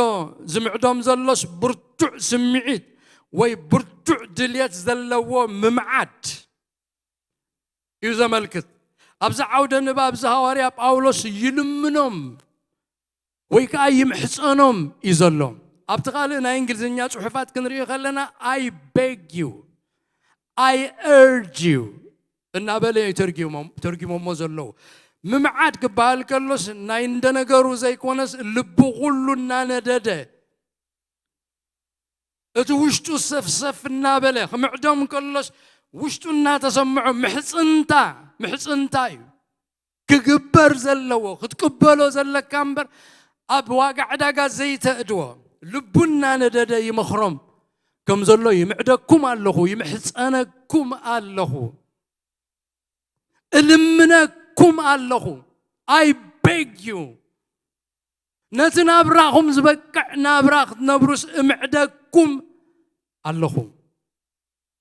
ዝምዕዶም ዘሎስ ብርቱዕ ስምዒት ወይ ብርቱዕ ድልየት ዘለዎ ምምዓድ እዩ ዘመልክት። ኣብዚ ዓውደ ንባብ እዚ ሃዋርያ ጳውሎስ ይልምኖም ወይ ከዓ ይምሕጸኖም እዩ ዘሎ። ኣብቲ ካልእ ናይ እንግሊዝኛ ጽሑፋት ክንርኢ ከለና፣ "I beg you, I urge you" እናበለ እዩ ተርጊሞም-፣ ተርጊሞሞ ዘለዉ። ምምዓድ ክበሃል ከሎስ ናይ እንደ ነገሩ ዘይኮነስ፣ ልቡ ኩሉ እናነደደ፣ እቲ ውሽጡ ሰፍሰፍ እናበለ ክምዕዶም ከሎስ፣ ውሽጡ እናተሰምዖ ምሕጽንታ፣ ምሕጽንታ እዩ ክግበር ዘለዎ፣ ክትቅበሎ ዘለካ እምበር፣ ኣብ ዋጋ ዕዳጋ ዘይተእድዎ። ልቡ እናነደደ ይመኽሮም ከም ዘሎ፣ "ይምዕደኩም ኣለኹ፣ ይምሕጸነኩም ኣለኹ፣ እልምነኩም ኣለኹ፣ I beg you፣ ነቲ ናብራኹም ዝበቅዕ ናብራ ክትነብሩስ እምዕደኩም ኣለኹ።"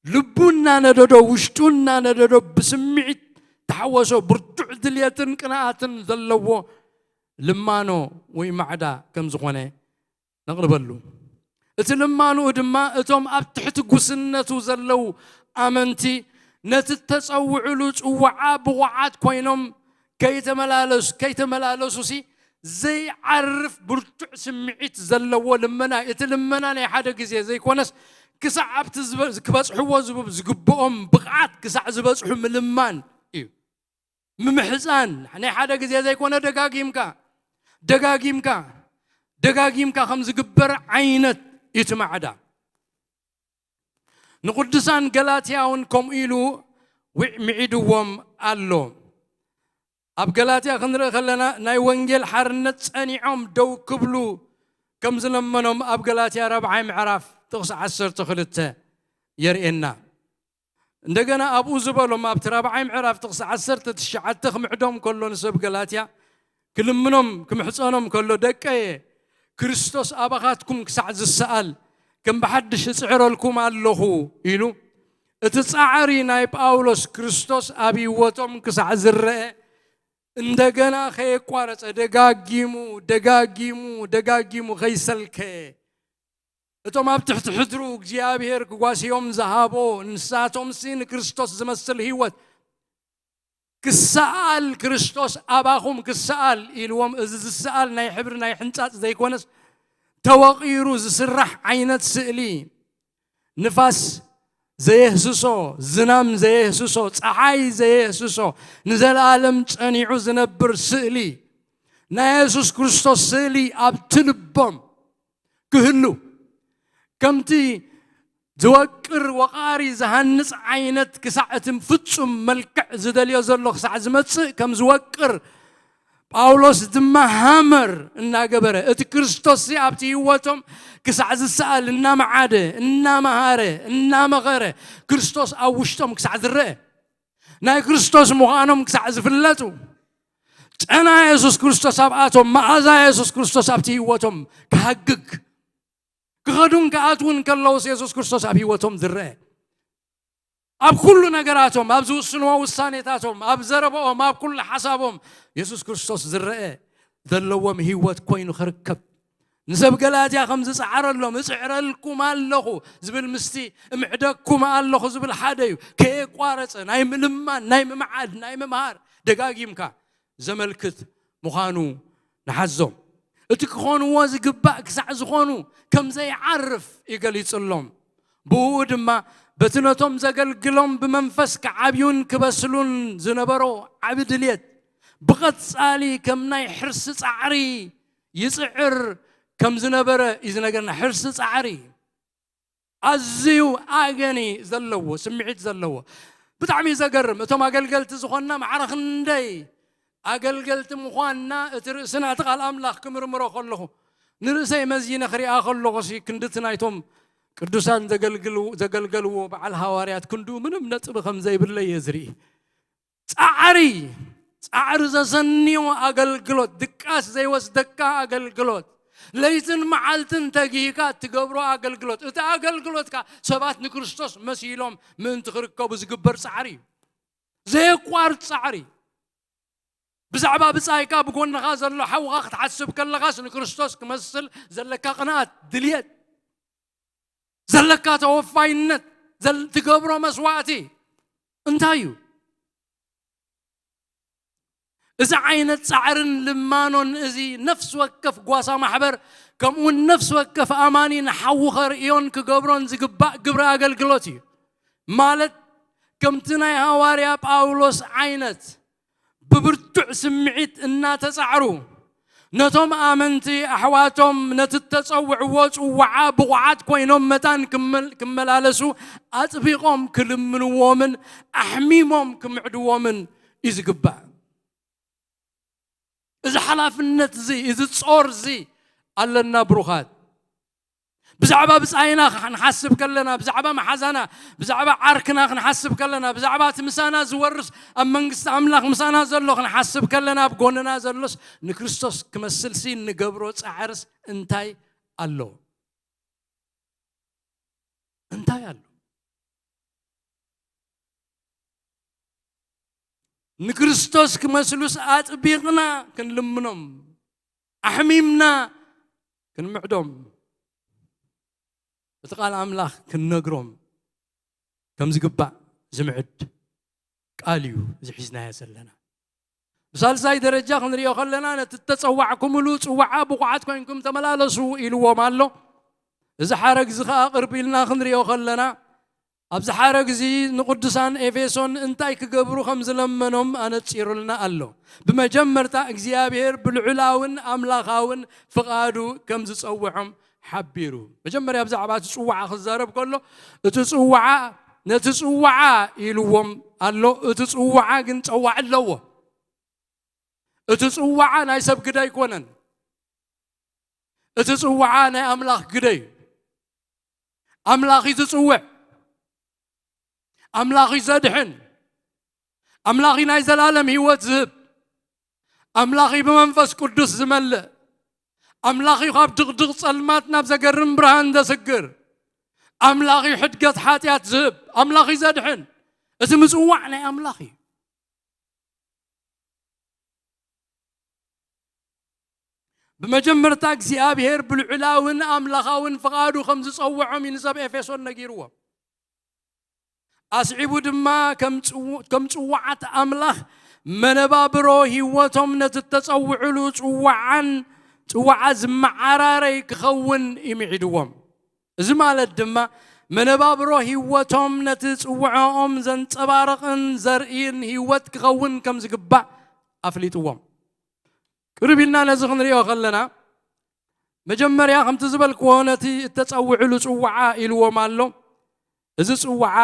ልቡ እናነደዶ፣ ውሽጡ እናነደዶ፣ ብስምዒት ተሓወሶ፣ ብርቱዕ ድልየትን ቅንኣትን ዘለዎ ልማኖ ወይ ማዕዳ ከም ዝኾነ ነቕርበሉ። እቲ ልማኖኡ ድማ እቶም ኣብ ትሕቲ ጉስነቱ ዘለዉ ኣመንቲ ነቲ እተጸውዕሉ ጽዋዓ ብቑዓት ኮይኖም ከይተመላለሱ፣ ከይተመላለሱሲ ዘይዓርፍ ብርቱዕ ስምዒት ዘለዎ ልመና እዩ። እቲ ልመና ናይ ሓደ ግዜ ዘይኮነስ፣ ክሳዕ ኣብቲ ዝበ-፣ ክበጽሕዎ ዝብ-፣ ዝግብኦም ብቕዓት ክሳዕ ዝበጽሑ ምልማን እዩ። ምምሕጻን ናይ ሓደ ግዜ ዘይኮነ፣ ደጋጊምካ፣ ደጋጊምካ፣ ደጋጊምካ ከም ዝግበር ዓይነት እዩ እቲ ማዕዳ። ንቅዱሳን ገላትያ እውን ከምኡ ኢሉ ዊዕ-፣ ምዒድዎም ኣሎ። ኣብ ገላትያ ክንርኢ ከለና፣ ናይ ወንጌል ሓርነት ጸኒዖም ደው ክብሉ ከም ዝለመኖም ኣብ ገላትያ ራብዓይ ምዕራፍ ጥቕሲ ዓሰርተ ክልተ የርእየና። እንደገና ኣብኡ ዝበሎም፣ ኣብቲ ራብዓይ ምዕራፍ ጥቕሲ ዓሰርተ ትሽዓተ ክምዕዶም ከሎ ንሰብ ገላትያ ክልምኖም ክምሕጸኖም ከሎ፣ "ደቀየ፣ ክርስቶስ ኣባኻትኩም ክሳዕ ዝሰኣል ከም ብሓድሽ እጽዕረልኩም ኣለኹ" ኢሉ። እቲ ጻዕሪ ናይ ጳውሎስ ክርስቶስ ኣብ ህይወቶም ክሳዕ ዝረአ፣ እንደገና ከየቋረጸ፣ ደጋጊሙ፣ ደጋጊሙ፣ ደጋጊሙ ከይሰልከየ፣ እቶም ኣብ ትሕቲ ሕድሩ እግዚኣብሔር ክጓስዮም ዝሃቦ፣ ንሳቶምሲ ንክርስቶስ ዝመስል ህይወት ክሰኣል፣ ክርስቶስ ኣባኹም ክሰኣል ኢልዎም። እዚ ዝሰኣል ናይ ሕብሪ ናይ ሕንጻጽ ዘይኮነስ፣ ተወቒሩ ዝስራሕ ዓይነት ስእሊ፣ ንፋስ ዘየህስሶ፣ ዝናም ዘየህስሶ፣ ጸሓይ ዘየህስሶ፣ ንዘለኣለም ጸኒዑ ዝነብር ስእሊ፣ ናይ የሱስ ክርስቶስ ስእሊ ኣብቲ ልቦም ክህሉ፣ ከምቲ ዝወቅር ወቓሪ ዝሃንጽ ዓይነት ክሳዕ እቲ ፍጹም መልክዕ ዝደልዮ ዘሎ ክሳዕ ዝመጽእ ከም ዝወቅር፣ ጳውሎስ ድማ ሃመር እናገበረ፣ እቲ ክርስቶስሲ ኣብቲ ህይወቶም ክሳዕ ዝሰኣል እናመዓደ፣ እናመሃረ፣ እናመኸረ፣ ክርስቶስ ኣብ ውሽጦም ክሳዕ ዝረአ፣ ናይ ክርስቶስ ምዃኖም ክሳዕ ዝፍለጡ፣ ጨና የሱስ ክርስቶስ ኣብኣቶም፣ መኣዛ የሱስ ክርስቶስ ኣብቲ ህይወቶም ክሃግግ፣ ክኸዱን ክኣትዉን ከለውስ የሱስ ክርስቶስ ኣብ ህይወቶም ዝረአ፣ ኣብ ኩሉ ነገራቶም፣ ኣብ ዝውስንዎ ውሳኔታቶም፣ ኣብ ዘረባኦም፣ ኣብ ኩሉ ሓሳቦም የሱስ ክርስቶስ ዝረአ ዘለዎም ህይወት ኮይኑ ክርከብ፣ ንሰብ ገላትያ ከም ዝጸዓረሎም፣ "እጽዕረልኩም ኣለኹ" ዝብል ምስቲ "እምዕደኩም ኣለኹ" ዝብል ሓደ እዩ። ከየቋረጸ ናይ ምልማን፣ ናይ ምምዓድ፣ ናይ ምምሃር፣ ደጋጊምካ ዘመልክት ምዃኑ ንሓዞ። እቲ ክኾንዎ ዝግባእ ክሳዕ ዝኾኑ ከም ዘይዓርፍ እዩ ገሊጽሎም። ብእኡ ድማ በቲ ነቶም ዘገልግሎም ብመንፈስ ክዓብዩን ክበስሉን ዝነበሮ ዓቢ ድልየት፣ ብቐጻሊ ከም ናይ ሕርሲ ጻዕሪ ይጽዕር ከም ዝነበረ እዩ ዝነገርና። ሕርሲ ጻዕሪ፣ ኣዝዩ ኣገኒ ዘለዎ ስምዒት ዘለዎ። ብጣዕሚ እዩ ዘገርም። እቶም ኣገልገልቲ ዝኾንና፣ ማዕረ ክንደይ ኣገልገልቲ ምዃንና እቲ ርእስና፣ እቲ ቃል ኣምላኽ ክምርምሮ ከለኹ፣ ንርእሰይ መዚነ ክሪኣ ከለኹሲ፣ ክንድቲ ናይቶም ቅዱሳን ዘገልግሉ-፣ ዘገልገልዎ በዓል ሃዋርያት ክንድኡ ምንም ነጥቢ ከም ዘይብለይ እየ ዝርኢ። ጻዕሪ፣ ጻዕሪ ዘሰንዮ ኣገልግሎት፣ ድቃስ ዘይወስደካ ኣገልግሎት፣ ለይትን መዓልትን ተጊህካ እትገብሮ ኣገልግሎት፣ እቲ ኣገልግሎትካ ሰባት ንክርስቶስ መሲሎም ምእንቲ ክርከቡ ዝግበር ጻዕሪ እዩ። ዘየቋርጽ ጻዕሪ። ብዛዕባ ብጻይካ ብጎንኻ ዘሎ ሓውኻ ክትሓስብ ከለኻስ ንክርስቶስ ክመስል ዘለካ ቅንኣት፣ ድልየት፣ ዘለካ ተወፋይነት፣ ዘል-፣ ትገብሮ መስዋእቲ እንታይ እዩ? እዚ ዓይነት ጻዕርን ልማኖን እዚ ነፍሲ ወከፍ ጓሳ ማሕበር ከምኡውን ነፍሲ ወከፍ ኣማኒ ንሓዉ ከርእዮን ክገብሮን ዝግባእ ግብሪ ኣገልግሎት እዩ። ማለት ከምቲ ናይ ሃዋርያ ጳውሎስ ዓይነት ብብርቱዕ ስምዒት እናተጻዕሩ ነቶም ኣመንቲ ኣሕዋቶም ነቲ እተጸውዕዎ ጽዋዓ ብቑዓት ኮይኖም መታን ክመል-፣ ክመላለሱ ኣጥቢቖም ክልምንዎምን ኣሕሚሞም ክምዕድዎምን እዩ ዝግባእ። እዚ ሓላፍነት እዚ፣ እዚ ጾር እዚ ኣለና ብሩኻት። ብዛዕባ ብጻይና ክንሓስብ ከለና፣ ብዛዕባ መሓዛና፣ ብዛዕባ ዓርክና ክንሓስብ ከለና፣ ብዛዕባ እቲ ምሳና ዝወርስ ኣብ መንግስቲ ኣምላኽ ምሳና ዘሎ ክንሓስብ ከለና፣ ኣብ ጎንና ዘሎስ ንክርስቶስ ክመስልሲ እንገብሮ ጻዕርስ እንታይ ኣሎ? እንታይ ኣሎ? ንክርስቶስ ክመስሉስ ኣጥቢቕና ክንልምኖም፣ ኣሕሚምና ክንምዕዶም፣ እቲ ቃል ኣምላኽ ክንነግሮም ከም ዝግባእ ዝምዕድ ቃል እዩ እዚ ሒዝናዮ ዘለና። ብሳልሳይ ደረጃ ክንሪኦ ከለና፣ ነቲ እተጸዋዕኩምሉ ጽዋዓ ብቑዓት ኮይንኩም ተመላለሱ ኢልዎም ኣሎ። እዚ ሓረግ እዚ ኸኣ ቅርብ ኢልና ክንሪኦ ከለና፣ ኣብዚ ሓረግ እዚ ንቅዱሳን ኤፌሶን እንታይ ክገብሩ ከም ዝለመኖም ኣነጺሩልና ኣሎ። ብመጀመርታ እግዚኣብሔር ብልዑላውን ኣምላኻውን ፍቓዱ ከም ዝጸውዖም ሓቢሩ። መጀመርያ ብዛዕባ እቲ ጽዋዓ ክዛረብ ከሎ፣ እቲ ጽዋዓ፣ ነቲ ጽዋዓ ኢልዎም ኣሎ። እቲ ጽዋዓ ግን ጸዋዕ ኣለዎ። እቲ ጽዋዓ ናይ ሰብ ግደ ኣይኮነን። እቲ ጽዋዓ ናይ ኣምላኽ ግደ እዩ። ኣምላኽ እዩ ዝጽውዕ። ኣምላኽ እዩ ዘድሕን። ኣምላኽ እዩ ናይ ዘላለም ህይወት ዝህብ። ኣምላኽ እዩ ብመንፈስ ቅዱስ ዝመልእ። ኣምላኽ እዩ ካብ ድቕድቕ ጸልማት ናብ ዘገርም ብርሃን ዘስግር። ኣምላኽ እዩ ሕድገት ሓጢኣት ዝህብ። ኣምላኽ እዩ ዘድሕን። እቲ ምጽዋዕ ናይ ኣምላኽ እዩ። ብመጀመርታ እግዚኣብሔር ብልዑላውን ኣምላኻውን ፍቓዱ ከም ዝጸውዖም እዩ ንሰብ ኤፌሶን ነጊርዎም። ኣስዒቡ ድማ ከም ጽው-፣ ከም ጽዋዓት ኣምላኽ መነባብሮ ህይወቶም ነቲ እተጸውዕሉ ጽዋዓን፣ ጽዋዓ ዝመዓራረይ ክኸውን ይምዒድዎም። እዚ ማለት ድማ መነባብሮ ህይወቶም ነቲ ጽውዖኦም ዘንጸባርቕን ዘርእይን ህይወት ክኸውን ከም ዝግባእ ኣፍሊጥዎም። ቅርብ ኢልና ነዚ ክንሪኦ ከለና፣ መጀመርያ ከምቲ ዝበልክዎ ነቲ እተጸውዕሉ ጽዋዓ ኢልዎም ኣሎ። እዚ ጽዋዓ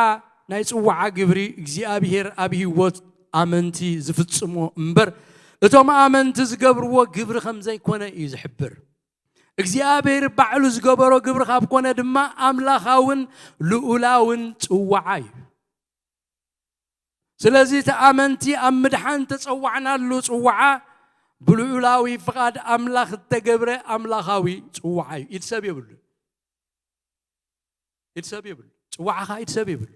ናይ ጽዋዓ ግብሪ እግዚኣብሔር ኣብ ህይወት ኣመንቲ ዝፍጽሞ እምበር፣ እቶም ኣመንቲ ዝገብርዎ ግብሪ ከም ዘይኮነ እዩ ዝሕብር። እግዚኣብሔር ባዕሉ ዝገበሮ ግብሪ ካብ ኮነ ድማ ኣምላኻውን ልኡላውን ጽዋዓ እዩ። ስለዚ እቲ ኣመንቲ ኣብ ምድሓን ተጸዋዕናሉ ጽዋዓ ብልኡላዊ ፍቓድ ኣምላኽ እተገብረ ኣምላኻዊ ጽዋዓ እዩ። ኢድ ሰብ የብሉ። ኢድ ሰብ የብሉ። ጽዋዓኻ ኢድ ሰብ የብሉ።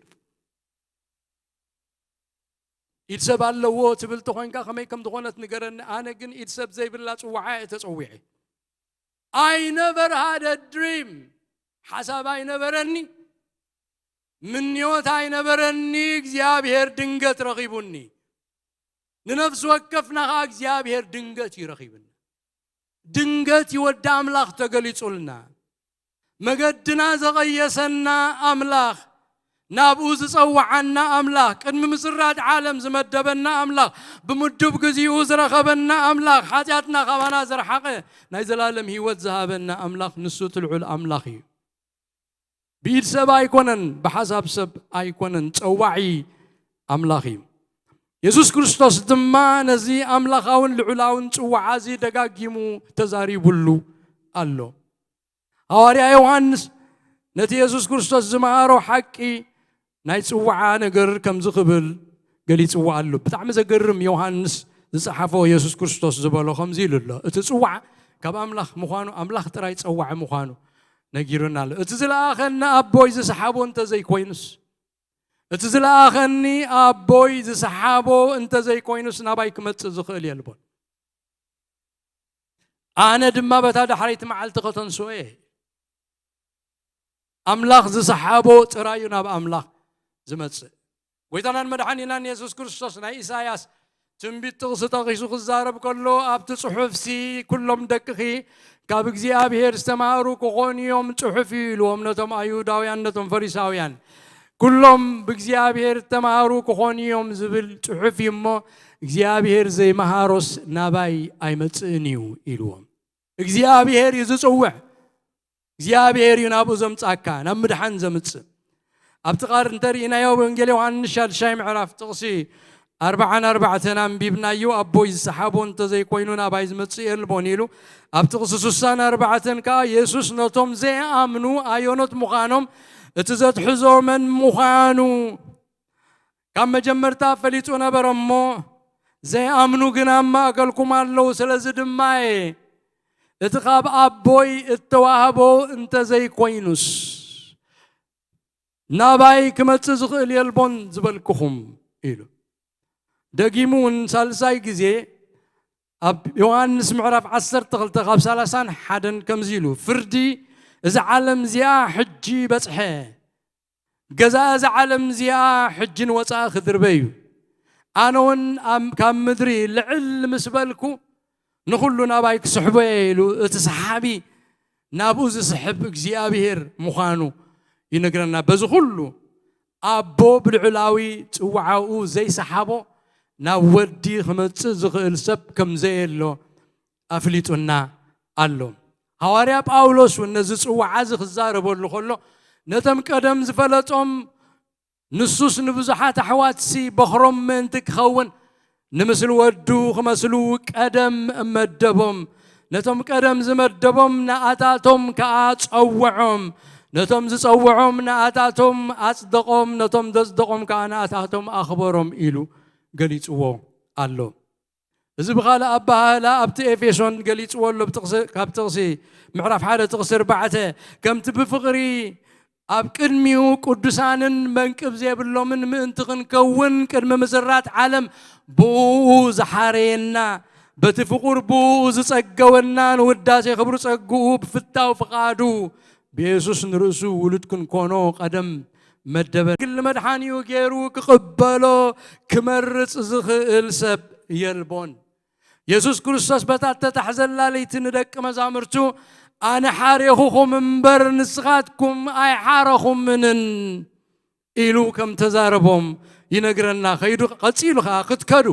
ኢድ ሰብ ኣለዎ ትብል ተኾይንካ ከመይ ከም ዝኾነት ንገረኒ። ኣነ ግን ኢድ ሰብ ዘይብላ ጽዋዓ እየ ተጸዊዐ። I never had a dream. ሓሳብ ኣይነበረኒ፣ ምንዮት ኣይነበረኒ። እግዚኣብሔር ድንገት ረኺቡኒ። ንነፍሲ ወከፍና ኸዓ እግዚኣብሔር ድንገት እዩ ረኺብና። ድንገት እዩ ወዲ ኣምላኽ ተገሊጹልና። መገድና ዘቐየሰና ኣምላኽ፣ ናብኡ ዝጸውዓና ኣምላኽ፣ ቅድሚ ምስራድ ዓለም ዝመደበና ኣምላኽ፣ ብምዱብ ግዚኡ ዝረኸበና ኣምላኽ፣ ሓጢኣትና ካባና ዘርሓቐ፣ ናይ ዘላለም ህይወት ዝሃበና ኣምላኽ፣ ንሱ እቲ ልዑል ኣምላኽ እዩ። ብኢድ ሰብ ኣይኮነን፣ ብሓሳብ ሰብ ኣይኮነን፣ ጸዋዒ ኣምላኽ እዩ። የሱስ ክርስቶስ ድማ ነዚ ኣምላኻውን ልዑላውን ጽዋዓ እዚ ደጋጊሙ ተዛሪቡሉ ኣሎ። ሃዋርያ ዮሃንስ ነቲ የሱስ ክርስቶስ ዝመሃሮ ሓቂ ናይ ጽዋዓ ነገር ከምዚ ክብል ገሊጽዎ ኣሎ። ብጣዕሚ ዘገርም፣ ዮሃንስ ዝጸሓፎ የሱስ ክርስቶስ ዝበሎ ከምዚ ኢሉ ኣሎ። እቲ ጽዋዓ ካብ ኣምላኽ ምዃኑ፣ ኣምላኽ ጥራይ ጸዋዒ ምዃኑ ነጊሩና ኣሎ። እቲ ዝለኣኸኒ ኣቦይ ዝሰሓቦ እንተዘይኮይኑስ፣ እቲ ዝለኣኸኒ ኣቦይ ዝሰሓቦ እንተዘይኮይኑስ ናባይ ክመጽእ ዝኽእል የልቦን። ኣነ ድማ በታ ዳሕረይቲ መዓልቲ ከተንስኦ እየ። ኣምላኽ ዝሰሓቦ ጥራይ እዩ ናብ ኣምላኽ ዝመጽእ። ጎይታናን መድሓኒናን የሱስ ክርስቶስ ናይ ኢሳያስ ትንቢት ጥቕሲ ጠቒሱ ክዛረብ ከሎ፣ ኣብቲ ጽሑፍሲ ኩሎም ደቅኺ ካብ እግዚኣብሔር ዝተማህሩ ክኾኑ እዮም ጽሑፍ እዩ ኢልዎም ነቶም ኣይሁዳውያን፣ ነቶም ፈሪሳውያን። ኩሎም ብእግዚኣብሔር ዝተማህሩ ክኾኑ እዮም ዝብል ጽሑፍ እዩ እሞ፣ እግዚኣብሔር ዘይመሃሮስ ናባይ ኣይመጽእን እዩ ኢልዎም። እግዚኣብሔር እዩ ዝጽውዕ። እግዚኣብሔር እዩ ናብኡ ዘምጻካ፣ ናብ ምድሓን ዘምጽእ። ኣብቲ ቃር እንተርኢናዮ፣ ወንጌል ዮሃንስ ሻድሻይ ምዕራፍ ጥቕሲ ኣርባዓን ኣርባዕተን ኣንቢብናዮ፣ ኣቦይ ዝሰሓቦ እንተዘይኮይኑ ናባይ ዝመጽእ የልቦን ኢሉ። ኣብ ጥቕሲ ስሳን ኣርባዕተን ከኣ የሱስ ነቶም ዘይኣምኑ ኣዮኖት ምዃኖም፣ እቲ ዘትሕዞ መን ምዃኑ ካብ መጀመርታ ፈሊጡ ነበረ እሞ፣ ዘይኣምኑ ግን ኣብ ማእከልኩም ኣለዉ። ስለዚ ድማ እየ፣ እቲ ካብ ኣቦይ እተዋህቦ እንተዘይኮይኑስ፣ ናባይ ክመጽእ ዝኽእል የልቦን ዝበልኩኹም ኢሉ። ደጊሙ እውን ሳልሳይ ግዜ ኣብ ዮሃንስ ምዕራፍ ዓሰርተ ክልተ ካብ ሰላሳን ሓደን ከምዚ ኢሉ፣ ፍርዲ እዛ ዓለም እዚኣ ሕጂ በጽሐ። ገዛ እዛ ዓለም እዚኣ ሕጂ ንወጻኢ ክድርበ እዩ። ኣነ እውን ኣብ-፣ ካብ ምድሪ ልዕል ምስ በልኩ፣ ንኹሉ ናባይ ክስሕቦ እየ ኢሉ፣ እቲ ሰሓቢ ናብኡ ዝስሕብ እግዚኣብሔር ምዃኑ ይነግረና። በዚ ኩሉ ኣቦ ብልዑላዊ ጽውዓኡ ዘይሰሓቦ ናብ ወዲ ክመጽእ ዝኽእል ሰብ ከም ዘየሎ ኣፍሊጡና ኣሎ። ሃዋርያ ጳውሎስ እውን ነዚ ጽውዓ እዚ ክዛረበሉ ከሎ፣ ነቶም ቀደም ዝፈለጦም ንሱስ ንብዙሓት ኣሕዋትሲ በኽሮም ምእንቲ ክኸውን፣ ንምስሊ ወዱ ክመስሉ ቀደም መደቦም። ነቶም ቀደም ዝመደቦም ንኣታቶም ከኣ ጸውዖም። ነቶም ዝጸውዖም ንኣታቶም ኣጽደቖም። ነቶም ዘጽደቖም ከኣ ንኣታቶም ኣኽበሮም ኢሉ ገሊጽዎ ኣሎ። እዚ ብኻልእ ኣበሃህላ ኣብቲ ኤፌሶን ገሊጽዎ ኣሎ። ብጥቕሲ፣ ካብ ጥቕሲ ምዕራፍ ሓደ ጥቕሲ ኣርባዕተ፣ ከምቲ ብፍቕሪ ኣብ ቅድሚኡ ቅዱሳንን መንቅብ ዘይብሎምን ምእንቲ ክንከውን ቅድሚ ምዝራት ዓለም ብኡ ዝሓረየና፣ በቲ ፍቑር ብኡ ዝጸገወና ንውዳሴ ክብሪ ጸግኡ ብፍታው ፍቓዱ ብየሱስ ንርእሱ ውሉድ ክንኮኖ ቀደም መደበ። ግል መድሓኒኡ ገይሩ ክቕበሎ ክመርጽ ዝኽእል ሰብ የልቦን። የሱስ ክርስቶስ በታ እተታሕዘላ ለይቲ ንደቂ መዛሙርቱ፣ "ኣነ ሓሬኹኹም እምበር ንስኻትኩም ኣይሓረኹምንን" ኢሉ ከም ተዛረቦም ይነግረና። ከይዱ ቀጺሉ ኸኣ፣ "ክትከዱ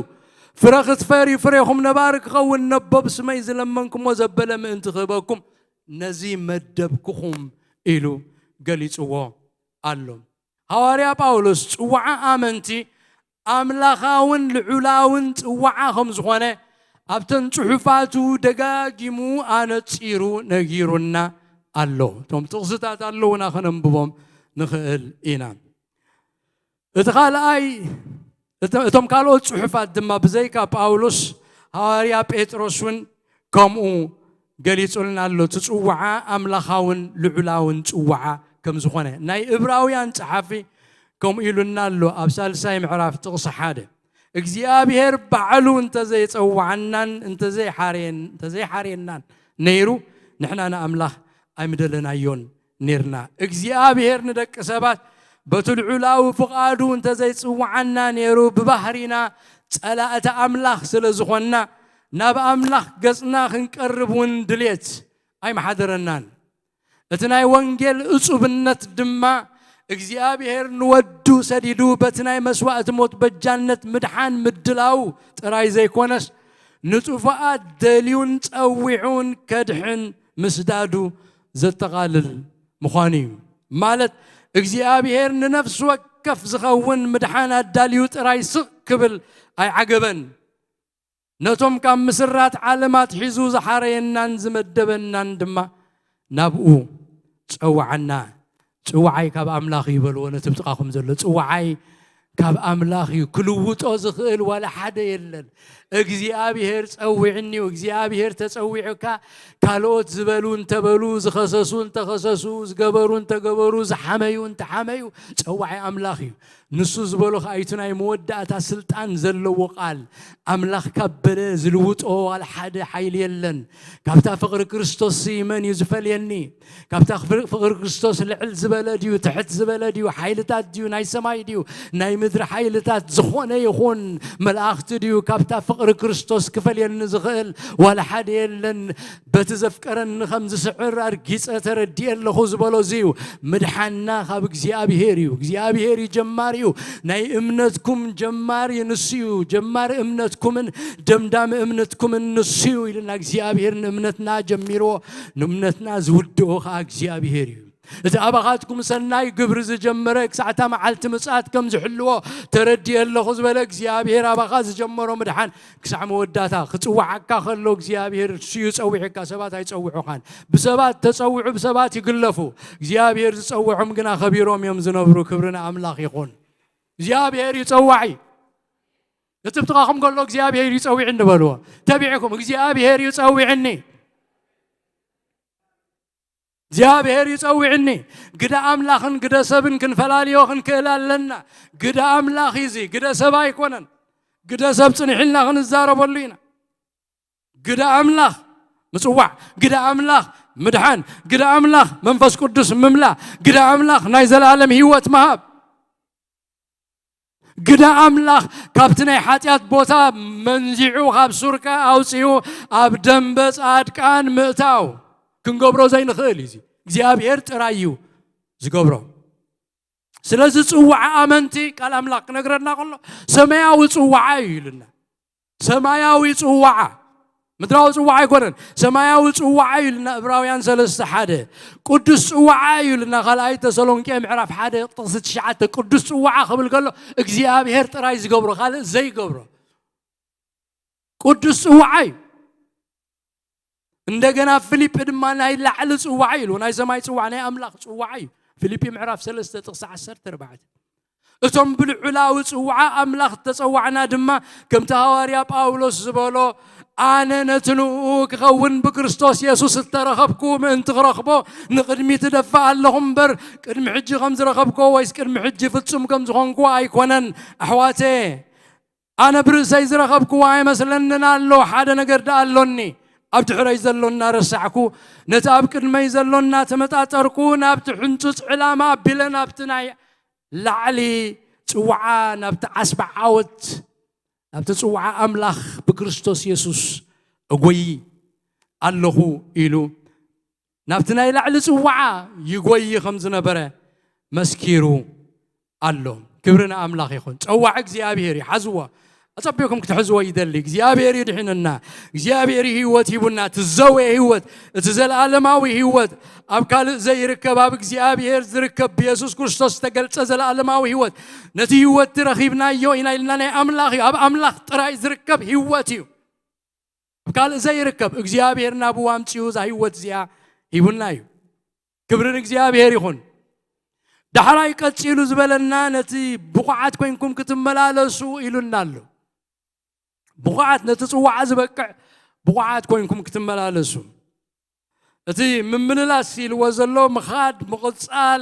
ፍረ ክትፈርዩ፣ ፍሬኹም ነባሪ ክኸውን፣ ነቦ ብስመይ ዝለመንኩሞ ዘበለ ምእንቲ ክህበኩም ነዚ መደብኩኹም" ኢሉ ገሊጽዎ ኣሎ። ሃዋርያ ጳውሎስ ጽውዓ ኣመንቲ ኣምላኻውን ልዑላውን ጽውዓ ከም ዝኾነ ኣብተን ጽሑፋቱ ደጋጊሙ ኣነጺሩ ነጊሩና ኣሎ። እቶም ጥቕስታት ኣለዉና፣ ከነንብቦም ንኽእል ኢና። እቲ ካልኣይ፣ እተ-፣ እቶም ካልኦት ጽሑፋት ድማ ብዘይካ ጳውሎስ፣ ሃዋርያ ጴጥሮስ እውን ከምኡ ገሊጹልና ኣሎ፣ እቲ ጽውዓ ኣምላኻውን ልዑላውን ጽውዓ ከም ዝኾነ። ናይ እብራውያን ጸሓፊ ከምኡ ኢሉና ኣሎ ኣብ ሳልሳይ ምዕራፍ ጥቕሲ ሓደ፣ እግዚኣብሔር ባዕሉ እንተዘይጸዋዓናን እንተዘይሓርየን-፣ እንተዘይሓርየናን ነይሩ፣ ንሕና ንኣምላኽ ኣይምደለናዮን ኔርና። እግዚኣብሔር ንደቂ ሰባት በቲ ልዑላዊ ፍቓዱ እንተዘይጽውዓና ነይሩ፣ ብባህሪና ጸላእቲ ኣምላኽ ስለ ዝኾንና፣ ናብ ኣምላኽ ገጽና ክንቀርብ እውን ድልየት ኣይምሓደረናን። እቲ ናይ ወንጌል እጹብነት ድማ እግዚኣብሔር ንወዱ ሰዲዱ በቲ ናይ መስዋእቲ ሞት በጃነት ምድሓን ምድላው ጥራይ ዘይኮነስ፣ ንጥፉኣት ደልዩን ጸዊዑን ከድሕን ምስዳዱ ዘጠቓልል ምዃኑ እዩ። ማለት እግዚኣብሔር ንነፍሲ ወከፍ ዝኸውን ምድሓን ኣዳልዩ ጥራይ ስቕ ክብል ኣይዓገበን። ነቶም ካብ ምስራት ዓለም ኣትሒዙ ዝሓረየናን ዝመደበናን ድማ ናብኡ ጸውዓና። ጽውዓይ ካብ ኣምላኽ እዩ በልዎ ነቲ ብጥቓኹም ዘሎ። ጽውዓይ ካብ ኣምላኽ እዩ። ክልውጦ ዝኽእል ዋላ ሓደ የለን። እግዚኣብሔር ጸዊዕኒ እዩ። እግዚኣብሔር ተጸዊዑካ፣ ካልኦት ዝበሉ እንተበሉ፣ ዝኸሰሱ እንተኸሰሱ፣ ዝገበሩ እንተገበሩ፣ ዝሓመዩ እንተሓመዩ፣ ጸዋዒ ኣምላኽ እዩ። ንሱ ዝበሎ ኸኣ እቲ ናይ መወዳእታ ስልጣን ዘለዎ ቃል፣ ኣምላኽ ካብ በለ ዝልውጦ ዋላ ሓደ ሓይሊ የለን። ካብታ ፍቕሪ ክርስቶስ መን እዩ ዝፈልየኒ? ካብታ ፍር-፣ ፍቕሪ ክርስቶስ ልዕል ዝበለ ድዩ? ትሕት ዝበለ ድዩ? ሓይልታት ድዩ? ናይ ሰማይ ድዩ? ናይ ምድሪ ሓይልታት ዝኾነ ይኹን መልኣኽቲ ድዩ? ካብታ ፍቕሪ ክርስቶስ ክፈልየኒ ዝኽእል ዋላ ሓደ የለን። በቲ ዘፍቀረኒ ከም ዝስዕር ኣርጊጸ ተረዲኤ ኣለኹ ዝበሎ እዚ እዩ። ምድሓንና ካብ እግዚኣብሔር እዩ። እግዚኣብሔር እዩ ጀማሪ እዩ። ናይ እምነትኩም ጀማሪ ንሱ እዩ። ጀማሪ እምነትኩምን ደምዳሚ እምነትኩምን ንሱ እዩ ኢልና እግዚኣብሔር ንእምነትና ጀሚርዎ፣ ንእምነትና ዝውድኦ ኸዓ እግዚኣብሔር እዩ። እቲ ኣባኻትኩም ሰናይ ግብሪ ዝጀመረ ክሳዕታ መዓልቲ ምጽኣት ከም ዝሕልዎ ተረዲኤ ኣለኹ ዝበለ እግዚኣብሔር ኣባኻ ዝጀመሮ ምድሓን ክሳዕ መወዳእታ ክጽውዓካ ከሎ እግዚኣብሔር እሱ እዩ ጸዊዕካ፣ ሰባት ኣይጸውዑኻን። ብሰባት ተጸውዑ፣ ብሰባት ይግለፉ። እግዚኣብሔር ዝጸውዖም ግና ከቢሮም እዮም ዝነብሩ። ክብሪ ንኣምላኽ ይኹን። እግዚኣብሔር እዩ ጸዋዒ። እቲ ብጥቓኹም ከሎ እግዚኣብሔር እዩ ጸዊዕኒ በልዎ። ተቢዕኩም እግዚኣብሔር እዩ ጸዊዕኒ። እግዚኣብሔር እዩ ጸዊዕኒ። ግደ ኣምላኽን ግደ ሰብን ክንፈላልዮ ክንክእል ኣለና። ግደ ኣምላኽ እዩ እዚ፣ ግደ ሰብ ኣይኮነን። ግደ ሰብ ጽንሕ ኢልና ክንዛረበሉ ኢና። ግደ ኣምላኽ ምጽዋዕ፣ ግደ ኣምላኽ ምድሓን፣ ግደ ኣምላኽ መንፈስ ቅዱስ ምምላእ፣ ግደ ኣምላኽ ናይ ዘለኣለም ህይወት ምሃብ። ግደ ኣምላኽ ካብቲ ናይ ሓጢኣት ቦታ መንዚዑ፣ ካብ ሱርካ ኣውጺኡ፣ ኣብ ደንበ ጻድቃን ምእታው። ክንገብሮ ዘይንኽእል እዩ እዚ። እግዚኣብሔር ጥራይ እዩ ዝገብሮ። ስለዚ ጽዋዓ ኣመንቲ ቃል ኣምላኽ ክነግረና ከሎ ሰማያዊ ጽዋዓ እዩ ኢሉና። ሰማያዊ ጽዋዓ፣ ምድራዊ ጽዋዓ ኣይኮነን፣ ሰማያዊ ጽዋዓ እዩ ኢሉና። ዕብራውያን ሰለስተ ሓደ። ቅዱስ ጽዋዓ እዩ ኢሉና። ካልኣይ ተሰሎንቄ ምዕራፍ ሓደ ጥቕሲ ትሽዓተ። ቅዱስ ጽዋዓ ክብል ከሎ እግዚኣብሔር ጥራይ ዝገብሮ፣ ካልእ ዘይገብሮ ቅዱስ ጽዋዓ እዩ። እንደገና ፊልጲ ድማ ናይ ላዕሊ ጽዋዓ እዩ ኢሉ። ናይ ሰማይ ጽዋዓ፣ ናይ ኣምላኽ ጽዋዓ እዩ። ፊልጲ ምዕራፍ ሰለስተ ጥቕሲ ዓሰርተ ኣርባዕተ። እቶም ብልዑላዊ ጽዋዓ ኣምላኽ እተጸዋዕና ድማ፣ ከምቲ ሃዋርያ ጳውሎስ ዝበሎ፣ ኣነ ነቲ ንእኡ ክኸውን ብክርስቶስ የሱስ እተረኸብኩ ምእንቲ ክረኽቦ ንቕድሚት እደፍእ ኣለኹ እምበር፣ ቅድሚ ሕጂ ከም ዝረኸብኮ ወይስ ቅድሚ ሕጂ ፍጹም ከም ዝኾንኩ ኣይኮነን። ኣሕዋተ፣ ኣነ ብርእሰይ ዝረኸብክዎ ኣይመስለንን ኣሎ፣ ሓደ ነገር ደኣ ኣሎኒ። ኣብ ድሕረይ ዘሎ እናረሳዕኩ፣ ነቲ ኣብ ቅድመይ ዘሎ እናተመጣጠርኩ፣ ናብቲ ሕንጹጽ ዕላማ ኣቢለ ናብቲ ናይ ላዕሊ ጽውዓ፣ ናብቲ ዓስቢ ዓወት፣ ናብቲ ጽውዓ ኣምላኽ ብክርስቶስ የሱስ እጎዪ ኣለኹ ኢሉ ናብቲ ናይ ላዕሊ ጽዋዓ ይጎዪ ከም ዝነበረ መስኪሩ ኣሎ። ክብሪ ንኣምላኽ ይኹን። ጸዋዒ እግዚኣብሔር እዩ። ሓዝዎ። ኣጸቢቕኩም ክትሕዝዎ ይደሊ። እግዚኣብሔር እዩ ድሒኑና። እግዚኣብሔር እዩ ህይወት ሂቡና። እቲ ዘወየ ህይወት፣ እቲ ዘለኣለማዊ ህይወት፣ ኣብ ካልእ ዘይርከብ፣ ኣብ እግዚኣብሔር ዝርከብ፣ ብየሱስ ክርስቶስ ዝተገልጸ ዘለኣለማዊ ህይወት። ነቲ ህይወት ረኺብናዮ ኢና ኢልና ናይ ኣምላኽ እዩ። ኣብ ኣምላኽ ጥራይ ዝርከብ ህይወት እዩ። ኣብ ካልእ ዘይርከብ። እግዚኣብሔር ናብኡ ኣምጺኡ እዛ ህይወት እዚኣ ሂቡና እዩ። ክብሪ ንእግዚኣብሔር ይኹን። ዳሕራይ ቀጺሉ ዝበለና ነቲ ብቑዓት ኮይንኩም ክትመላለሱ ኢሉና ኣሎ። ብቑዓት፣ ነቲ ጽዋዓ ዝበቅዕ ብቑዓት ኮይንኩም ክትመላለሱ። እቲ ምምልላስ ኢልዎ ዘሎ ምኻድ፣ ምቕጻል፣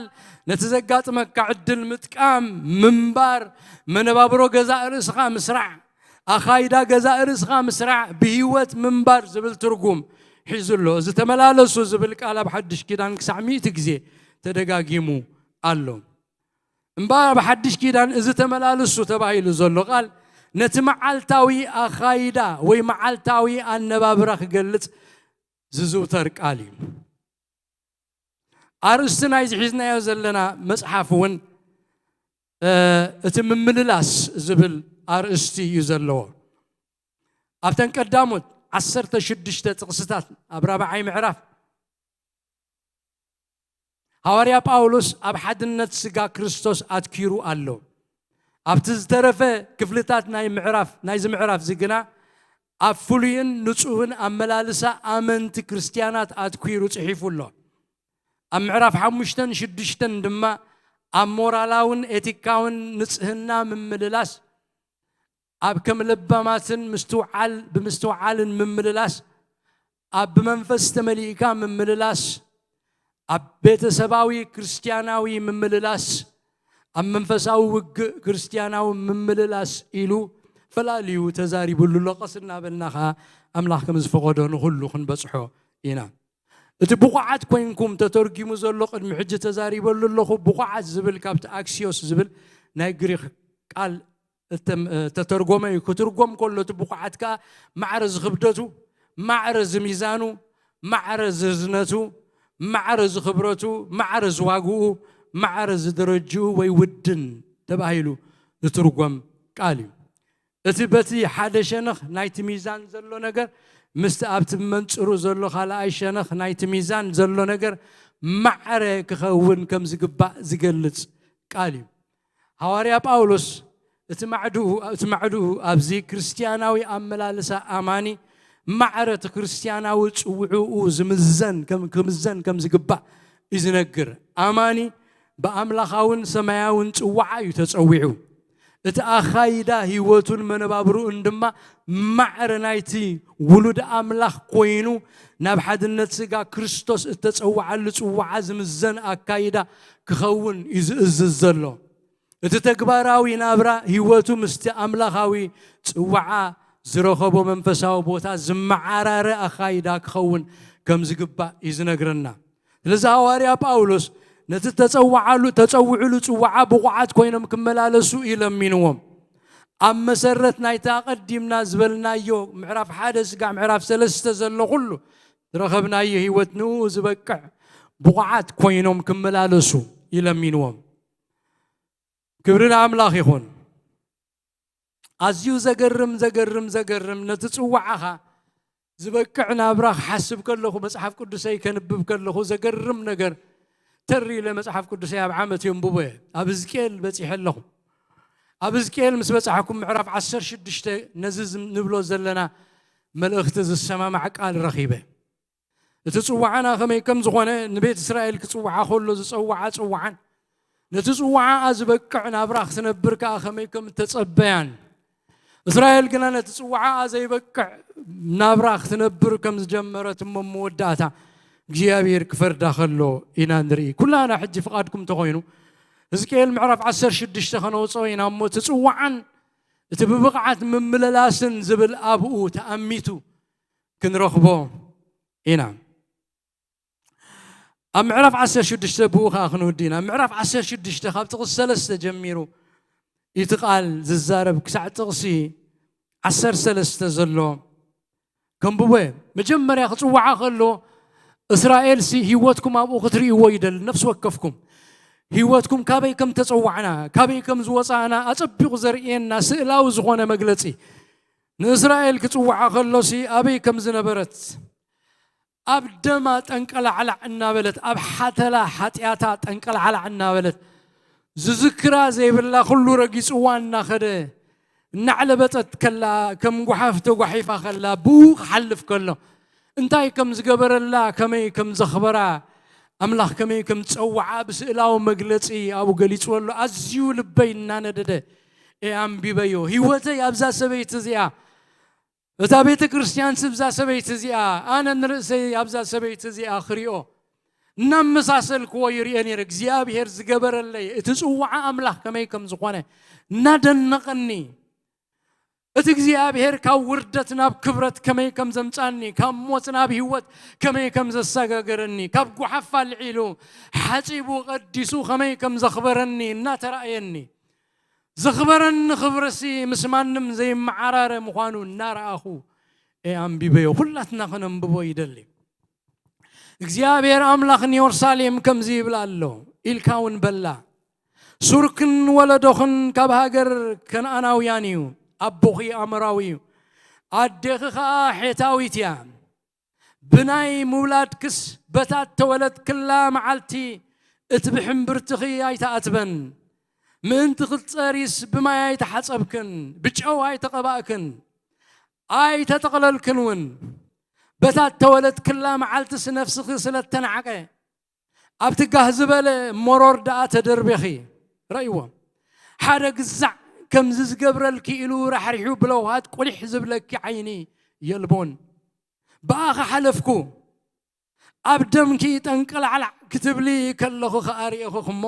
ነቲ ዘጋጥመካ ዕድል ምጥቃም፣ ምንባር፣ መነባብሮ ገዛእ ርእስኻ ምስራዕ፣ ኣኻይዳ ገዛእ ርእስኻ ምስራዕ፣ ብህይወት ምንባር ዝብል ትርጉም ሒዙ ኣሎ። እዚ ተመላለሱ ዝብል ቃል ኣብ ሓድሽ ኪዳን ክሳዕ ሚእቲ ግዜ ተደጋጊሙ ኣሎ። እምበኣር ኣብ ሓድሽ ኪዳን እዚ ተመላለሱ ተባሂሉ ዘሎ ቃል ነቲ መዓልታዊ ኣኻይዳ ወይ መዓልታዊ ኣነባብራ ክገልጽ ዝዝውተር ቃል እዩ። ኣርእስቲ ናይዚ ሒዝናዮ ዘለና መጽሓፍ እውን፣ እ፣ እቲ ምምልላስ ዝብል ኣርእስቲ እዩ ዘለዎ። ኣብተን ቀዳሞት ዓሰርተ ሽዱሽተ ጥቕስታት ኣብ ራብዓይ ምዕራፍ ሃዋርያ ጳውሎስ ኣብ ሓድነት ስጋ ክርስቶስ ኣትኪሩ ኣሎ። ኣብቲ ዝተረፈ ክፍልታት ናይ ምዕራፍ፣ ናይዚ ምዕራፍ እዚ ግና ኣብ ፍሉይን ንጹህን ኣመላልሳ ኣመንቲ ክርስትያናት ኣትኪሩ ጽሒፉ ኣሎ። ኣብ ምዕራፍ ሓሙሽተን ሽዱሽተን ድማ ኣብ ሞራላውን ኤቲካውን ንጽህና ምምልላስ፣ ኣብ ከም ለባማትን ምስትውዓል ብምስትውዓልን ምምልላስ፣ ኣብ ብመንፈስ ተመሊእካ ምምልላስ፣ ኣብ ቤተሰባዊ ክርስትያናዊ ምምልላስ፣ ኣብ መንፈሳዊ ውግእ ክርስትያናዊ ምምልላስ ኢሉ ፈላልዩ ተዛሪቡሉ ኣሎ። ቀስ እናበልና ኸዓ ኣምላኽ ከም ዝፈቐዶ ንኹሉ ክንበጽሖ ኢና። እቲ ብቑዓት ኮይንኩም ተተርጊሙ ዘሎ ቅድሚ ሕጂ ተዛሪበሉ ኣለኹ። ብቑዓት ዝብል ካብቲ ኣክሲዮስ ዝብል ናይ ግሪኽ ቃል እተም-፣ እተተርጎመ እዩ። ክትርጎም ከሎ እቲ ብቑዓት ከኣ ማዕረ ዝኽብደቱ፣ ማዕረ ዝሚዛኑ፣ ማዕረ ዝርዝነቱ፣ ማዕረ ዝኽብረቱ፣ ማዕረ ዝዋግኡ፣ ማዕረ ዝደረጅኡ ወይ ውድን ተባሂሉ ዝትርጎም ቃል እዩ። እቲ በቲ ሓደ ሸነኽ ናይቲ ሚዛን ዘሎ ነገር ምስቲ ኣብቲ መንጽሩ ዘሎ ካልኣይ ሸነኽ ናይቲ ሚዛን ዘሎ ነገር ማዕረ ክኸውን ከም ዝግባእ ዝገልጽ ቃል እዩ። ሃዋርያ ጳውሎስ እቲ ማዕድኡ፣ እቲ ማዕድኡ ኣብዚ ክርስትያናዊ ኣመላልሳ ኣማኒ ማዕረ እቲ ክርስትያናዊ ጽውዕኡ ዝምዘን ከም፣ ክምዘን ከም ዝግባእ እዩ ዝነግር። ኣማኒ ብኣምላኻውን ሰማያውን ጽዋዓ እዩ ተጸዊዑ። እቲ ኣኻይዳ ህይወቱን መነባብርኡን ድማ ማዕረ ናይቲ ውሉድ ኣምላኽ ኮይኑ ናብ ሓድነት ስጋ ክርስቶስ እተጸውዓሉ ጽዋዓ ዝምዘን ኣካይዳ ክኸውን እዩ ዝእዝዝ ዘሎ። እቲ ተግባራዊ ናብራ ህይወቱ ምስቲ ኣምላኻዊ ጽዋዓ ዝረኸቦ መንፈሳዊ ቦታ ዝመዓራረ ኣኻይዳ ክኸውን ከም ዝግባእ እዩ ዝነግረና። ስለዚ ሃዋርያ ጳውሎስ ነቲ ተጸውዓሉ-፣ ተጸውዕሉ ጽዋዓ ብቑዓት ኮይኖም ክመላለሱ እዩ ለሚንዎም። ኣብ መሰረት ናይቲ ኣቐዲምና ዝበልናዮ ምዕራፍ ሓደ ስጋዕ ምዕራፍ ሰለስተ ዘሎ ኩሉ ዝረኸብናዮ ህይወት ንኡ ዝበቅዕ ብቑዓት ኮይኖም ክመላለሱ እዩ ለሚንዎም። ክብሪ ንኣምላኽ ይኹን። ኣዝዩ ዘገርም፣ ዘገርም፣ ዘገርም፣ ነቲ ጽዋዓኻ ዝበቅዕ ናብራ ክሓስብ ከለኹ፣ መጽሓፍ ቅዱሰይ ከንብብ ከለኹ ዘገርም ነገር ተር ኢለ መጽሓፍ ቅዱሰይ ኣብ ዓመት የንብቦ እየ። ኣብ ሕዝቅኤል በጺሐ ኣለኹ። ኣብ ሕዝቅኤል ምስ በጻሕኩም ምዕራፍ ዓሰርተ ሽዱሽተ ነዚ ዝም-፣ ንብሎ ዘለና መልእኽቲ ዝሰማማዕ ቃል ረኺበ። እቲ ጽዋዓና ከመይ ከም ዝኾነ ንቤት እስራኤል ክጽውዓ ከሎ ዝጸውዓ ጽዋዓን ነቲ ጽዋዓኣ ዝበቅዕ ናብራ ክትነብር ከኣ ከመይ ከም እተጸበያን፣ እስራኤል ግና ነቲ ጽዋዓኣ ዘይበቅዕ ናብራ ክትነብር ከም ዝጀመረት እሞ መወዳእታ እግዚኣብሔር ክፈርዳ ከሎ ኢና ንርኢ። ኩላና ሕጂ ፍቓድኩም እንተኾይኑ፣ ሕዝቅኤል ምዕራፍ ዓሰርተ ሽዱሽተ ከነውጽኦ ኢና እሞ፣ እቲ ጽዋዓን እቲ ብብቕዓት ምምልላስን ዝብል ኣብኡ ተኣሚቱ ክንረኽቦ ኢና። ኣብ ምዕራፍ ዓሰርተ ሽዱሽተ ብኡ ኸዓ ክንውዲ ኢና። ምዕራፍ ዓሰርተ ሽዱሽተ ካብ ጥቕሲ ሰለስተ ጀሚሩ እቲ ቃል ዝዛረብ ክሳዕ ጥቕሲ ዓሰርተ ሰለስተ ዘሎ ከንብቦ እየ። መጀመርያ ክጽውዓ ከሎ፣ እስራኤልሲ ህይወትኩም ኣብኡ ክትርእይዎ ይደሊ፣ ነፍሲ ወከፍኩም። ህይወትኩም ካበይ ከም ተጸዋዕና፣ ካበይ ከም ዝወጻእና ኣጸቢቑ ዘርእየና ስእላዊ ዝኾነ መግለጺ። ንእስራኤል ክጽውዓ ከሎሲ ኣበይ ከም ዝነበረት፣ ኣብ ደማ ጠንቀላዕላዕ እናበለት፣ ኣብ ሓተላ ሓጢኣታ ጠንቀላዕላዕ እናበለት፣ ዝዝክራ ዘይብላ ኩሉ ረጊጽዋ እናኸደ፣ እናዕለበጠት ከላ፣ ከም ጓሓፍ ተጓሒፋ ከላ፣ ብኡ ክሓልፍ ከሎ፣ እንታይ ከም ዝገበረላ፣ ከመይ ከም ዘኽበራ፣ ኣምላኽ ከመይ ከም ዝጸውዓ ብስእላዊ መግለጺ ኣብኡ ገሊጽዎ ኣሎ። ኣዝዩ ልበይ እናነደደ እየ ኣንቢበዮ። ህይወተይ ኣብዛ ሰበይቲ እዚኣ፣ እታ ቤተ ክርስቲያን ስብዛ ሰበይቲ እዚኣ፣ ኣነ ንርእሰይ ኣብዛ ሰበይቲ እዚኣ ክሪኦ እናመሳሰልክዎ ይርኦ ነይረ። እግዚኣብሔር ዝገበረለይ፣ እቲ ጽዋዓ ኣምላኽ ከመይ ከም ዝኾነ እናደነቐኒ፣ እቲ እግዚኣብሔር ካብ ውርደት ናብ ክብረት ከመይ ከም ዘምጻኒ፣ ካብ ሞት ናብ ህይወት ከመይ ከም ዘሰጋገረኒ፣ ካብ ጓሓፍ ኣልዒሉ ሓጺቡ ቀዲሱ ከመይ ከም ዘኽበረኒ እናተራእየኒ፣ ዘኽበረኒ ክብርሲ ምስ ማንም ዘይመዓራረ ምዃኑ እናረኣኹ እየ ኣንቢበዮ። ኩላትና ከነንብቦ ይደሊ። እግዚኣብሔር ኣምላኽ ንዮርሳሌም ከምዚ ይብላ ኣሎ ኢልካ እውን በላ። ሱርክን ወለዶኽን ካብ ሃገር ከነኣናውያን እዩ፣ ኣቦኺ ኣሞራዊ እዩ፣ ኣዴኺ ኸኣ ሔታዊት እያ። ብናይ ምውላድክስ በታ እተወለድክላ መዓልቲ እትብሕምብርትኺ ኣይተኣትበን። ምእንቲ ክትጸርይስ ብማይ ኣይተሓጸብክን፣ ብጨው ኣይተቐባእክን፣ ኣይተጠቕለልክን እውን። በታ እተወለድክላ መዓልትስ ነፍስኺ ስለ እተናዕቀ፣ ኣብቲ ጋህ ዝበለ መሮር ደኣ ተደርቤኺ። ረእይዎ። ሓደ ግዛዕ ከምዚ ዝገብረልኪ ኢሉ ራሕሪሑ ብለውሃት ቁሊሕ ዝብለኪ ዓይኒ የልቦን። ብኣኻ ሓለፍኩ። ኣብ ደምኪ ጠንቀላዕላዕ ክትብሊ ከለኹ ኸኣ ርኤኹኺ እሞ፣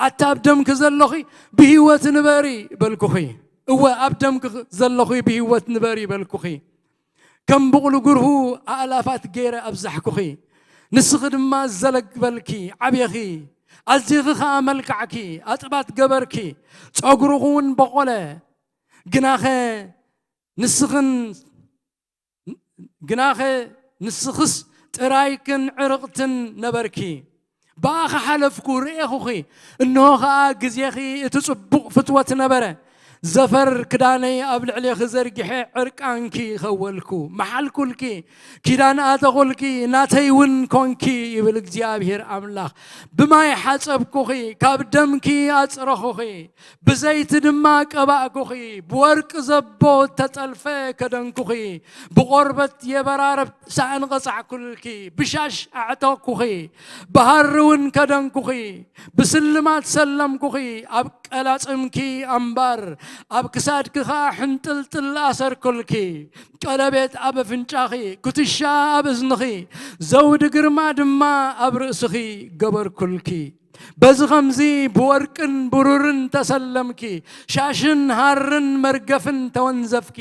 ኣታ ኣብ ደምኪ ዘለኺ ብህይወት ንበሪ በልኩኺ። እወ፣ ኣብ ደምኪ ዘለኺ ብህይወት ንበሪ በልኩኺ። ከም ብቑሉ ግርሁ ኣእላፋት ገይረ ኣብዛሕኩኺ። ንስኺ ድማ ዘለግበልኪ፣ ዓብየኺ፣ ኣዚኺ ኸኣ መልካዕኪ፣ ኣጥባት ገበርኪ፣ ጸጉርኺ እውን በቖለ። ግናኸ ንስኽን ግናኸ ንስኽስ ጥራይክን ዕርቕትን ነበርኪ። ብኣኻ ሓለፍኩ፣ ርኤኹኺ፣ እንሆ ኸኣ ግዜኺ እቲ ጽቡቕ ፍትወት ነበረ። ዘፈር ክዳነይ ኣብ ልዕሌኺ ዘርጊሐ ዕርቃንኪ ኸወልኩ። መሓልኩልኪ፣ ኪዳን ኣተኹልኪ፣ ናተይ እውን ኮንኪ ይብል እግዚኣብሔር ኣምላኽ። ብማይ ሓጸብኩኺ፣ ካብ ደምኪ ኣጽረኹኺ። ብዘይቲ ድማ ቀባእኩኺ፣ ብወርቂ ዘቦ እተጠልፈ ከደንኩኺ፣ ብቆርበት የበራረብ ሳእን ቐጻዕኩልኪ፣ ብሻሽ ኣዕተኩኺ፣ ብሃሪ እውን ከደንኩኺ፣ ብስልማት ሰለምኩኺ፣ ኣብ ቀላጽምኪ ኣምባር፣ ኣብ ክሳድኪ ኸኣ ሕንጥልጥል ኣሰርኩልኪ። ቀለቤት ኣብ ኣፍንጫኺ፣ ኩትሻ ኣብ እዝንኺ፣ ዘውዲ ግርማ ድማ ኣብ ርእስኺ ገበርኩልኪ። በዚ ኸምዚ ብወርቅን ብሩርን ተሰለምኪ፣ ሻሽን ሃርን መርገፍን ተወንዘፍኪ፣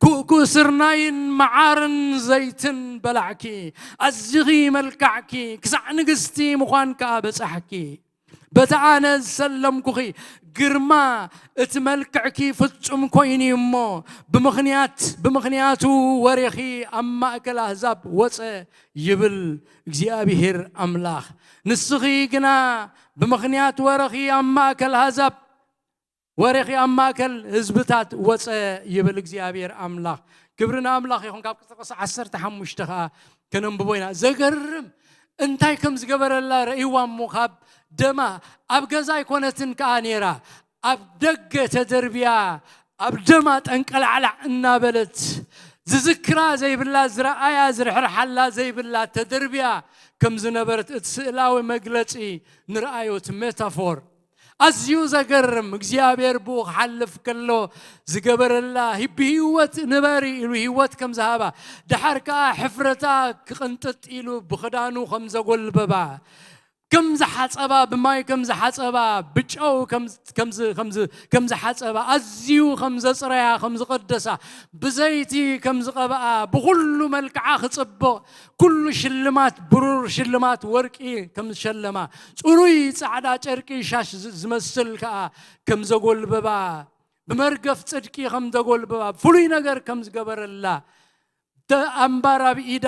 ኩእኩእ ስርናይን መዓርን ዘይትን በላዕኪ። ኣዚኺ መልካዕኪ፣ ክሳዕ ንግስቲ ምዃን ከኣ በጻሕኪ። በቲ ኣነ ዝሰለምኩኺ ግርማ፣ እቲ መልክዕኪ ፍጹም ኮይኑ እዩ እሞ፣ ብምኽንያት፣ ብምኽንያቱ ወሬኺ ኣብ ማእከል ኣህዛብ ወጸ ይብል እግዚኣብሄር ኣምላኽ። ንስኺ ግና ብምኽንያት ወረኺ ኣብ ማእከል ኣህዛብ፣ ወሬኺ ኣብ ማእከል ህዝብታት ወጸ ይብል እግዚኣብሄር ኣምላኽ። ክብሪ ንኣምላኽ ይኹን። ካብ ቁጽሪ ዓሰርተ ሓሙሽተ ኸኣ ከነንብቦ ኢና። ዘገርም እንታይ ከም ዝገበረላ ረእይዋ እሞ፣ ካብ ደማ ኣብ ገዛ ኣይኮነትን ከኣ ነይራ፣ ኣብ ደገ ተደርብያ፣ ኣብ ደማ ጠንቀላዕላዕ እናበለት፣ ዝዝክራ ዘይብላ፣ ዝረኣያ ዝርሕርሓላ ዘይብላ ተደርብያ ከም ዝነበረት እቲ ስእላዊ መግለጺ ንርኣዮ፣ እቲ ሜታፎር። ኣዝዩ ዘገርም፣ እግዚኣብሔር ብኡ ክሓልፍ ከሎ ዝገበረላ፣ ሂ-፣ ብህይወት ንበሪ ኢሉ ህይወት ከም ዝሃባ፣ ደሓር ከኣ ሕፍረታ ክቕንጥጥ ኢሉ ብኽዳኑ ከም ዘጎልበባ፣ ከም ዝሓጸባ፣ ብማይ ከም ዝሓጸባ፣ ብጨው ከም፣ ከም ዝ-፣ ከም ዝ-፣ ከም ዝሓጸባ፣ ኣዝዩ ከም ዘጽረያ፣ ከም ዝቐደሳ፣ ብዘይቲ ከም ዝቐብኣ፣ ብኹሉ መልክዓ ክጽብቕ፣ ኩሉ ሽልማት ብሩር፣ ሽልማት ወርቂ ከም ዝሸለማ፣ ጽሩይ ጻዕዳ ጨርቂ ሻሽ ዝ-፣ ዝመስል ከኣ ከም ዘጎልበባ፣ ብመርገፍ ጽድቂ ከም ዘጎልበባ፣ ፍሉይ ነገር ከም ዝገበረላ፣ ተ-፣ ኣምባር ኣብ ኢዳ፣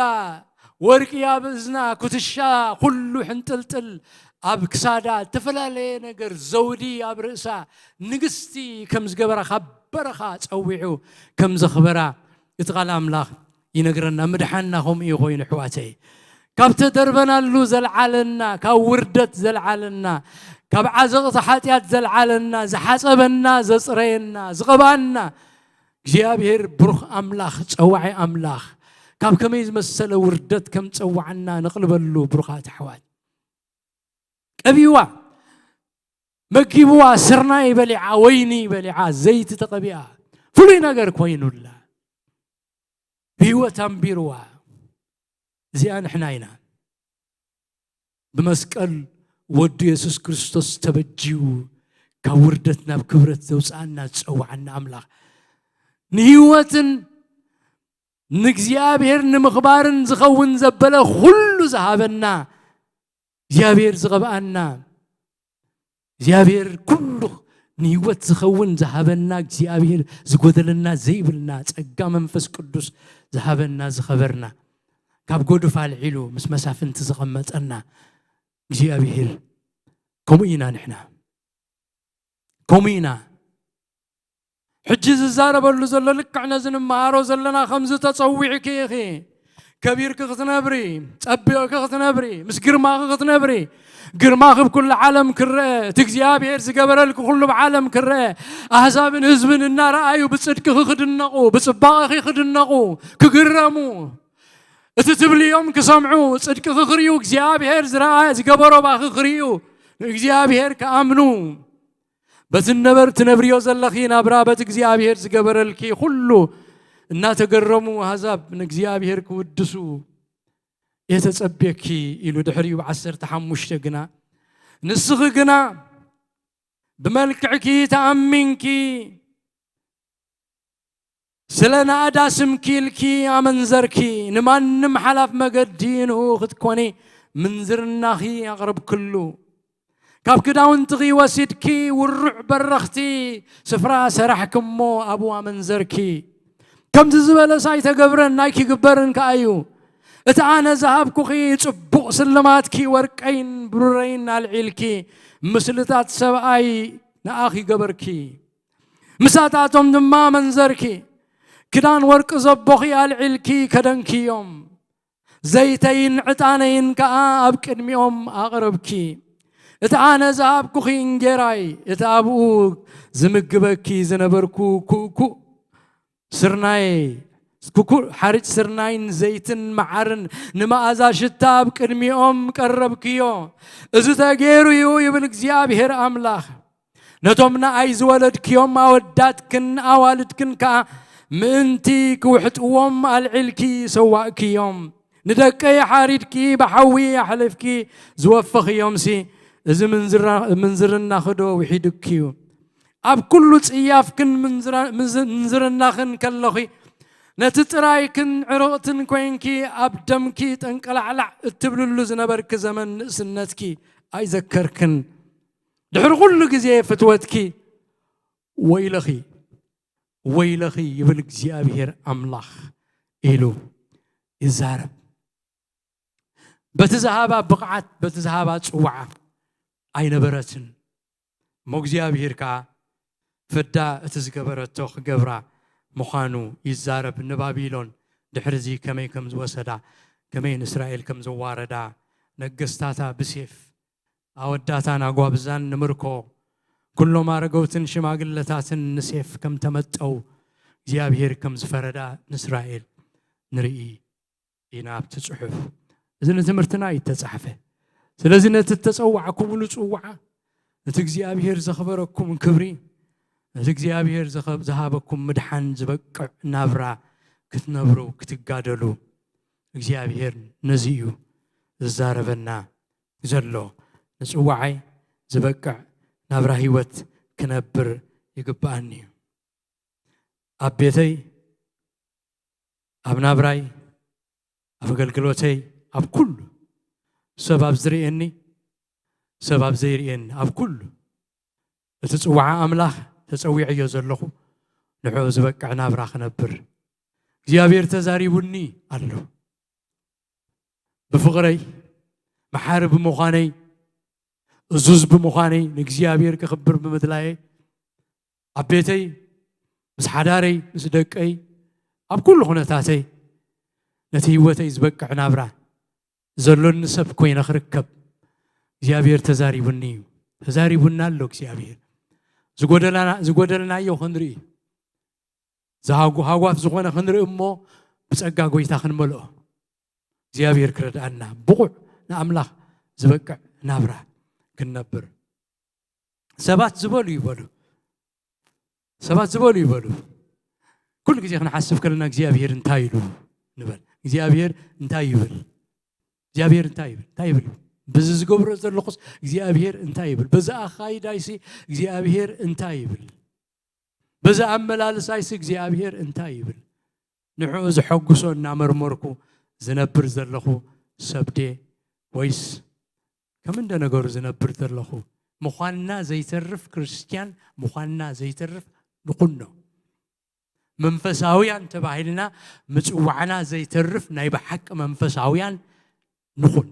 ወርቂ ኣብ እዝና፣ ኩትሻ ኩሉ ሕንጥልጥል ኣብ ክሳዳ፣ እተፈላለየ ነገር፣ ዘውዲ ኣብ ርእሳ፣ ንግስቲ ከም ዝገበራ፣ ካብ በረኻ ጸዊዑ ከም ዘኽበራ እቲ ቃል ኣምላኽ ይነግረና። ምድሓንና ከምኡ እዩ ኮይኑ፣ ኣሕዋተይ። ካብ ተደርበናሉ ዘልዓለና፣ ካብ ውርደት ዘልዓለና፣ ካብ ዓዘቕቲ ሓጢኣት ዘልዓለና፣ ዝሓጸበና፣ ዘጽረየና፣ ዝቐብኣና፣ እግዚኣብሔር ብሩኽ ኣምላኽ፣ ጸዋዒ ኣምላኽ፣ ካብ ከመይ ዝመሰለ ውርደት ከም ጸዋዓና ንቕልበሉ፣ ብሩኻት ኣሕዋት። ቀቢዋ፣ መጊብዋ፣ ስርናይ በሊዓ፣ ወይኒ በሊዓ፣ ዘይቲ ተቐቢኣ፣ ፍሉይ ነገር ኮይኑላ፣ ብህይወት ኣንቢርዋ። እዚኣ ንሕና ኢና። ብመስቀል ወዱ የሱስ ክርስቶስ ተበጅዩ፣ ካብ ውርደት ናብ ክብረት ዘውፅኣና ዝፀዋዓና ኣምላኽ፣ ንህይወትን ንእግዚኣብሔር ንምኽባርን ዝኸውን ዘበለ ኩሉ ዝሃበና፣ እግዚኣብሔር ዝቐብኣና፣ እግዚኣብሔር ኩሉ ንህይወት ዝኸውን ዝሃበና፣ እግዚኣብሔር ዝጎደለና ዘይብልና ጸጋ መንፈስ ቅዱስ ዝሃበና፣ ዝኸበርና፣ ካብ ጎድፍ ኣልዒሉ ምስ መሳፍንቲ ዝቐመጠና እግዚኣብሔር። ከምኡ ኢና ንሕና፣ ከምኡ ኢና። ሕጂ ዝዛረበሉ ዘሎ ልክዕ ነዚ ንመሃሮ ዘለና፣ ከምዚ ተጸዊዕኪ ኢኺ። ከቢርኪ ክትነብሪ፣ ጸቢቕኪ ክትነብሪ፣ ምስ ግርማኺ ክትነብሪ፣ ግርማኺ ኣብ ኩሉ ዓለም ክረአ፣ እቲ እግዚኣብሔር ዝገበረልኪ ኩሉ ኣብ ዓለም ክረአ፣ ኣህዛብን ህዝብን እናረኣዩ ብጽድቅኺ ክድነቑ፣ ብጽባቐኺ ክድነቑ፣ ክግረሙ፣ እቲ ትብልዮም ክሰምዑ፣ ጽድቅኺ ክርእዩ፣ እግዚኣብሔር ዝረኣ ዝገበሮ ባኺ ክርእዩ፣ ንእግዚኣብሔር ክኣምኑ። በቲ ነበርት ትነብርዮ ዘለኺ ናብራ፣ በቲ እግዚኣብሔር ዝገበረልኪ ኩሉ እናተገረሙ ኣህዛብ ንእግዚኣብሔር ክውድሱ እየ ተጸብየኪ ኢሉ ድሕሪኡ ብዓሰርተ ሓሙሽተ ግና፣ ንስኺ ግና ብመልክዕኪ ተኣሚንኪ፣ ስለ ናእዳ ስምኪ ኢልኪ ኣመንዘርኪ፣ ንማንም ሓላፍ መገዲ ንኡ ክትኮኒ ምንዝርናኺ ኣቕረብክሉ። ካብ ክዳውንትኺ ወሲድኪ ውሩዕ በረኽቲ ስፍራ ሰራሕኪ እሞ ኣብኡ ኣመንዘርኪ። ከምዚ ዝበለስ ኣይተገብረን ኣይክግበርን ከኣ እዩ። እቲ ኣነ ዝሃብኩኺ ጽቡቕ ስልማትኪ ወርቀይን ብሩረይን ኣልዒልኪ፣ ምስልታት ሰብኣይ ንኣኺ ገበርኪ። ምሳታቶም ድማ ኣመንዘርኪ። ክዳን ወርቂ ዘቦኺ ኣልዒልኪ ከደንክዮም። ዘይተይን ዕጣነይን ከኣ ኣብ ቅድሚኦም ኣቕረብኪ። እቲ ኣነ ዝሃብኩኺ እንጌራይ፣ እቲ ኣብኡ ዝምግበኪ ዝነበርኩ ኩእኩእ ስርናይ፣ ኩኩእ ሓርጭ ስርናይን ዘይትን መዓርን ንመኣዛ ሽታ ኣብ ቅድሚኦም ቀረብክዮ። እዚ ተገይሩ እዩ ይብል እግዚኣብሔር ኣምላኽ። ነቶም ንኣይ ዝወለድክዮም ኣወዳትክን ኣዋልድክን ከኣ ምእንቲ ክውሕጥዎም ኣልዒልኪ ሰዋእክዮም። ንደቀይ ሓሪድኪ ብሓዊ ኣሕሊፍኪ ዝወፈኽዮምሲ፣ እዚ ምንዝራ-፣ ምንዝርናኺ ዶ ውሒዱኪ እዩ? ኣብ ኩሉ ጽያፍክን ምንዝራ-፣ ምዝ-፣ ምንዝርናኽን ከለኺ፣ ነቲ ጥራይክን ዕርቕትን ኮይንኪ ኣብ ደምኪ ጠንቀላዕላዕ እትብልሉ ዝነበርኪ ዘመን ንእስነትኪ ኣይዘከርክን። ድሕሪ ኩሉ ግዜ ፍትወትኪ፣ ወይለኺ፣ ወይለኺ ይብል እግዚኣብሔር ኣምላኽ ኢሉ ይዛረብ። በቲ ዝሃባ ብቕዓት፣ በቲ ዝሃባ ጽዋዓ ኣይነበረትን። እሞ እግዚኣብሔር ከኣ ፍዳ እቲ ዝገበረቶ ክገብራ ምዃኑ ይዛረብ። ንባቢሎን ድሕርዚ ከመይ ከም ዝወሰዳ፣ ከመይ ንእስራኤል ከም ዘዋረዳ፣ ነገስታታ ብሴፍ፣ ኣወዳታን ኣጓብዛን ንምርኮ፣ ኩሎም ኣረገውትን ሽማግለታትን ንሴፍ ከም ተመጠው፣ እግዚኣብሔር ከም ዝፈረዳ ንእስራኤል ንርኢ ኢና ኣብቲ ጽሑፍ። እዚ ንትምህርትና እዩ እተጻሕፈ። ስለዚ ነቲ እተጸዋዕኩምሉ ጽዋዓ፣ ነቲ እግዚኣብሔር ዘኽበረኩም ክብሪ፣ ነቲ እግዚኣብሔር ዘኸ-፣ ዝሃበኩም ምድሓን ዝበቅዕ ናብራ ክትነብሩ፣ ክትጋደሉ፣ እግዚኣብሔር ነዚ እዩ ዝዛረበና ዘሎ። ንጽዋዓይ ዝበቅዕ ናብራ ህይወት ክነብር ይግብኣኒ እዩ። ኣብ ቤተይ፣ ኣብ ናብራይ፣ ኣብ ኣገልግሎተይ፣ ኣብ ኩሉ፣ ሰብ ኣብ ዝርእየኒ፣ ሰብ ኣብ ዘይርእየኒ፣ ኣብ ኩሉ፣ እቲ ጽዋዓ ኣምላኽ ተጸዊዐዮ ዘለኹ፣ ንዕኡ ዝበቅዕ ናብራ ክነብር እግዚኣብሔር ተዛሪቡኒ ኣሎ። ብፍቕረይ፣ መሓሪ ብምዃነይ፣ እዙዝ ብምዃነይ፣ ንእግዚኣብሔር ክኽብር ብምድላየይ፣ ኣብ ቤተይ፣ ምስ ሓዳረይ፣ ምስ ደቀይ፣ ኣብ ኩሉ ኩነታተይ፣ ነቲ ህይወተይ ዝበቅዕ ናብራ ዘሎኒ ሰብ ኮይነ ክርከብ እግዚኣብሔር ተዛሪቡኒ እዩ። ተዛሪቡና ኣሎ እግዚኣብሔር። ዝጎደላና-፣ ዝጎደልናዮ ክንርኢ፣ ዝሃጉ-፣ ሃጓፍ ዝኾነ ክንርኢ እሞ ብጸጋ ጎይታ ክንመልኦ እግዚኣብሔር ክረድኣና፣ ብቑዕ ንኣምላኽ ዝበቅዕ ናብራ ክንነብር። ሰባት ዝበሉ ይበሉ፣ ሰባት ዝበሉ ይበሉ። ኩሉ ግዜ ክንሓስብ ከለና እግዚኣብሔር እንታይ ኢሉ ንበል። እግዚኣብሔር እንታይ ይብል? እግዚኣብሔር እንታይ ይብል? እንታይ ይብል? በዚ ዝገብሮ ዘለኹስ እግዚኣብሔር እንታይ ይብል? በዚ ኣኻይዳይሲ እግዚኣብሔር እንታይ ይብል? በዚ ኣመላልሳይሲ እግዚኣብሔር እንታይ ይብል? ንዕኡ ዘሐጉሶ እናመርመርኩ ዝነብር ዘለኹ ሰብ ድየ ወይስ ከም እንደ ነገሩ ዝነብር ዘለኹ? ምዃንና ዘይተርፍ ክርስትያን ምዃንና ዘይተርፍ ንኹኖ። መንፈሳውያን ተባሂልና ምጽዋዕና ዘይተርፍ ናይ ብሓቂ መንፈሳውያን ንኹን።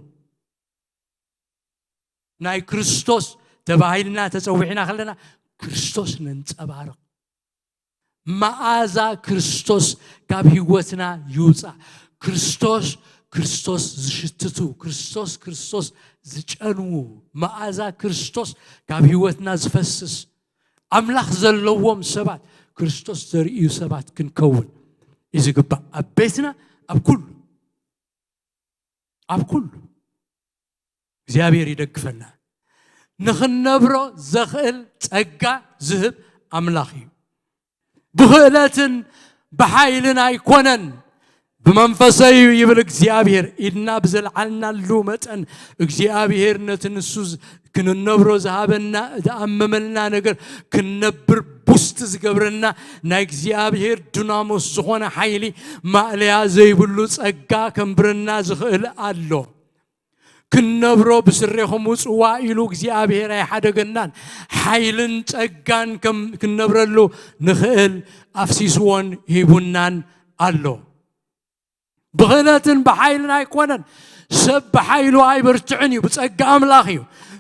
ናይ ክርስቶስ ተባሂልና ተጸዊዕና ከለና ክርስቶስ ነንጸባርቕ። መኣዛ ክርስቶስ ካብ ህይወትና ይውጻእ። ክርስቶስ፣ ክርስቶስ ዝሽትቱ፣ ክርስቶስ፣ ክርስቶስ ዝጨንዉ፣ መኣዛ ክርስቶስ ካብ ህይወትና ዝፈስስ፣ ኣምላኽ ዘለዎም ሰባት፣ ክርስቶስ ዘርእዩ ሰባት ክንከውን እዩ ዝግባእ። ኣብ ቤትና፣ ኣብ ኩሉ። ኣብ ኩሉ እግዚኣብሔር ይደግፈና። ንኽንነብሮ ዘኽእል ጸጋ ዝህብ ኣምላኽ እዩ። ብኽእለትን ብሓይልን ኣይኮነን፣ ብመንፈሰይ እዩ ይብል እግዚኣብሔር። ኢድና ብዘልዓልናሉ መጠን እግዚኣብሔር ነቲ ንሱ ዝ-፣ ክንነብሮ ዝሃበና፣ ዝኣመመልና ነገር ክንነብር ቡስት ዝገብረና ናይ እግዚኣብሔር ዱናሞስ ዝኾነ ሓይሊ ማእለያ ዘይብሉ ጸጋ ከንብረና ዝኽእል ኣሎ። ክንነብሮ ብስሬኹም ውጽዋ ኢሉ እግዚኣብሔር ኣይሓደገናን። ሓይልን ጸጋን ከም ክንነብረሉ ንኽእል ኣፍሲስዎን ሂቡናን ኣሎ። ብኽእለትን ብሓይልን ኣይኮነን። ሰብ ብሓይሉ ኣይበርትዕን እዩ፣ ብጸጋ ኣምላኽ እዩ።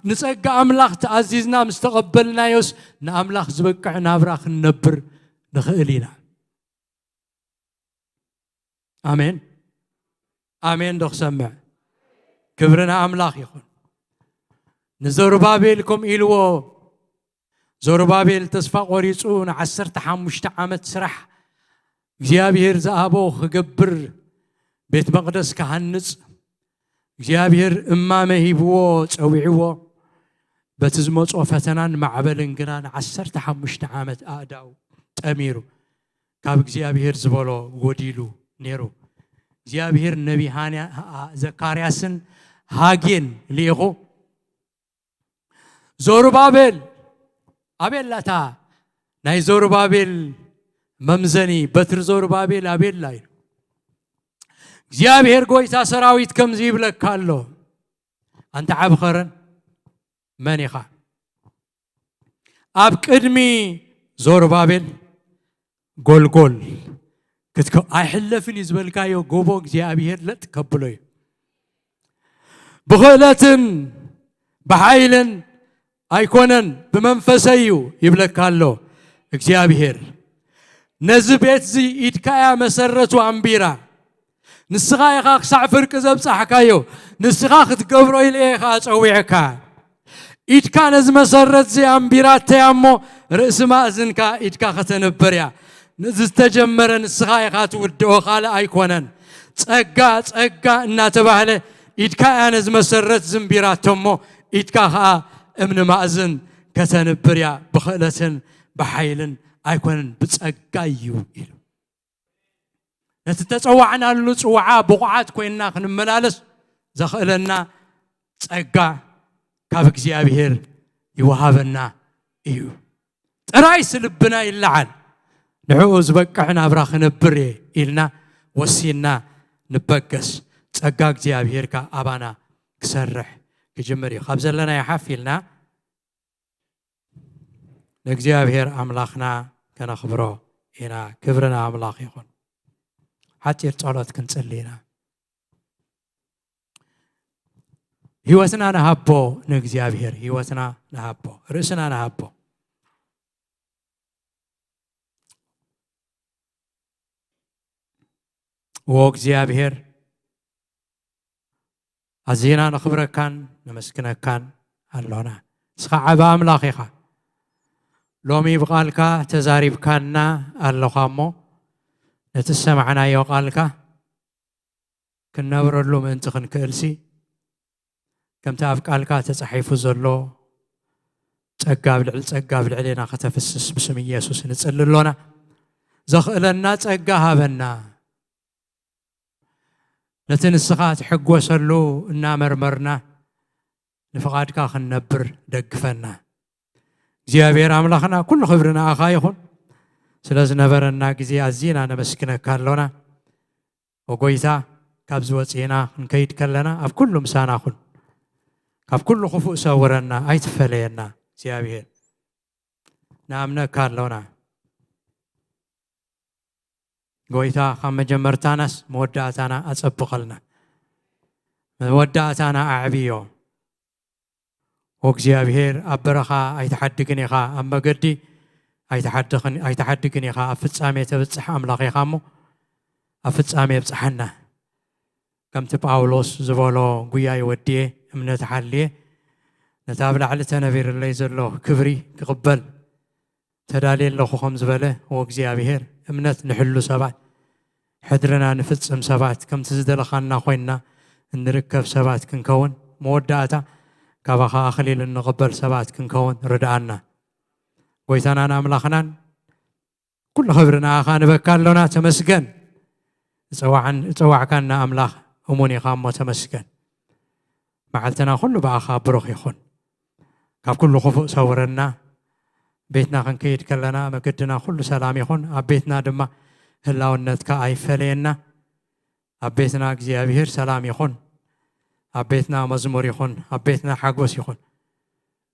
ንጸጋ ኣምላኽ ተኣዚዝና ምስ ተቐበልናዮስ ንኣምላኽ ዝበቅዕ ናብራ ክንነብር ንኽእል ኢና። ኣሜን። ኣሜን ዶ ክሰምዕ? ክብሪ ንኣምላኽ ይኹን። ንዘሩባቤል ከምኡ ኢልዎ፣ ዘሩባቤል ተስፋ ቆሪጹ ንዓሰርተ ሓሙሽተ ዓመት ስራሕ እግዚኣብሔር ዝኣቦ ክገብር፣ ቤት መቕደስ ክሃንጽ እግዚኣብሔር እማመ ሂብዎ፣ ጸዊዕዎ። በቲ ዝመጾ ፈተናን ማዕበልን ግና ንዓሰርተ ሓሙሽተ ዓመት ኣእዳው ጠሚሩ፣ ካብ እግዚኣብሔር ዝበሎ ጎዲሉ ነይሩ። እግዚኣብሔር ነቢ ሃንያ-፣ ዘካርያስን ሃጌን ልኢኹ፣ ዘሩባቤል፣ ኣቤላታ ናይ ዘሩባቤል መምዘኒ፣ በትሪ ዘሩባቤል ኣቤላ ኢሉ። እግዚኣብሔር ጎይታ ሰራዊት ከምዚ ይብለካ ኣሎ፣ ኣንታ ዓብኸረን መን ኢኻ? ኣብ ቅድሚ ዘሩባቤል ጎልጎል ክትከ-፣ ኣይሕለፍን እዩ ዝበልካዮ ጎቦ እግዚኣብሔር ለጥ ከብሎ እዩ። ብኽእለትን ብሓይልን ኣይኮነን፣ ብመንፈሰይ እዩ ይብለካ ኣሎ እግዚኣብሔር። ነዚ ቤት እዚ ኢድካ እያ መሰረቱ ኣንቢራ። ንስኻ ኢኻ ክሳዕ ፍርቂ ዘብጻሕካዮ፣ ንስኻ ክትገብሮ ኢለ እየ ኸዓ ጸዊዕካ። ኢድካ ነዚ መሰረት እዚ ኣንቢራተያ እሞ፣ ርእሲ ማእዝንካ ኢድካ ከተንብር እያ። ነዚ ዝተጀመረ ንስኻ ኢኻ ትውድኦ፣ ካልእ ኣይኮነን። ጸጋ፣ ጸጋ እናተባህለ ኢድካ እያ ነዚ መሰረት ዝንቢራቶ እሞ፣ ኢድካ ኸዓ እምኒ ማእዝን ከተንብር እያ። ብኽእለትን ብሓይልን ኣይኮነን፣ ብጸጋ እዩ ኢሉ። ነቲ ተጸዋዕናሉ ጽዋዓ ብቑዓት ኮይንና ክንመላለስ ዘኽእለና ጸጋ ካብ እግዚኣብሔር ይወሃበና እዩ። ጥራይስ ልብና ይለዓል፣ ንዕኡ ዝበቅዕ ናብራ ክነብር እየ ኢልና ወሲንና ንበገስ። ጸጋ እግዚኣብሔር ከኣ ኣባና ክሰርሕ ክጅምር እዩ። ካብ ዘለናዮ ሓፍ ኢልና ንእግዚኣብሔር ኣምላኽና ከነኽብሮ ኢና። ክብሪ ንኣምላኽ ይኹን። ሓጺር ጸሎት ክንጽሊ ኢና። ህይወትና ንሃቦ ንእግዚኣብሔር፣ ህይወትና ንሃቦ፣ ርእስና ንሃቦ። ዎ እግዚኣብሔር፣ ኣዚና ነኽብረካን ነመስግነካን ኣሎና። ንስኻ ዓቢ ኣምላኽ ኢኻ። ሎሚ ብቓልካ ተዛሪብካና ኣለኻ እሞ፣ ነቲ ዝሰማዕናዮ ቃልካ ክንነብረሉ ምእንቲ ክንክእልሲ፣ ከምቲ ኣብ ቃልካ ተጻሒፉ ዘሎ፣ ጸጋ ኣብ ልዕሊ ጸጋ ኣብ ልዕሌና ከተፍስስ ብስም ኢየሱስ ንጽሊ ኣሎና። ዘኽእለና ጸጋ ሃበና። ነቲ ንስኻ ትሕጎሰሉ እናመርመርና፣ ንፍቓድካ ክንነብር ደግፈና። እግዚኣብሔር ኣምላኽና፣ ኩሉ ክብሪ ንኣኻ ይኹን። ስለ ዝነበረና ግዜ ኣዚና ነመስግነካ ኣሎና። ኦ ጎይታ፣ ካብዚ ወጺእና ክንከይድ ከለና፣ ኣብ ኩሉ ምሳና ኩን። ካብ ኩሉ ክፉእ ሰውረና፣ ኣይትፈለየና። እግዚኣብሔር፣ ንኣምነካ ኣሎና። ጎይታ፣ ካብ መጀመርታናስ መወዳእታና ኣጸብቐልና። መወዳእታና ኣዕብዮ። ኦ እግዚኣብሔር፣ ኣብ በረኻ ኣይትሓድግን ኢኻ፣ ኣብ መገዲ ኣይትሓድኽን-፣ ኣይትሓድግን ኢኻ፣ ኣብ ፍጻሜ ተብጽሕ ኣምላኽ ኢኻ እሞ፣ ኣብ ፍጻሜ ኣብጽሓና። ከምቲ ጳውሎስ ዝበሎ፣ ጉያይ ወድየ፣ እምነት ሓልየ፣ ነቲ ኣብ ላዕሊ ተነቢርለይ ዘሎ ክብሪ ክቕበል ተዳልየ ኣለኹ ከም ዝበለ፣ ኦ እግዚኣብሔር፣ እምነት ንሕሉ ሰባት፣ ሕድርና ንፍጽም ሰባት፣ ከምቲ ዝደለኻና ኮይንና፣ እንርከብ ሰባት ክንከውን፣ መወዳእታ ካባኻ ኣኽሊል እንቕበል ሰባት ክንከውን ርድኣና። ጎይታናን ኣምላኽናን፣ ኩሉ ክብሪ ንኣኻ ንበካ ኣሎና። ተመስገን። ዝጸዋዕን-፣ ዝጸዋዕካና ኣምላኽ እሙን ኢኻ እሞ ተመስገን። መዓልትና ኩሉ ብኣኻ ብሩኽ ይኹን። ካብ ኩሉ ክፉእ ሰውረና። ቤትና ክንከይድ ከለና መገድና ኩሉ ሰላም ይኹን። ኣብ ቤትና ድማ ህላውነትካ ኣይፈለየና። ኣብ ቤትና እግዚኣብሔር ሰላም ይኹን። ኣብ ቤትና መዝሙር ይኹን። ኣብ ቤትና ሓጎስ ይኹን።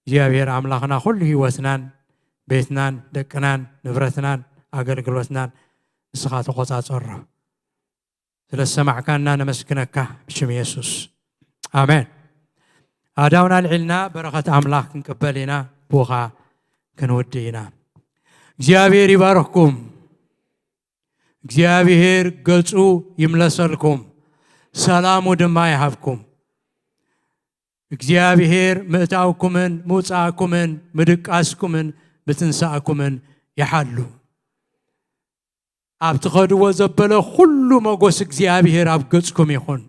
እግዚኣብሔር ኣምላኽና ኩሉ ህይወትናን ቤትናን ደቅናን ንብረትናን ኣገልግሎትናን ንስኻ ተቆጻጸሮ። ስለ ዝሰማዕካና ነመስግነካ ብሽም የሱስ። ኣሜን። ኣእዳውና ኣልዒልና በረኸት ኣምላኽ ክንቅበል ኢና። ብኡኻ ክንውድእ ኢና። እግዚኣብሔር ይባርኽኩም። እግዚኣብሔር ገጹ ይምለሰልኩም፣ ሰላሙ ድማ ይሃብኩም። እግዚኣብሔር ምእታውኩምን ምውጻእኩምን ምድቃስኩምን ምትንሳእኩምን ይሓሉ። ኣብ ትኸድዎ ዘበለ ኩሉ መጎስ እግዚኣብሔር ኣብ ገጽኩም ይኹን።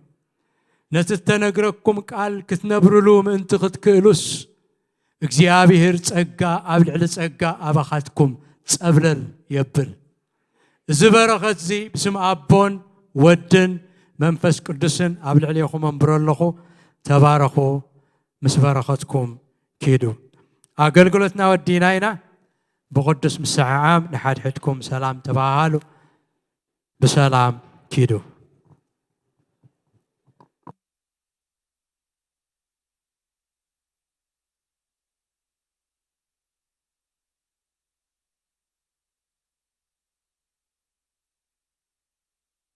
ነቲ እተነግረኩም ቃል ክትነብርሉ ምእንቲ ክትክእሉስ፣ እግዚኣብሔር ጸጋ ኣብ ልዕሊ ጸጋ ኣባኻትኩም ጸብለል የብል። እዚ በረኸት እዚ ብስም ኣቦን ወድን መንፈስ ቅዱስን ኣብ ልዕሌኹም ኣንብሮ ኣለኹ። ተባረኹ፣ ምስ በረኸትኩም ኪዱ። ኣገልግሎትና ወዲና ኢና። ብቕዱስ ምስዓዓም ንሓድሕድኩም ሰላም ተባሃሉ። ብሰላም ኪዱ።